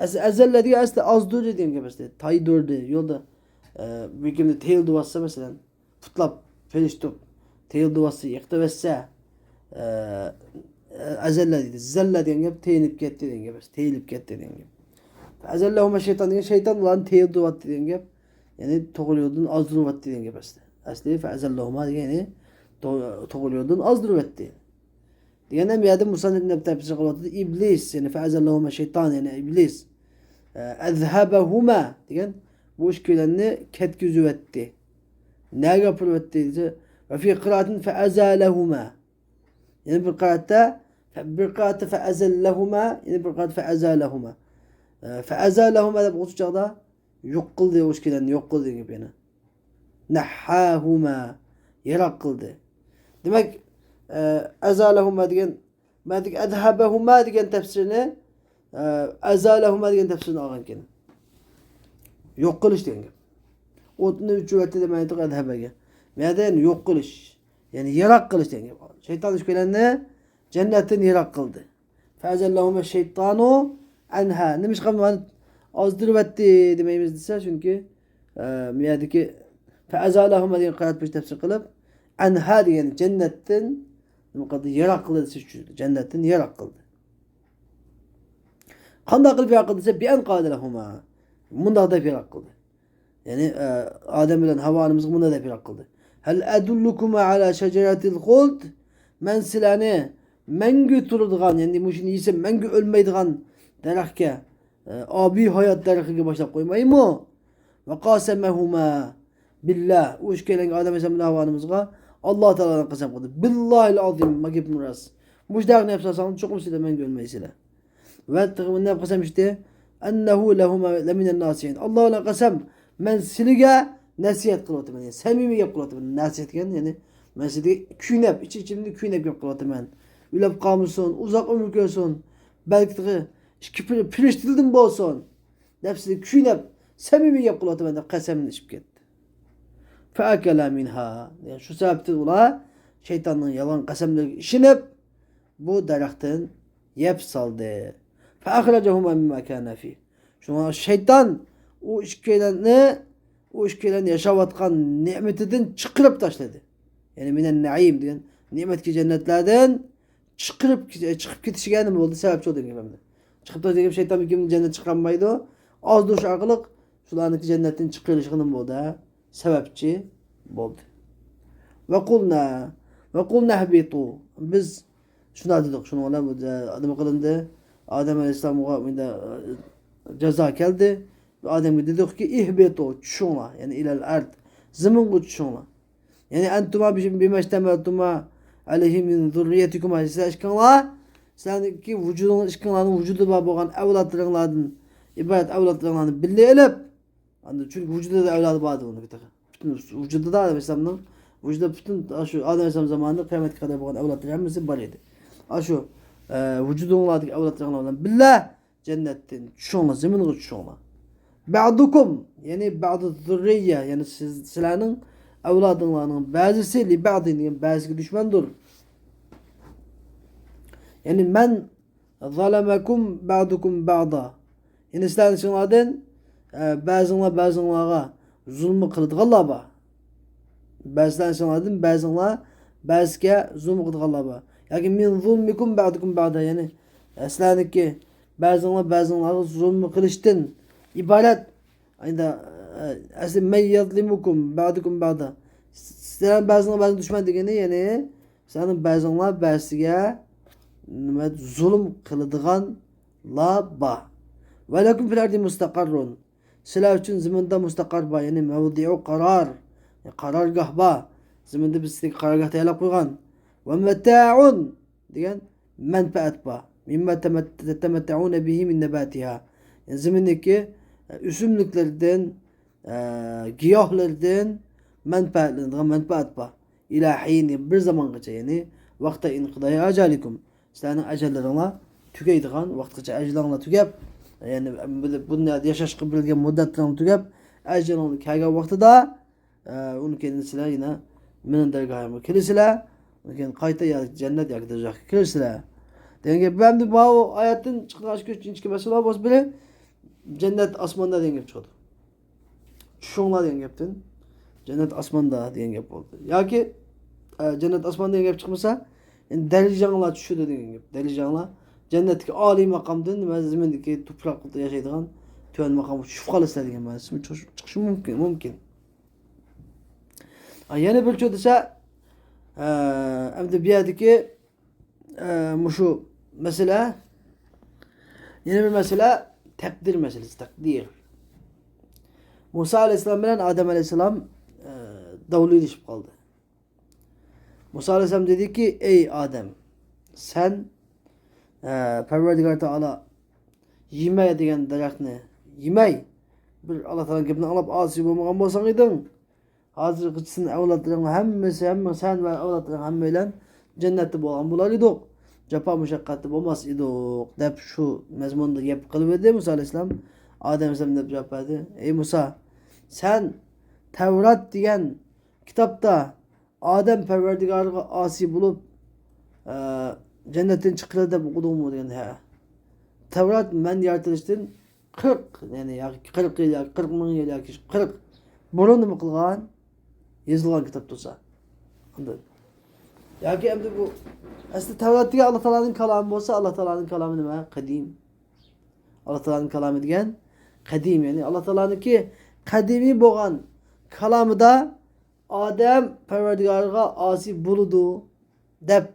ئەس- ئەزەللە دېگەن ئەسلى ئازدۇردى دېگەن گەپ ئەسلى. تايدۇردى، يولدا، ئە، بىر كىمنى تېيىلدىۋاتسا، مەسىلەن، پۇتلاپ، پېلىشتۇپ، تېيىلدىۋاتسا، يىقىتىۋەتسە، ئە، ئەزەللە دەيدۇ. زەللە دېگەن گەپ تېيىنىپ كەتتى دېگەن گەپ ئەسلى. تېيىلىپ كەتتى دېگەن گەپ. فأزلهما الشيطان دېگەن شەيتان ئۇلارنى تېيىلدىۋاتتى دېگەن گەپ. يەنى توغرا يولدىن ئازدۇرۇۋەتتى دېگەن گەپ ئەسلى. ئەسلى فأزلهما دېگەن يەنى تو- توغرا يولدىن ئازدۇرۇۋەتتى. دېگەندە بۇ يەردە مۇسەننىپ نەپ تەپسىر قىلىۋاتىدۇ. ئىبلىس، يەنى فأزلهما الشيطان، يەنى ئىبلىس. ئە، أذهبهما دېگەن بۇ ئىككىيلەننى كەتكۈزۈۋەتتى. نەگە ئاپىرىۋەتتى دېسە، وفي قراءة فأزالهما. يەنە بىر قىرائەتتە، بىر قىرائەتتە فأزلهما، يەنە بىر قىرائەتتە فأزالهما. ئە، فأزالهما دەپ ئوقۇش چاغدا يوق قىلدى، ئۇ ئىككىلەننى يوق قىلدى دېگەن گەپ يەنە. نەھھاھۇما، يىراق قىلدى. دېمەك، ئە، ئەزالەھۇما دېگەن، مەندىكى ئەزھەبەھۇما دېگەن تەپسىرنى، ئە، ئەزالەھۇما دېگەن تەپسىرنى ئالغان ئىكەن. يوق قىلىش دېگەن گەپ. ئوتنى ئۆچۈرۈۋەتتى دېمەيدۇ ئەزھەبەگە. مەندە يەنە يوق قىلىش. يەنى يىراق قىلىش دېگەن گەپ. شەيتان ئىككىلەننى جەننەتتىن يىراق قىلدى. فەزەللەھۇمە شەيتانۇ ئەنھا. نېمىشقا مانا ئازدۇرۇۋەتتى دېمەيمىز دېسە، چۈنكى، ئە، بۇ يەردىكى فەزەللەھۇمە دېگەن قىرائەت بويىچە تەپسىر قىلىپ، ئەنھا دېگەن جەننەتتىن نېمە قىلدى؟ يىراق قىلدى دېسە چۈشىدۇ. جەننەتتىن يىراق قىلدى. قانداق قىلىپ يىراق قىلدى دېسە، بىئەن قالە لەھۇما. مۇنداق دەپ يىراق قىلدى. يەنى، ئە، ئادەم بىلەن ھاۋا ئانىمىزغا مۇنداق دەپ يىراق قىلدى. ھەل ئەدۇللۇكۇما ئەلا شەجەرەتىل خۇلد؟ مەن سىلەرنى مەڭگۈ تۇرىدىغان، يەنى مۇشۇنى يېسە مەڭگۈ ئۆلمەيدىغان دەرەخكە، ئە، ئابىي ھايات دەرىخىگە باشلاپ قويمايمۇ؟ ۋە قاسەمەھۇما بىللا. ئۇ ئىككىيلەنگە ئادەم ئەلەيھىسسالام بىلەن ھاۋا ئانىمىزغا ئاللا تائالا بىلەن قەسەم قىلدى. بىللاھىل ئازىم، ما گېپىم راست. مۇشۇ دەرەخنى يەپ سالساڭلار چوقۇم سىلەر مەڭگۈ ئۆلمەيسىلەر. ۋە تېخى نېمە قەسەم ئىچتى؟ ئەننەھۇ لەھۇما لەمىنەن ناسىھىن. ئاللا بىلەن قەسەم، مەن سىلىگە نەسىھەت قىلىۋاتىمەن. يەنى سەمىمىي گەپ قىلىۋاتىمەن. نەسىھەت دېگەن، يەنى مەن سىلىگە كۆيۈنۈپ، ئىچ-ئىچىمدىن كۆيۈنۈپ گەپ قىلىۋاتىمەن. ئۆلۈپ قالمىسۇن، ئۇزاق ئۆمۈر كۆرسۇن. بەلكى تېخى ئىككى پىر-، پىرىشتىلىدىن بولسۇن. دەپ سىلىگە كۆيۈنۈپ، سەمىمىي گەپ قىلىۋاتىمەن دەپ قەسەمنى ئىچىپ كەتتى. فەئەكەلا مىنھا. يەنى شۇ سەۋەبتىن ئۇلار شەيتاننىڭ يالغان قەسەملىرىگە ئىشىنىپ، بۇ دەرەختىن يەپ سالدى. فەئەخرەجەھۇما مىمما كانا فىھ. شۇڭا شەيتان ئۇ ئىككىيلەننى، ئۇ ئىككىيلەن ياشاۋاتقان نېمىتىدىن چىقىرىپ تاشلىدى. يەنى مىنەن نەئىم دېگەن نېمەتكە جەننەتلەردىن چىقىرىپ، چىقىپ كېتىشىگە نېمە بولدى؟ سەۋەبچى بولدى دېگەن گەپ. چىقىپ كېتىش دېگەن شەيتان بىر كىمنى جەننەتتىن چىقارمايدۇ. ئازدۇرۇش ئارقىلىق شۇلارنىڭكى جەننەتتىن چىقىرىلىشىغا نېمە بولدى؟ سەۋەبچى بولدى. ۋە قۇلنا، ۋە قۇلنا ئىھبىتۇ. بىز شۇنداق دېدۇق. شۇنىڭ بىلەن بۇ جە-، نېمە قىلىندى؟ ئادەم ئەلەيھىسسالامغا مۇنداق، ئە، جازا كەلدى. ئادەمگە دېدۇقكى، ئىھبىتۇ، چۈشۈڭلار. يەنى ئىلەل ئەرد، زېمىنغا چۈشۈڭلار. يەنى ئەنتۇما بىمەشتەمەلتۇما ئەلەيھى مىن زۇررىيەتىكۇما، سىلەر ئىككىڭلار، سىلەرنىڭكى ۋۇجۇدۇڭ، ئىككىڭلارنىڭ ۋۇجۇدى بار بولغان ئەۋلادلىرىڭلاردىن ئىبارەت ئەۋلادلىرىڭلارنى بىللە ئېلىپ، ئاندىن چۈنكى ۋۇجۇدىدا ئەۋلادى بار ئىدى ئۇنىڭكى تېخى. پۈتۈن ۋۇجۇدىدا ئادەم ئەلەيھىسسالامنىڭ ۋۇجۇدى پۈتۈن شۇ ئادەم ئەلەيھىسسالام زامانىدا قىيامەتكە قەدەر بولغان ئەۋلادلىرى ھەممىسى بار ئىدى. ئاشۇ، ئە، ۋۇجۇدۇڭلاردىكى ئەۋلادلىرىڭلار بىلەن بىللە جەننەتتىن چۈشۈڭلار، زېمىنغا چۈشۈڭلار. بەئدۇكۇم، يەنى بەئدۇ زۇررىيە، يەنى سىز، سىلەرنىڭ ئەۋلادىڭلارنىڭ بەزىسى لىبەئدىن، دېگەن بەزىگە دۈشمەندۇر. يەنى مەن زالەمەكۇم بەئدۇكۇم بەئدا. يەنى سىلەرنىڭ ئىچىڭلاردىن، ئە، بەزىڭلار بەزىڭلارغا زۇلمى قىلىدىغانلار بار. بەزىلەر ئىنسانلاردىن بەزىڭلار بەزىگە زۇلۇم قىلىدىغانلار بار. ياكى مىن زۇلمىكۇم بەئدۇكۇم بەئدا، يەنى، ئە، سىلەرنىڭكى بەزىڭلار بەزىڭلارغا زۇلۇم قىلىشتىن ئىبارەت. ئەمدى، ئە، ئەسلى مەن يەزلىمۇكۇم بەئدۇكۇم بەئدا. سىلەر بەزىڭلار بەزىڭ دۈشمەن دېگىنى، يەنى سىلەرنىڭ بەزىڭلار بەزىگە نېمە زۇلۇم قىلىدىغانلار بار. ۋە لەكۇم فىل ئەردى مۇستەقەررۇن. سىلەر ئۈچۈن زېمىندا مۇستەقەر بار، يەنى مەۋدىئۇ قارار، قارارگاھ بار. زېمىندا بىز سىزگە قارارگاھ تەييارلاپ قويغان. ۋە مەتەئۇن دېگەن مەنپەئەت بار. مىمما تەمەت-، تەتەمەتتەئۇنە بىھى مىن نەباتىھا. يەنى زېمىندىكى، ئە، ئۆسۈملۈكلىرىدىن، ئە، گىياھلىرىدىن مەنپەئەتلىنىدىغان مەنپەئەت بار. ئىلە ھىينى، بىر زامانغىچە، يەنى ۋەقتە ئىنقىداي ئاجالىكۇم. سىلەرنىڭ ئەجەللىرىڭلار تۈگەيدىغان ۋاقىتقىچە ئەجىلىڭلار تۈگەپ، يەنى بۇ دۇنيادا ياشاشقا بېرىلگەن مۇددەتلىرىڭلار تۈگەپ، ئەجىلىڭلار كەلگەن ۋاقتىدا، ئە، ئۇنىڭ كېيىن سىلەر يەنە مېنىڭ دەرگاھىمغا كېلىسىلەر، ئۇنىڭ كېيىن قايتا يا جەننەت ياكى دوزاخقا كىرىسىلەر دېگەن گەپ. ئەمدى بۇ ئايەتتىن چىقىدىغان ئىككى، ئۈچىنچى مەسىلە بار بولسا، بىرى جەننەت ئاسماندا دېگەن گەپ چىقىدۇ. چۈشۈڭلار دېگەن گەپتىن جەننەت ئاسماندا دېگەن گەپ بولدى. ياكى، ئە، جەننەت ئاسماندا دېگەن گەپ چىقمىسا، يەنى دەرىجەڭلار چۈشىدۇ دېگەن گەپ. دەرىجەڭلار جەننەتتىكى ئالىي ماقامدىن ۋە زېمىندىكى تۇپراقتا ياشايدىغان تۆۋەن ماقامغا چۈشۈپ قالىسىلەر دېگەن مەنىسىمۇ چىقىشى، چىقىشى مۇمكىن، مۇمكىن. ئا، يەنە بىر چۆ دېسە، ئە، ئەمدى بۇ يەردىكى ئە، مۇشۇ مەسىلە، يەنە بىر مەسىلە، تەقدىر مەسىلىسى، تەقدىر. مۇسا ئەلەيھىسسالام بىلەن ئادەم ئەلەيھىسسالام، ئە، داۋلىشىپ قالدى. مۇسا ئەلەيھىسسالام دېدىكى، ئەي ئادەم، سەن، ئە، پەرۋەردىگار تائالا يېمە دېگەن دەرەخنى يېمەي، بىر ئاللا تائالانىڭ گېپىنى ئاڭلاپ ئاسىي بولمىغان بولساڭ ئىدىڭ، ھازىرغىچە سېنىڭ ئەۋلادلىرىڭ ھەممىسى، ھەممە سەن ۋە ئەۋلادلىرىڭ ھەممەيلەن جەننەتتە بولغان بولار ئىدۇق. جاپا مۇشەققەتتە بولماس ئىدۇق، دەپ شۇ مەزمۇندا گەپ قىلىۋىدى مۇسا ئەلەيھىسسالام. ئادەم ئەلەيھىسسالام دەپ جاۋاب بەردى، ئەي مۇسا، سەن تەۋرات دېگەن كىتابتا ئادەم پەرۋەردىگارىغا ئاسىي بولۇپ، ئە، جەننەتتىن چىقىرىلدى دەپ ئوقۇدۇڭمۇ دېگەندە، ھە. تەۋرات مەن يارىتىلىشتىن قىرىق، يەنى ياكى قىرىق يىل ياكى قىرىق مىڭ يىل ياكى قىرىق بۇرۇن نېمە قىلغان؟ يېزىلغان كىتاب تۇرسا. ئاندىن. ياكى ئەمدى بۇ ئەسلى تەۋرات دېگەن ئاللا تائالانىڭ كالامى بولسا، ئاللا تائالانىڭ كالامى نېمە؟ قەدىم. ئاللا تائالانىڭ كالامى دېگەن قەدىم، يەنى ئاللا تائالانىڭكى قەدىمىي بولغان كالامىدا ئادەم پەرۋەردىگارىغا ئاسىي بولىدۇ دەپ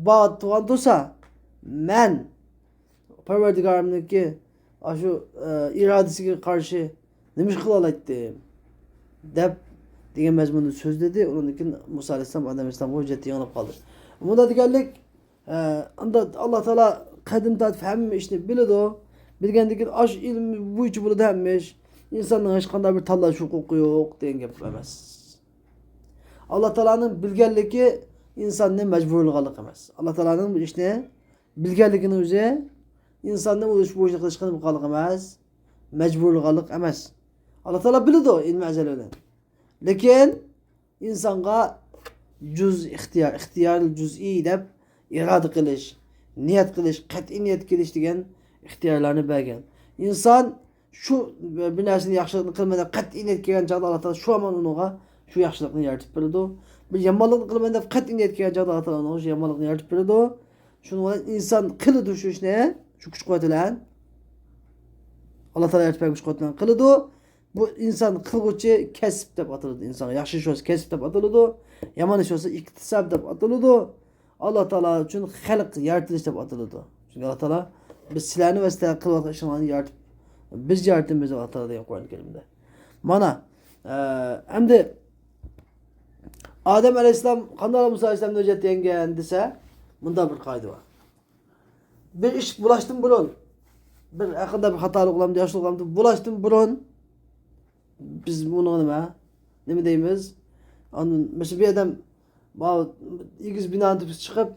بار تۇرغان تۇرسا، مەن پەرۋەردىگارىمنىڭكى ئاشۇ، ئە، ئىرادىسىگە قارشى نېمە ئىش قىلالايتتىم؟ دەپ دېگەن مەزمۇندا سۆزلىدى. ئۇنىڭدىن كېيىن مۇسا ئەلەيھىسسالام ئادەم ئەلەيھىسسالامغا ھۆججەتتە يېڭىلىپ قالدى. بۇندا دېگەنلىك، ئە، ئاندا ئاللا تائالا قەدىم تارتىپ ھەممە ئىشنى بىلىدۇ. بىلگەندىن كېيىن ئاشۇ ئىلىم بويىچە بولىدۇ ھەممە ئىش. ئىنساننىڭ ھېچقانداق بىر تاللاش ھوقۇقى يوق دېگەن گەپ ئەمەس. ئاللا تائالانىڭ بىلگەنلىكى ئىنساننى مەجبۇرلىغانلىق ئەمەس. ئاللا تائالانىڭ بۇ ئىشنى بىلگەنلىكىنىڭ ئۆزى ئىنساننى ئۇ ئىش بويىچە قىلىشقا نېمە قىلغانلىق ئەمەس؟ مەجبۇرلىغانلىق ئەمەس. ئاللا تائالا بىلىدۇ ئىلمى ئەزەل بىلەن. لېكىن ئىنسانغا جۈز ئىختىيار، ئىختىيار جۈزئىي دەپ ئىرادە قىلىش، نىيەت قىلىش، قەتئىي نىيەت قىلىش دېگەن ئىختىيارلارنى بەرگەن. ئىنسان شۇ بىر نەرسىنى، ياخشىلىقنى قىلىمەن دەپ قەتئىي نىيەت كىرگەن چاغدا، ئاللا تائالا شۇ ھامان ئۇنىڭغا شۇ ياخشىلىقنى يارىتىپ بېرىدۇ. بىر يامانلىقنى قىلىمەن دەپ قەتئىي نىيەت كىرگەن چاغدا، ئاللا تائالا ئۇنىڭغا شۇ يامانلىقنى يارىتىپ بېرىدۇ. شۇنىڭ بىلەن ئىنسان قىلىدۇ شۇ ئىشنى، شۇ كۈچ-قۇۋۋەت بىلەن. ئاللا تائالا يارىتىپ بەرگەن كۈچ-قۇۋۋەت بىلەن قىلىدۇ. بۇ ئىنسان قىلغۇچى كەسىپ دەپ ئاتىلىدۇ. ئىنسانغا ياخشى ئىش بولسا كەسىپ دەپ ئاتىلىدۇ. يامان ئىش بولسا ئىكتىساب دەپ ئاتىلىدۇ. ئاللا تائالا ئۈچۈن خەلق يارىتىلىش دەپ ئاتىلىدۇ. چۈنكى ئاللا تائالا، بىز سىلەرنى ۋە سىلەر قىلىۋاتقان ئىشىڭلارنى يارىتىپ، بىز يارىتىمىز دەپ ئاللا تائالا دېگەن قۇرئان كەرىمدە. مانا، ئە، ئەمدى ئادەم ئەلەيھىسسالام قانداق مۇسا ئەلەيھىسسالامنى ھۆججەت دېگەن دېسە، مۇنداق بىر قائىدە بار. بىر ئىش بولاشتىن بۇرۇن، بىر ھەققىدە بىر خاتالىق بولامدۇ، ياخشىلىق بولامدۇ، بولاشتىن بۇرۇن بىز بۇنىڭغا نېمە، نېمە دەيمىز؟ ئاندىن، مەسىلەن، بىر ئادەم بۇ ئېگىز بىنانىڭ تۆپىسىگە چىقىپ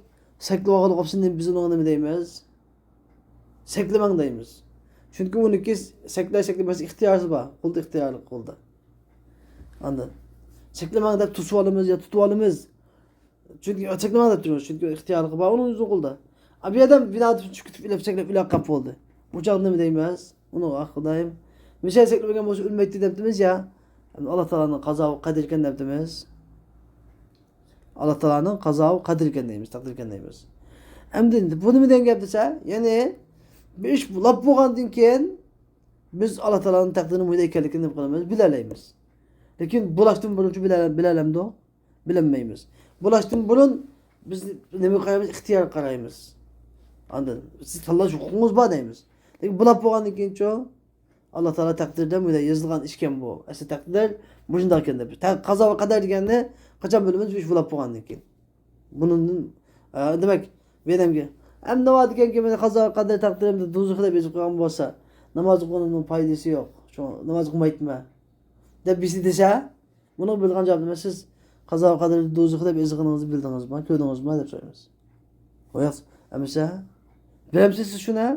سەكلىۋالغىلى قوپسا، نېمە، بىز ئۇنىڭغا نېمە دەيمىز؟ سەكلىمەڭ دەيمىز. چۈنكى ئۇنىڭكى سەكلەش، سەكلىمەس ئىختىيارى بار. قۇلدا ئىختىيارلىق قۇلدا. ئاندىن سەكلىمەڭ دەپ توسۇۋالىمىز يا تۇتۇۋالىمىز. چۈنكى چەكلىمەڭ دەپ تۇرىمىز، چۈنكى ئىختىيارلىقى بار ئۇنىڭ ئۆزىنىڭ قولىدا. ئا، بۇ ئادەم بىنا تۈپتىن چۈشۈپ كېتىپ ئۆلۈپ چەكلەپ ئۆلۈپ قاپتۇ بولدى. بۇ چاغدا نېمە دەيمىز؟ ئۇنىڭغا، ئاھ خۇدايىم، مېنى چەكلىمىگەن بولسا ئۆلمەيتتى دەپتىمىز يا. ئەمدى ئاللا تائالانىڭ قازا ۋە قەدىرى ئىكەن دەپتىمىز. ئاللا تائالانىڭ قازا ۋە قەدىرى ئىكەن دەيمىز، تەقدىر ئىكەن دەيمىز. ئەمدى بۇ نېمە دېگەن گەپ دېسە، يەنى بىر ئىش لاپ بولغاندىن كېيىن بىز ئاللا تائالانىڭ تەقدىرىنىڭ مۇنداق ئىكەنلىكىنى نېمە قىلىمىز؟ بىلەلەيمىز. لېكىن بولاشتىن بۇرۇنچە بىلە-، بىلەلەمدۇ؟ بىلەلمەيمىز. بولاشتىن بۇرۇن بىز نېمىگە قارايمىز؟ ئىختىيارغا قارايمىز. ئاندىن سىز تاللاش ھوقۇقىڭىز بار دەيمىز. لېكىن بۇ لاپ بولغاندىن كېيىنچۇ؟ ئاللا تائالا تەقدىردە بۇنداق يېزىلغان ئىشكەن بۇ. ئەسلى تەقدىر مۇشۇنداق ئىكەن دەپ. تە-، قازا ۋە قەدەر دېگەننى قاچان بىلىمىز؟ مۇشۇ لاپ بولغاندىن كېيىن. بۇنىڭدىن، ئە، دېمەك، بۇ ئادەمگە، ئەمدى نېمە دېگەنكى، مېنى قازا ۋە قەدەر تەقدىرىمدە دوزاخ دەپ يېزىپ قويغان بولسا، ناماز ئوقۇغىنىمنىڭ پايدىسى يوق. شۇڭا ناماز ئوقۇمايتتىمەن. دەپ بىرسى دېسە، بۇنىڭغا بېرىدىغان جاۋاب نېمە؟ سىز قازا ۋە قەدەر دوزىخى دەپ يېزىلغىنىڭىزنى بىلدىڭىزمۇ، كۆردىڭىزمۇ دەپ سورايمىز. ئۇ ياق، ئەمىسە، بىلەمسىز سىز شۇنى؟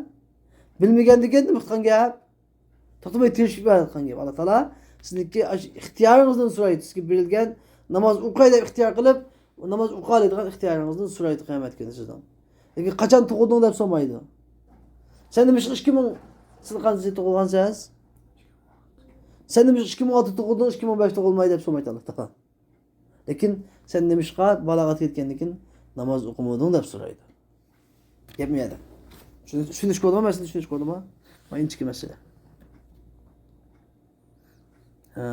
بىلمىگەندىكىن نېمە قىلغان گەپ؟ توختىماي تىرىشىپ بېرىۋاتقان گەپ. ئاللا تائالا سىزنىڭكى ئاشۇ ئىختىيارىڭىزدىن سورايدۇ. سىزگە بېرىلگەن ناماز ئوقۇي دەپ ئىختىيار قىلىپ، ئۇ ناماز ئوقۇيالايدىغان ئىختىيارىڭىزدىن سورايدۇ قىيامەت كۈنى سىزدىن. لېكىن قاچان تۇغۇلدۇڭ دەپ سورىمايدۇ. سەن نېمىشقا ئىككى مىڭ سىز قانچىسى تۇغۇلغانسىز؟ سەن نېمىشقا ئىككى مىڭ ئالتە تۇغۇلدۇڭ، ئىككى مىڭ بەش تۇغۇلماي دەپ سورىمايدۇ ئاللا تائالا. لېكىن سەن نېمىشقا بالاغەتكە يەتكەندىن كېيىن ناماز ئوقۇمىدىڭ دەپ سورايدۇ. گەپ مۇ يەردە؟ چۈشىنىش-، چۈشىنىشكە بولدىما؟ مەسىلىنى چۈشىنىشكە بولدىما؟ مانا ئىنچىكە مەسىلە. ھە.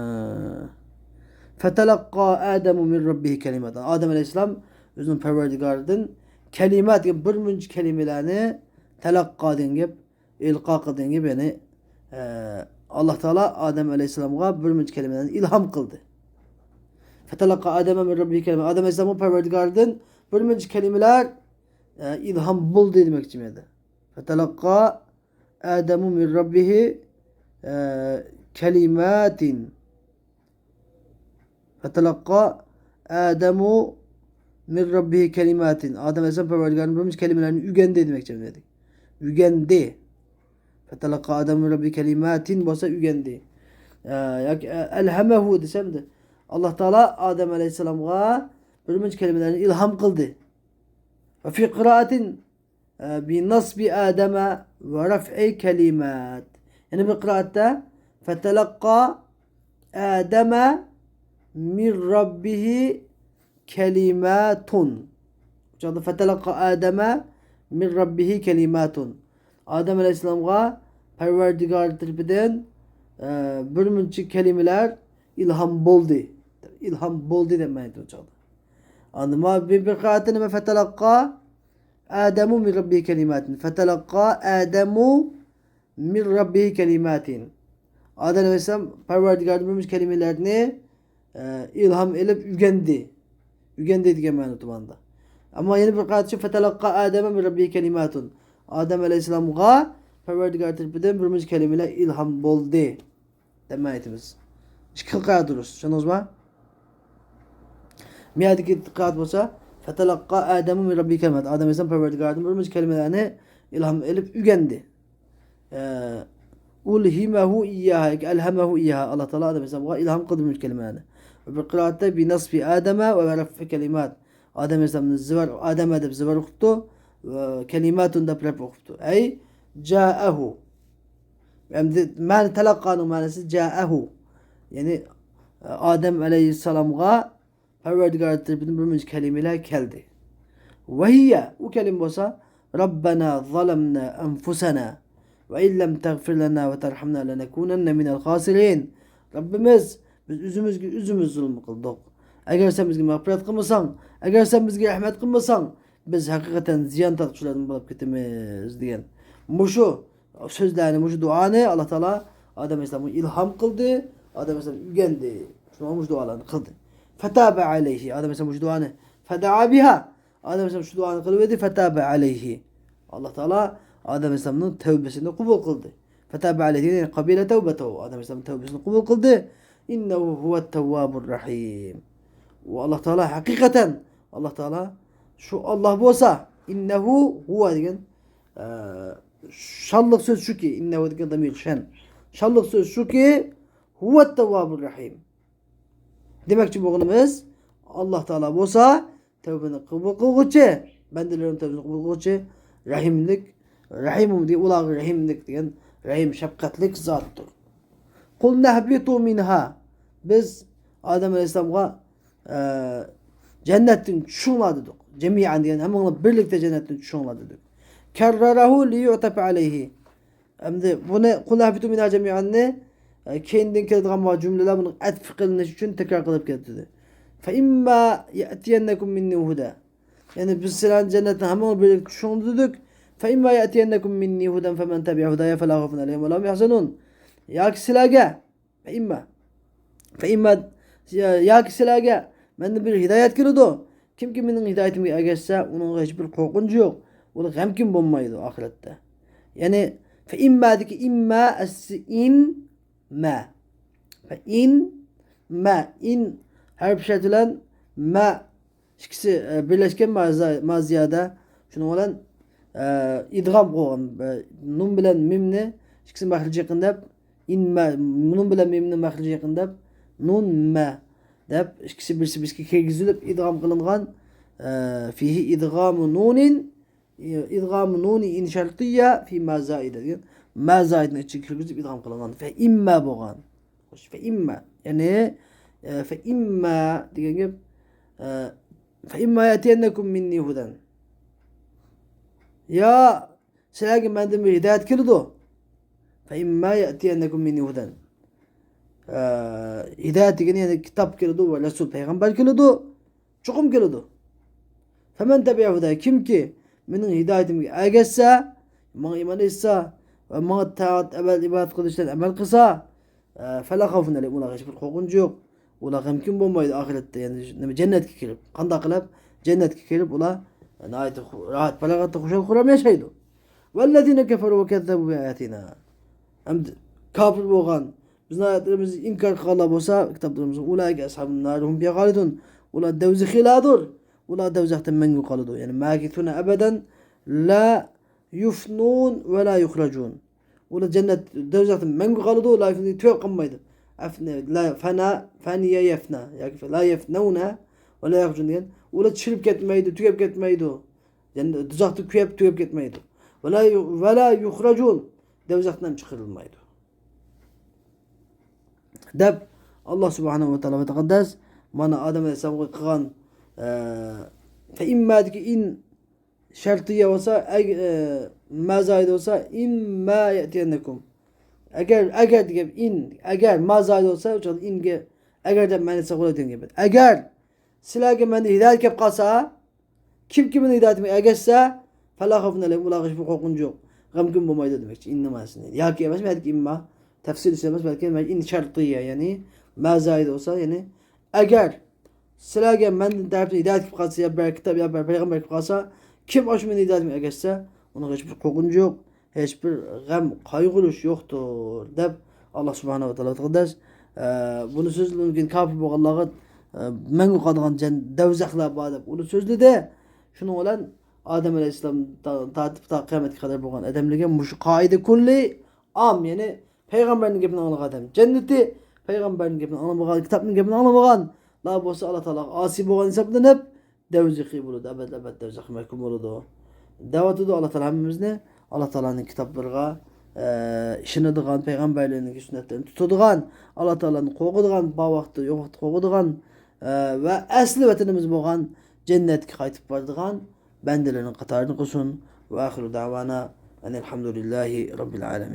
فَتَلَقَّى آدَمُ مِنْ رَبِّهِ كَلِمَاتٍ. ئادەم ئەلەيھىسسالام ئۆزىنىڭ پەرۋەردىگارىدىن كەلىمات دېگەن بىر مۇنچە كەلىمىلەرنى تەلەققا دېگەن گەپ، ئىلقا قىلدى دېگەن گەپ، يەنى، ئە، ئاللا تائالا ئادەم ئەلەيھىسسالامغا بىر مۇنچە كەلىمىلەرنى ئىلھام قىلدى. فَتَلَقَّى آدَمُ مىنْ رَبِّهِ كَلِمَاتٍ. ئادەم ئەلەيھىسسالامغا پەرۋەردىگارىدىن بىر مۇنچە كەلىمىلەر، ئە، ئىلھام بولدى دېمەكچى بۇ يەردە. فَتَلَقَّى آدَمُ مِنْ رَبِّهِ، ئە، كَلِمَاتٍ. فَتَلَقَّى آدَمُ مِنْ رَبِّهِ كَلِمَاتٍ. ئادەم ئەلەيھىسسالام پەرۋەردىگارىدىن بىر مۇنچە كەلىمىلەرنى ئۆگەندى دېمەكچى بۇ يەردە. ئۆگەندى. فَتَلَقَّى آدَمُ مِنْ رَبِّهِ كَلِمَاتٍ بولسا ئۆگەندى. ئە، ياكى، ئە، أَلْهَمَهُ دېسەمدە، ئاللا تائالا ئادەم ئەلەيھىسسالامغا بىر مۇنچە كەلىمىلەرنى ئىلھام قىلدى. وَفِي قِرَاءَةٍ، ئە، بِنَصْبِ آدَمَ وَرَفْعِ كَلِمَاتٍ. يەنە بىر قىرائەتتە، فَتَلَقَّى آدَمُ مِنْ رَبِّهِ كَلِمَاتٌ. بۇ چاغدا فَتَلَقَّى آدَمُ مِنْ رَبِّهِ كَلِمَاتٌ. ئادەم ئەلەيھىسسالامغا پەرۋەردىگارى تەرىپىدىن، ئە، بىر مۇنچە كەلىمىلەر ئىلھام بولدى. ئىلھام بولدى دەپ مەنە ئېيتىدۇ بۇ چاغدا. ئاندىن ما-، بىر، بىر قىرائەتتە نېمە؟ فَتَلَقَّى آدَمُ مِنْ رَبِّهِ كَلِمَاتٍ. فَتَلَقَّى آدَمُ مِنْ رَبِّهِ كَلِمَاتٍ. ئادەم ئەلەيھىسسالام پەرۋەردىگارىدىن بىر مۇنچە كەلىمىلەرنى، ئە، ئىلھام ئېلىپ ئۆگەندى. ئۆگەندى دېگەن مەنىدە تۇرماقتا. ئەمما يەنە بىر قىرائەتتە فَتَلَقَّى آدَمُ مِنْ رَبِّهِ كَلِمَاتٍ. ئادەم ئەلەيھىسسالامغا پەرۋەردىگار تەرىپىدىن بىر مۇنچە كەلىمىلەر ئىلھام بولدى. دەپ مەن ئېيتىمىز. ئىككى خىل قىرائەت دۇرۇس. چۈشەندىڭىزمۇ؟ مىيادىكى قىرائەت بولسا، فَتَلَقَّى آدَمُ مِنْ رَبِّهِ كَلِمَاتٍ. ئادەم ئەلەيھىسسالام پەرۋەردىگارىدىن بىر مۇنچە كەلىمىلەرنى ئىلھام ئېلىپ ئۆگەندى. ئە، ئۇلھىمەھۇ ئىيياھا ياكى ئەلھەمەھۇ ئىيياھا، ئاللا تائالا ئادەم ئەلەيھىسسالامغا ئىلھام قىلدى بۇ كەلىمىلەرنى. ۋە بىر قىرائەتتە بىنەسبى ئادەمە ۋە رەفئى كەلىمات، ئادەم ئەلەيھىسسالامنى زىۋار، ئادەمە دەپ زىۋار ئوقۇپتۇ، ۋە كەلىماتۇن دەپ رەپ ئوقۇپتۇ. ئەي جائەھۇ. ئەمدى مەنە تەلەققانىڭ مەنىسى جائەھۇ. يەنى ئادەم ئەلەيھىسسالامغا پەرۋەردىگار تەرىپىدىن بىر مۇنچە كەلىمىلەر كەلدى. ۋەھىيە، ئۇ كەلىمە بولسا، رەببەنا زەلەمنا ئەنفۇسەنا ۋە ئىن لەم تەغفىر لەنا ۋە تەرھەمنا لەنەكۇنەننە مىنەل خاسىرىن. رەببىمىز، بىز ئۆزىمىزگە ئۆزىمىز زۇلۇم قىلدۇق. ئەگەر سەن بىزگە مەغپىرەت قىلمىساڭ، ئەگەر سەن بىزگە رەھمەت قىلمىساڭ، بىز ھەقىقەتەن زىيان تارتقۇچىلاردىن بولۇپ كېتىمىز دېگەن. مۇشۇ سۆزلەرنى، مۇشۇ دۇئانى ئاللا تائالا ئادەم ئەلەيھىسسالامغا ئىلھام قىلدى، ئادەم ئەلەيھىسسالام ئۆگەندى. شۇڭا مۇشۇ دۇئالارنى قىلدى. فەتابە ئەلەيھى، ئادەم ئەلەيھىسسالام مۇشۇ دۇئانى، فەدەئا بىھا، ئادەم ئەلەيھىسسالام شۇ دۇئانى قىلىۋەردى، فەتابە ئەلەيھى. ئاللا تائالا ئادەم ئەلەيھىسسالامنىڭ تەۋبىسىنى قوبۇل قىلدى. فەتابە ئەلەيھى، يەنى قەبىلە تەۋبەتەھۇ، ئادەم ئەلەيھىسسالامنىڭ تەۋبىسىنى قوبۇل قىلدى. ئىننەھۇ ھۇۋەت تەۋۋابۇر رەھىم. ئۇ ئاللا تائالا ھەقىقەتەن، ئاللا تائالا، شۇ ئاللا بولسا، ئىننەھۇ ھۇۋە دېگەن، ئە، شانلىق سۆز شۇكى، ئىننەھۇ دېگەن دامىر شەن. شانلىق سۆز شۇكى، ھۇۋەت تەۋۋابۇر رەھىم. دېمەكچى بولغىنىمىز، ئاللا تائالا بولسا تەۋبىنى قوبۇل قىلغۇچى، بەندىلىرىنىڭ تەۋبىسىنى قوبۇل قىلغۇچى، رەھىملىك، رەھىمۇ دېگەن، ئۇلارغا رەھىملىك دېگەن، رەھىم، شەپقەتلىك زاتتۇر. قۇلنا ھەببىتۇ مىنھا. بىز ئادەم ئەلەيھىسسالامغا، ئە، جەننەتتىن چۈشۈڭلار دېدۇق. جەمىئەن دېگەن، ھەممىڭلار بىرلىكتە جەننەتتىن چۈشۈڭلار دېدۇك. كەررەرەھۇ لىيۇئتەپە ئەلەيھى. ئەمدى بۇنى قۇل ئەھبىتۇ مىنھا جەمىئەننى، ئە، كەينىدىن كېلىدىغان بۇ جۈملىلەر بۇنىڭ ئەتپ قىلىنىشى ئۈچۈن تەكرار قىلىپ كەلتۈردى. فەئىمما يەئتىيەننەكۇم مىننى ھۇدە. يەنى بىز سىلەرنى جەننەتتىن ھەممىڭلار بىرلىكتە چۈشۈڭلار دېدۇق. فەئىمما يەئتىيەننەكۇم مىننى ھۇدەن فەمەن تەبىئە ھۇدايا فەلا خەۋفۇن ئەلەيھىم ۋەلا ھۇم يەھزەنۇن. ياكى سىلەرگە فەئىمما. فەئىمما، يا-، ياكى سىلەرگە مەندىن بىر ھىدايەت كېلىدۇ. كىمكى مېنىڭ ھىدايىتىمگە ئەگەشسە، ئۇنىڭغا ھېچبىر قورقۇنچى يوق. ئۇلار غەمكىن بولمايدۇ ئاخىرەتتە. يەنى، فەئىممادىكى ئىمما ئەسلى ئىن، مە. فەئىن، مە. ئىن ھەرپ شەرت بىلەن مە ئىككىسى، ئە، بىرلەشكەن ما زا-، ما زىيادە. شۇنىڭ بىلەن، ئە، ئىدغام قىلغان، ئە، نۇن بىلەن مىمنى ئىككىسى مەخرىجى يېقىن دەپ، ئىنمە، نۇن بىلەن مىمنىڭ مەخرىجى يېقىن دەپ، نۇن مە دەپ ئىككىسى بىرسى بىرسىگە كىرگۈزۈلۈپ ئىدغام قىلىنغان، ئە، فىھى ئىدغامۇ نۇنىن، ئىدغامۇ نۇنى ئىن شەرتىيە فى ما زائىدە دېگەن، ما زائىدنىڭ ئىچىگە كىرگۈزۈپ ئىدغام قىلىنغان. فەئىمما بولغان. خوش، فەئىمما. يەنى، ئە، فەئىمما دېگەن گەپ، ئە، فەئىمما يەئتىيەننەكۇم مىننى ھۇدەن. يا سىلەرگە مەندىن بىر ھىدايەت كېلىدۇ. فەئىمما يەئتىيەننەكۇم مىننى ھۇدەن. ئە، ھىدايەت دېگىنى يەنى كىتاب كېلىدۇ ۋە رەسۇل پەيغەمبەر كېلىدۇ. چوقۇم كېلىدۇ. فەمەن تەبىئە ھۇدايە، كىمكى مېنىڭ ھىدايىتىمگە ئەگەشسە، ماڭا ئىمان ئېيتسا ۋە ماڭا تائەت، ئەمەل، ئىبادەت قىلىش بىلەن ئەمەل قىلسا، ئە، فەلا خەۋفۇن ئەلەيھىم، ئۇلارغا ھېچبىر قورقۇنچ يوق. ئۇلار غەمكىن بولمايدۇ ئاخىرەتتە، يەنى نېمە، جەننەتكە كىرىپ. قانداق قىلىپ؟ جەننەتكە كىرىپ ئۇلار ناھايىتى خۇ-، راھەت، پاراغەتتە، خۇشال-خۇرام ياشايدۇ. ۋەللەزىنە كەفەرۇ ۋە كەززەبۇ بىئاياتىنا. ئەمدى كاپىر بولغان، بىزنىڭ ئايەتلىرىمىزنى ئىنكار قىلغانلار بولسا، كىتابلىرىمىزغا، ئۇلائىكە ئەسھابۇن نار ھۇم فىھا خالىدۇن. ئۇلار دەۋزىخىلادۇر. ئۇلار دەۋزەختە مەڭگۈ قالىدۇ. يەنى ماكىسۇنە ئەبەدەن لا يۇفنۇن ۋە لا يۇخرەجۇن. ئۇلار جەننەت، دەۋزەختە مەڭگۈ قالىدۇ، لا يۇفنۇن، تۈگەپ قالمايدۇ. ئەفنە، لا، فەنا، فەنىيە يەفنا ياكى لا يەفنەۋنە ۋە لا يۇخرەجۇن دېگەن. ئۇلار چىرىپ كەتمەيدۇ، تۈگەپ كەتمەيدۇ. يەنى دوزاختا كۆيۈپ تۈگەپ كەتمەيدۇ. ۋەلا يۇ-، ۋەلا يۇخرەجۇن. دەۋزەختىن ھەم چىقىرىلمايدۇ. دەپ، ئاللا سۇبھانەھۇ ۋە تائالا ۋە تەقەددەس مانا ئادەم ئەلەيھىسسالامغا قىلغان، ئە، فەئىممادىكى ئىن شەرتىيە بولسا، ئەگ-، ئە، ما زائىدە بولسا، ئىمما يەئتىيەننەكۇم. ئەگەر، ئەگەر دېگەن ئىن، ئەگەر ما زائىدە بولسا، ئۇ چاغدا ئىنگە ئەگەر دەپ مەنىسى قىلىدىغان گەپ. ئەگەر سىلەرگە مەندىن ھىدايەت كەپ قالسا، كىمكى مېنىڭ ھىدايىتىمگە ئەگەشسە، فەلا خەۋفۇن ئەلەيھىم، ئۇلارغا ھېچبىر قورقۇنچ يوق، غەمكىن بولمايدۇ دېمەكچى، ئىننىڭ مەنىسىنى. ياكى ئەمەسمۇ، ھەدىكى ئىمما تەفسىر دېسە ئەمەس، بەلكى ئىن شەرتىيە، يەنى ما زائىدە بولسا، يەنى ئەگەر سىلەرگە مەندىن تەرەپتىن ھىدايەت كېلىپ قالسا، يا بىر كىتاب، يا بىر پەيغەمبەر كېلىپ قالسا، كىم ئاشۇ مېنىڭ ھىدايىتىمگە ئەگەشسە، ئۇنىڭغا ھېچبىر قورقۇنچ يوق، ھېچبىر غەم، قايغۇرۇش يوقتۇر، دەپ، ئاللا سۇبھانەھۇ ۋە تائالا تەقەددەس، ئە، بۇنى سۆزلىدى. كاپىر بولغانلارغا، ئە، مەڭگۈ قالىدىغان جەن-، دەۋزەخلەر بار، دەپ ئۇنى سۆزلىدى. شۇنىڭ بىلەن ئادەم ئەلەيھىسسالام تا-، تارتىپ تا قىيامەتكە قەدەر بولغان ئادەملەرگە مۇشۇ قائىدە كۇللى ئام، يەنى پەيغەمبەرنىڭ گېپىنى ئاڭلىغان ئادەم جەننىتى، پەيغەمبەرنىڭ گېپىنى ئاڭلىمىغان، كىتابنىڭ گېپىنى ئاڭلىمىغانلار بولسا ئاللا تائالاغا ئاسىي بولغان ھېسابلىنىپ، دەۋزىخى بولىدۇ، ئەبەد ئەبەد دەۋزىخى مەھكۇم بولىدۇ. دەۋاتىدۇ ئاللا تائالا ھەممىمىزنى ئاللا تائالانىڭ كىتابلىرىغا، ئە، ئىشىنىدىغان، پەيغەمبەرلىرىنىڭ سۈننەتلىرىنى تۇتىدىغان، ئاللا تائالانى قورقىدىغان، بار ۋاقىتتا، يوق ۋاقىتتا قورقىدىغان، ئە، ۋە ئەسلى ۋەتىنىمىز بولغان جەننەتكە قايتىپ بارىدىغان بەندىلەرنىڭ قاتارىدا قىلسۇن. ۋە ئاخىرۇ دەۋانا ئەنىل ھەمدۇلىللاھى رەببىل ئالەمىن.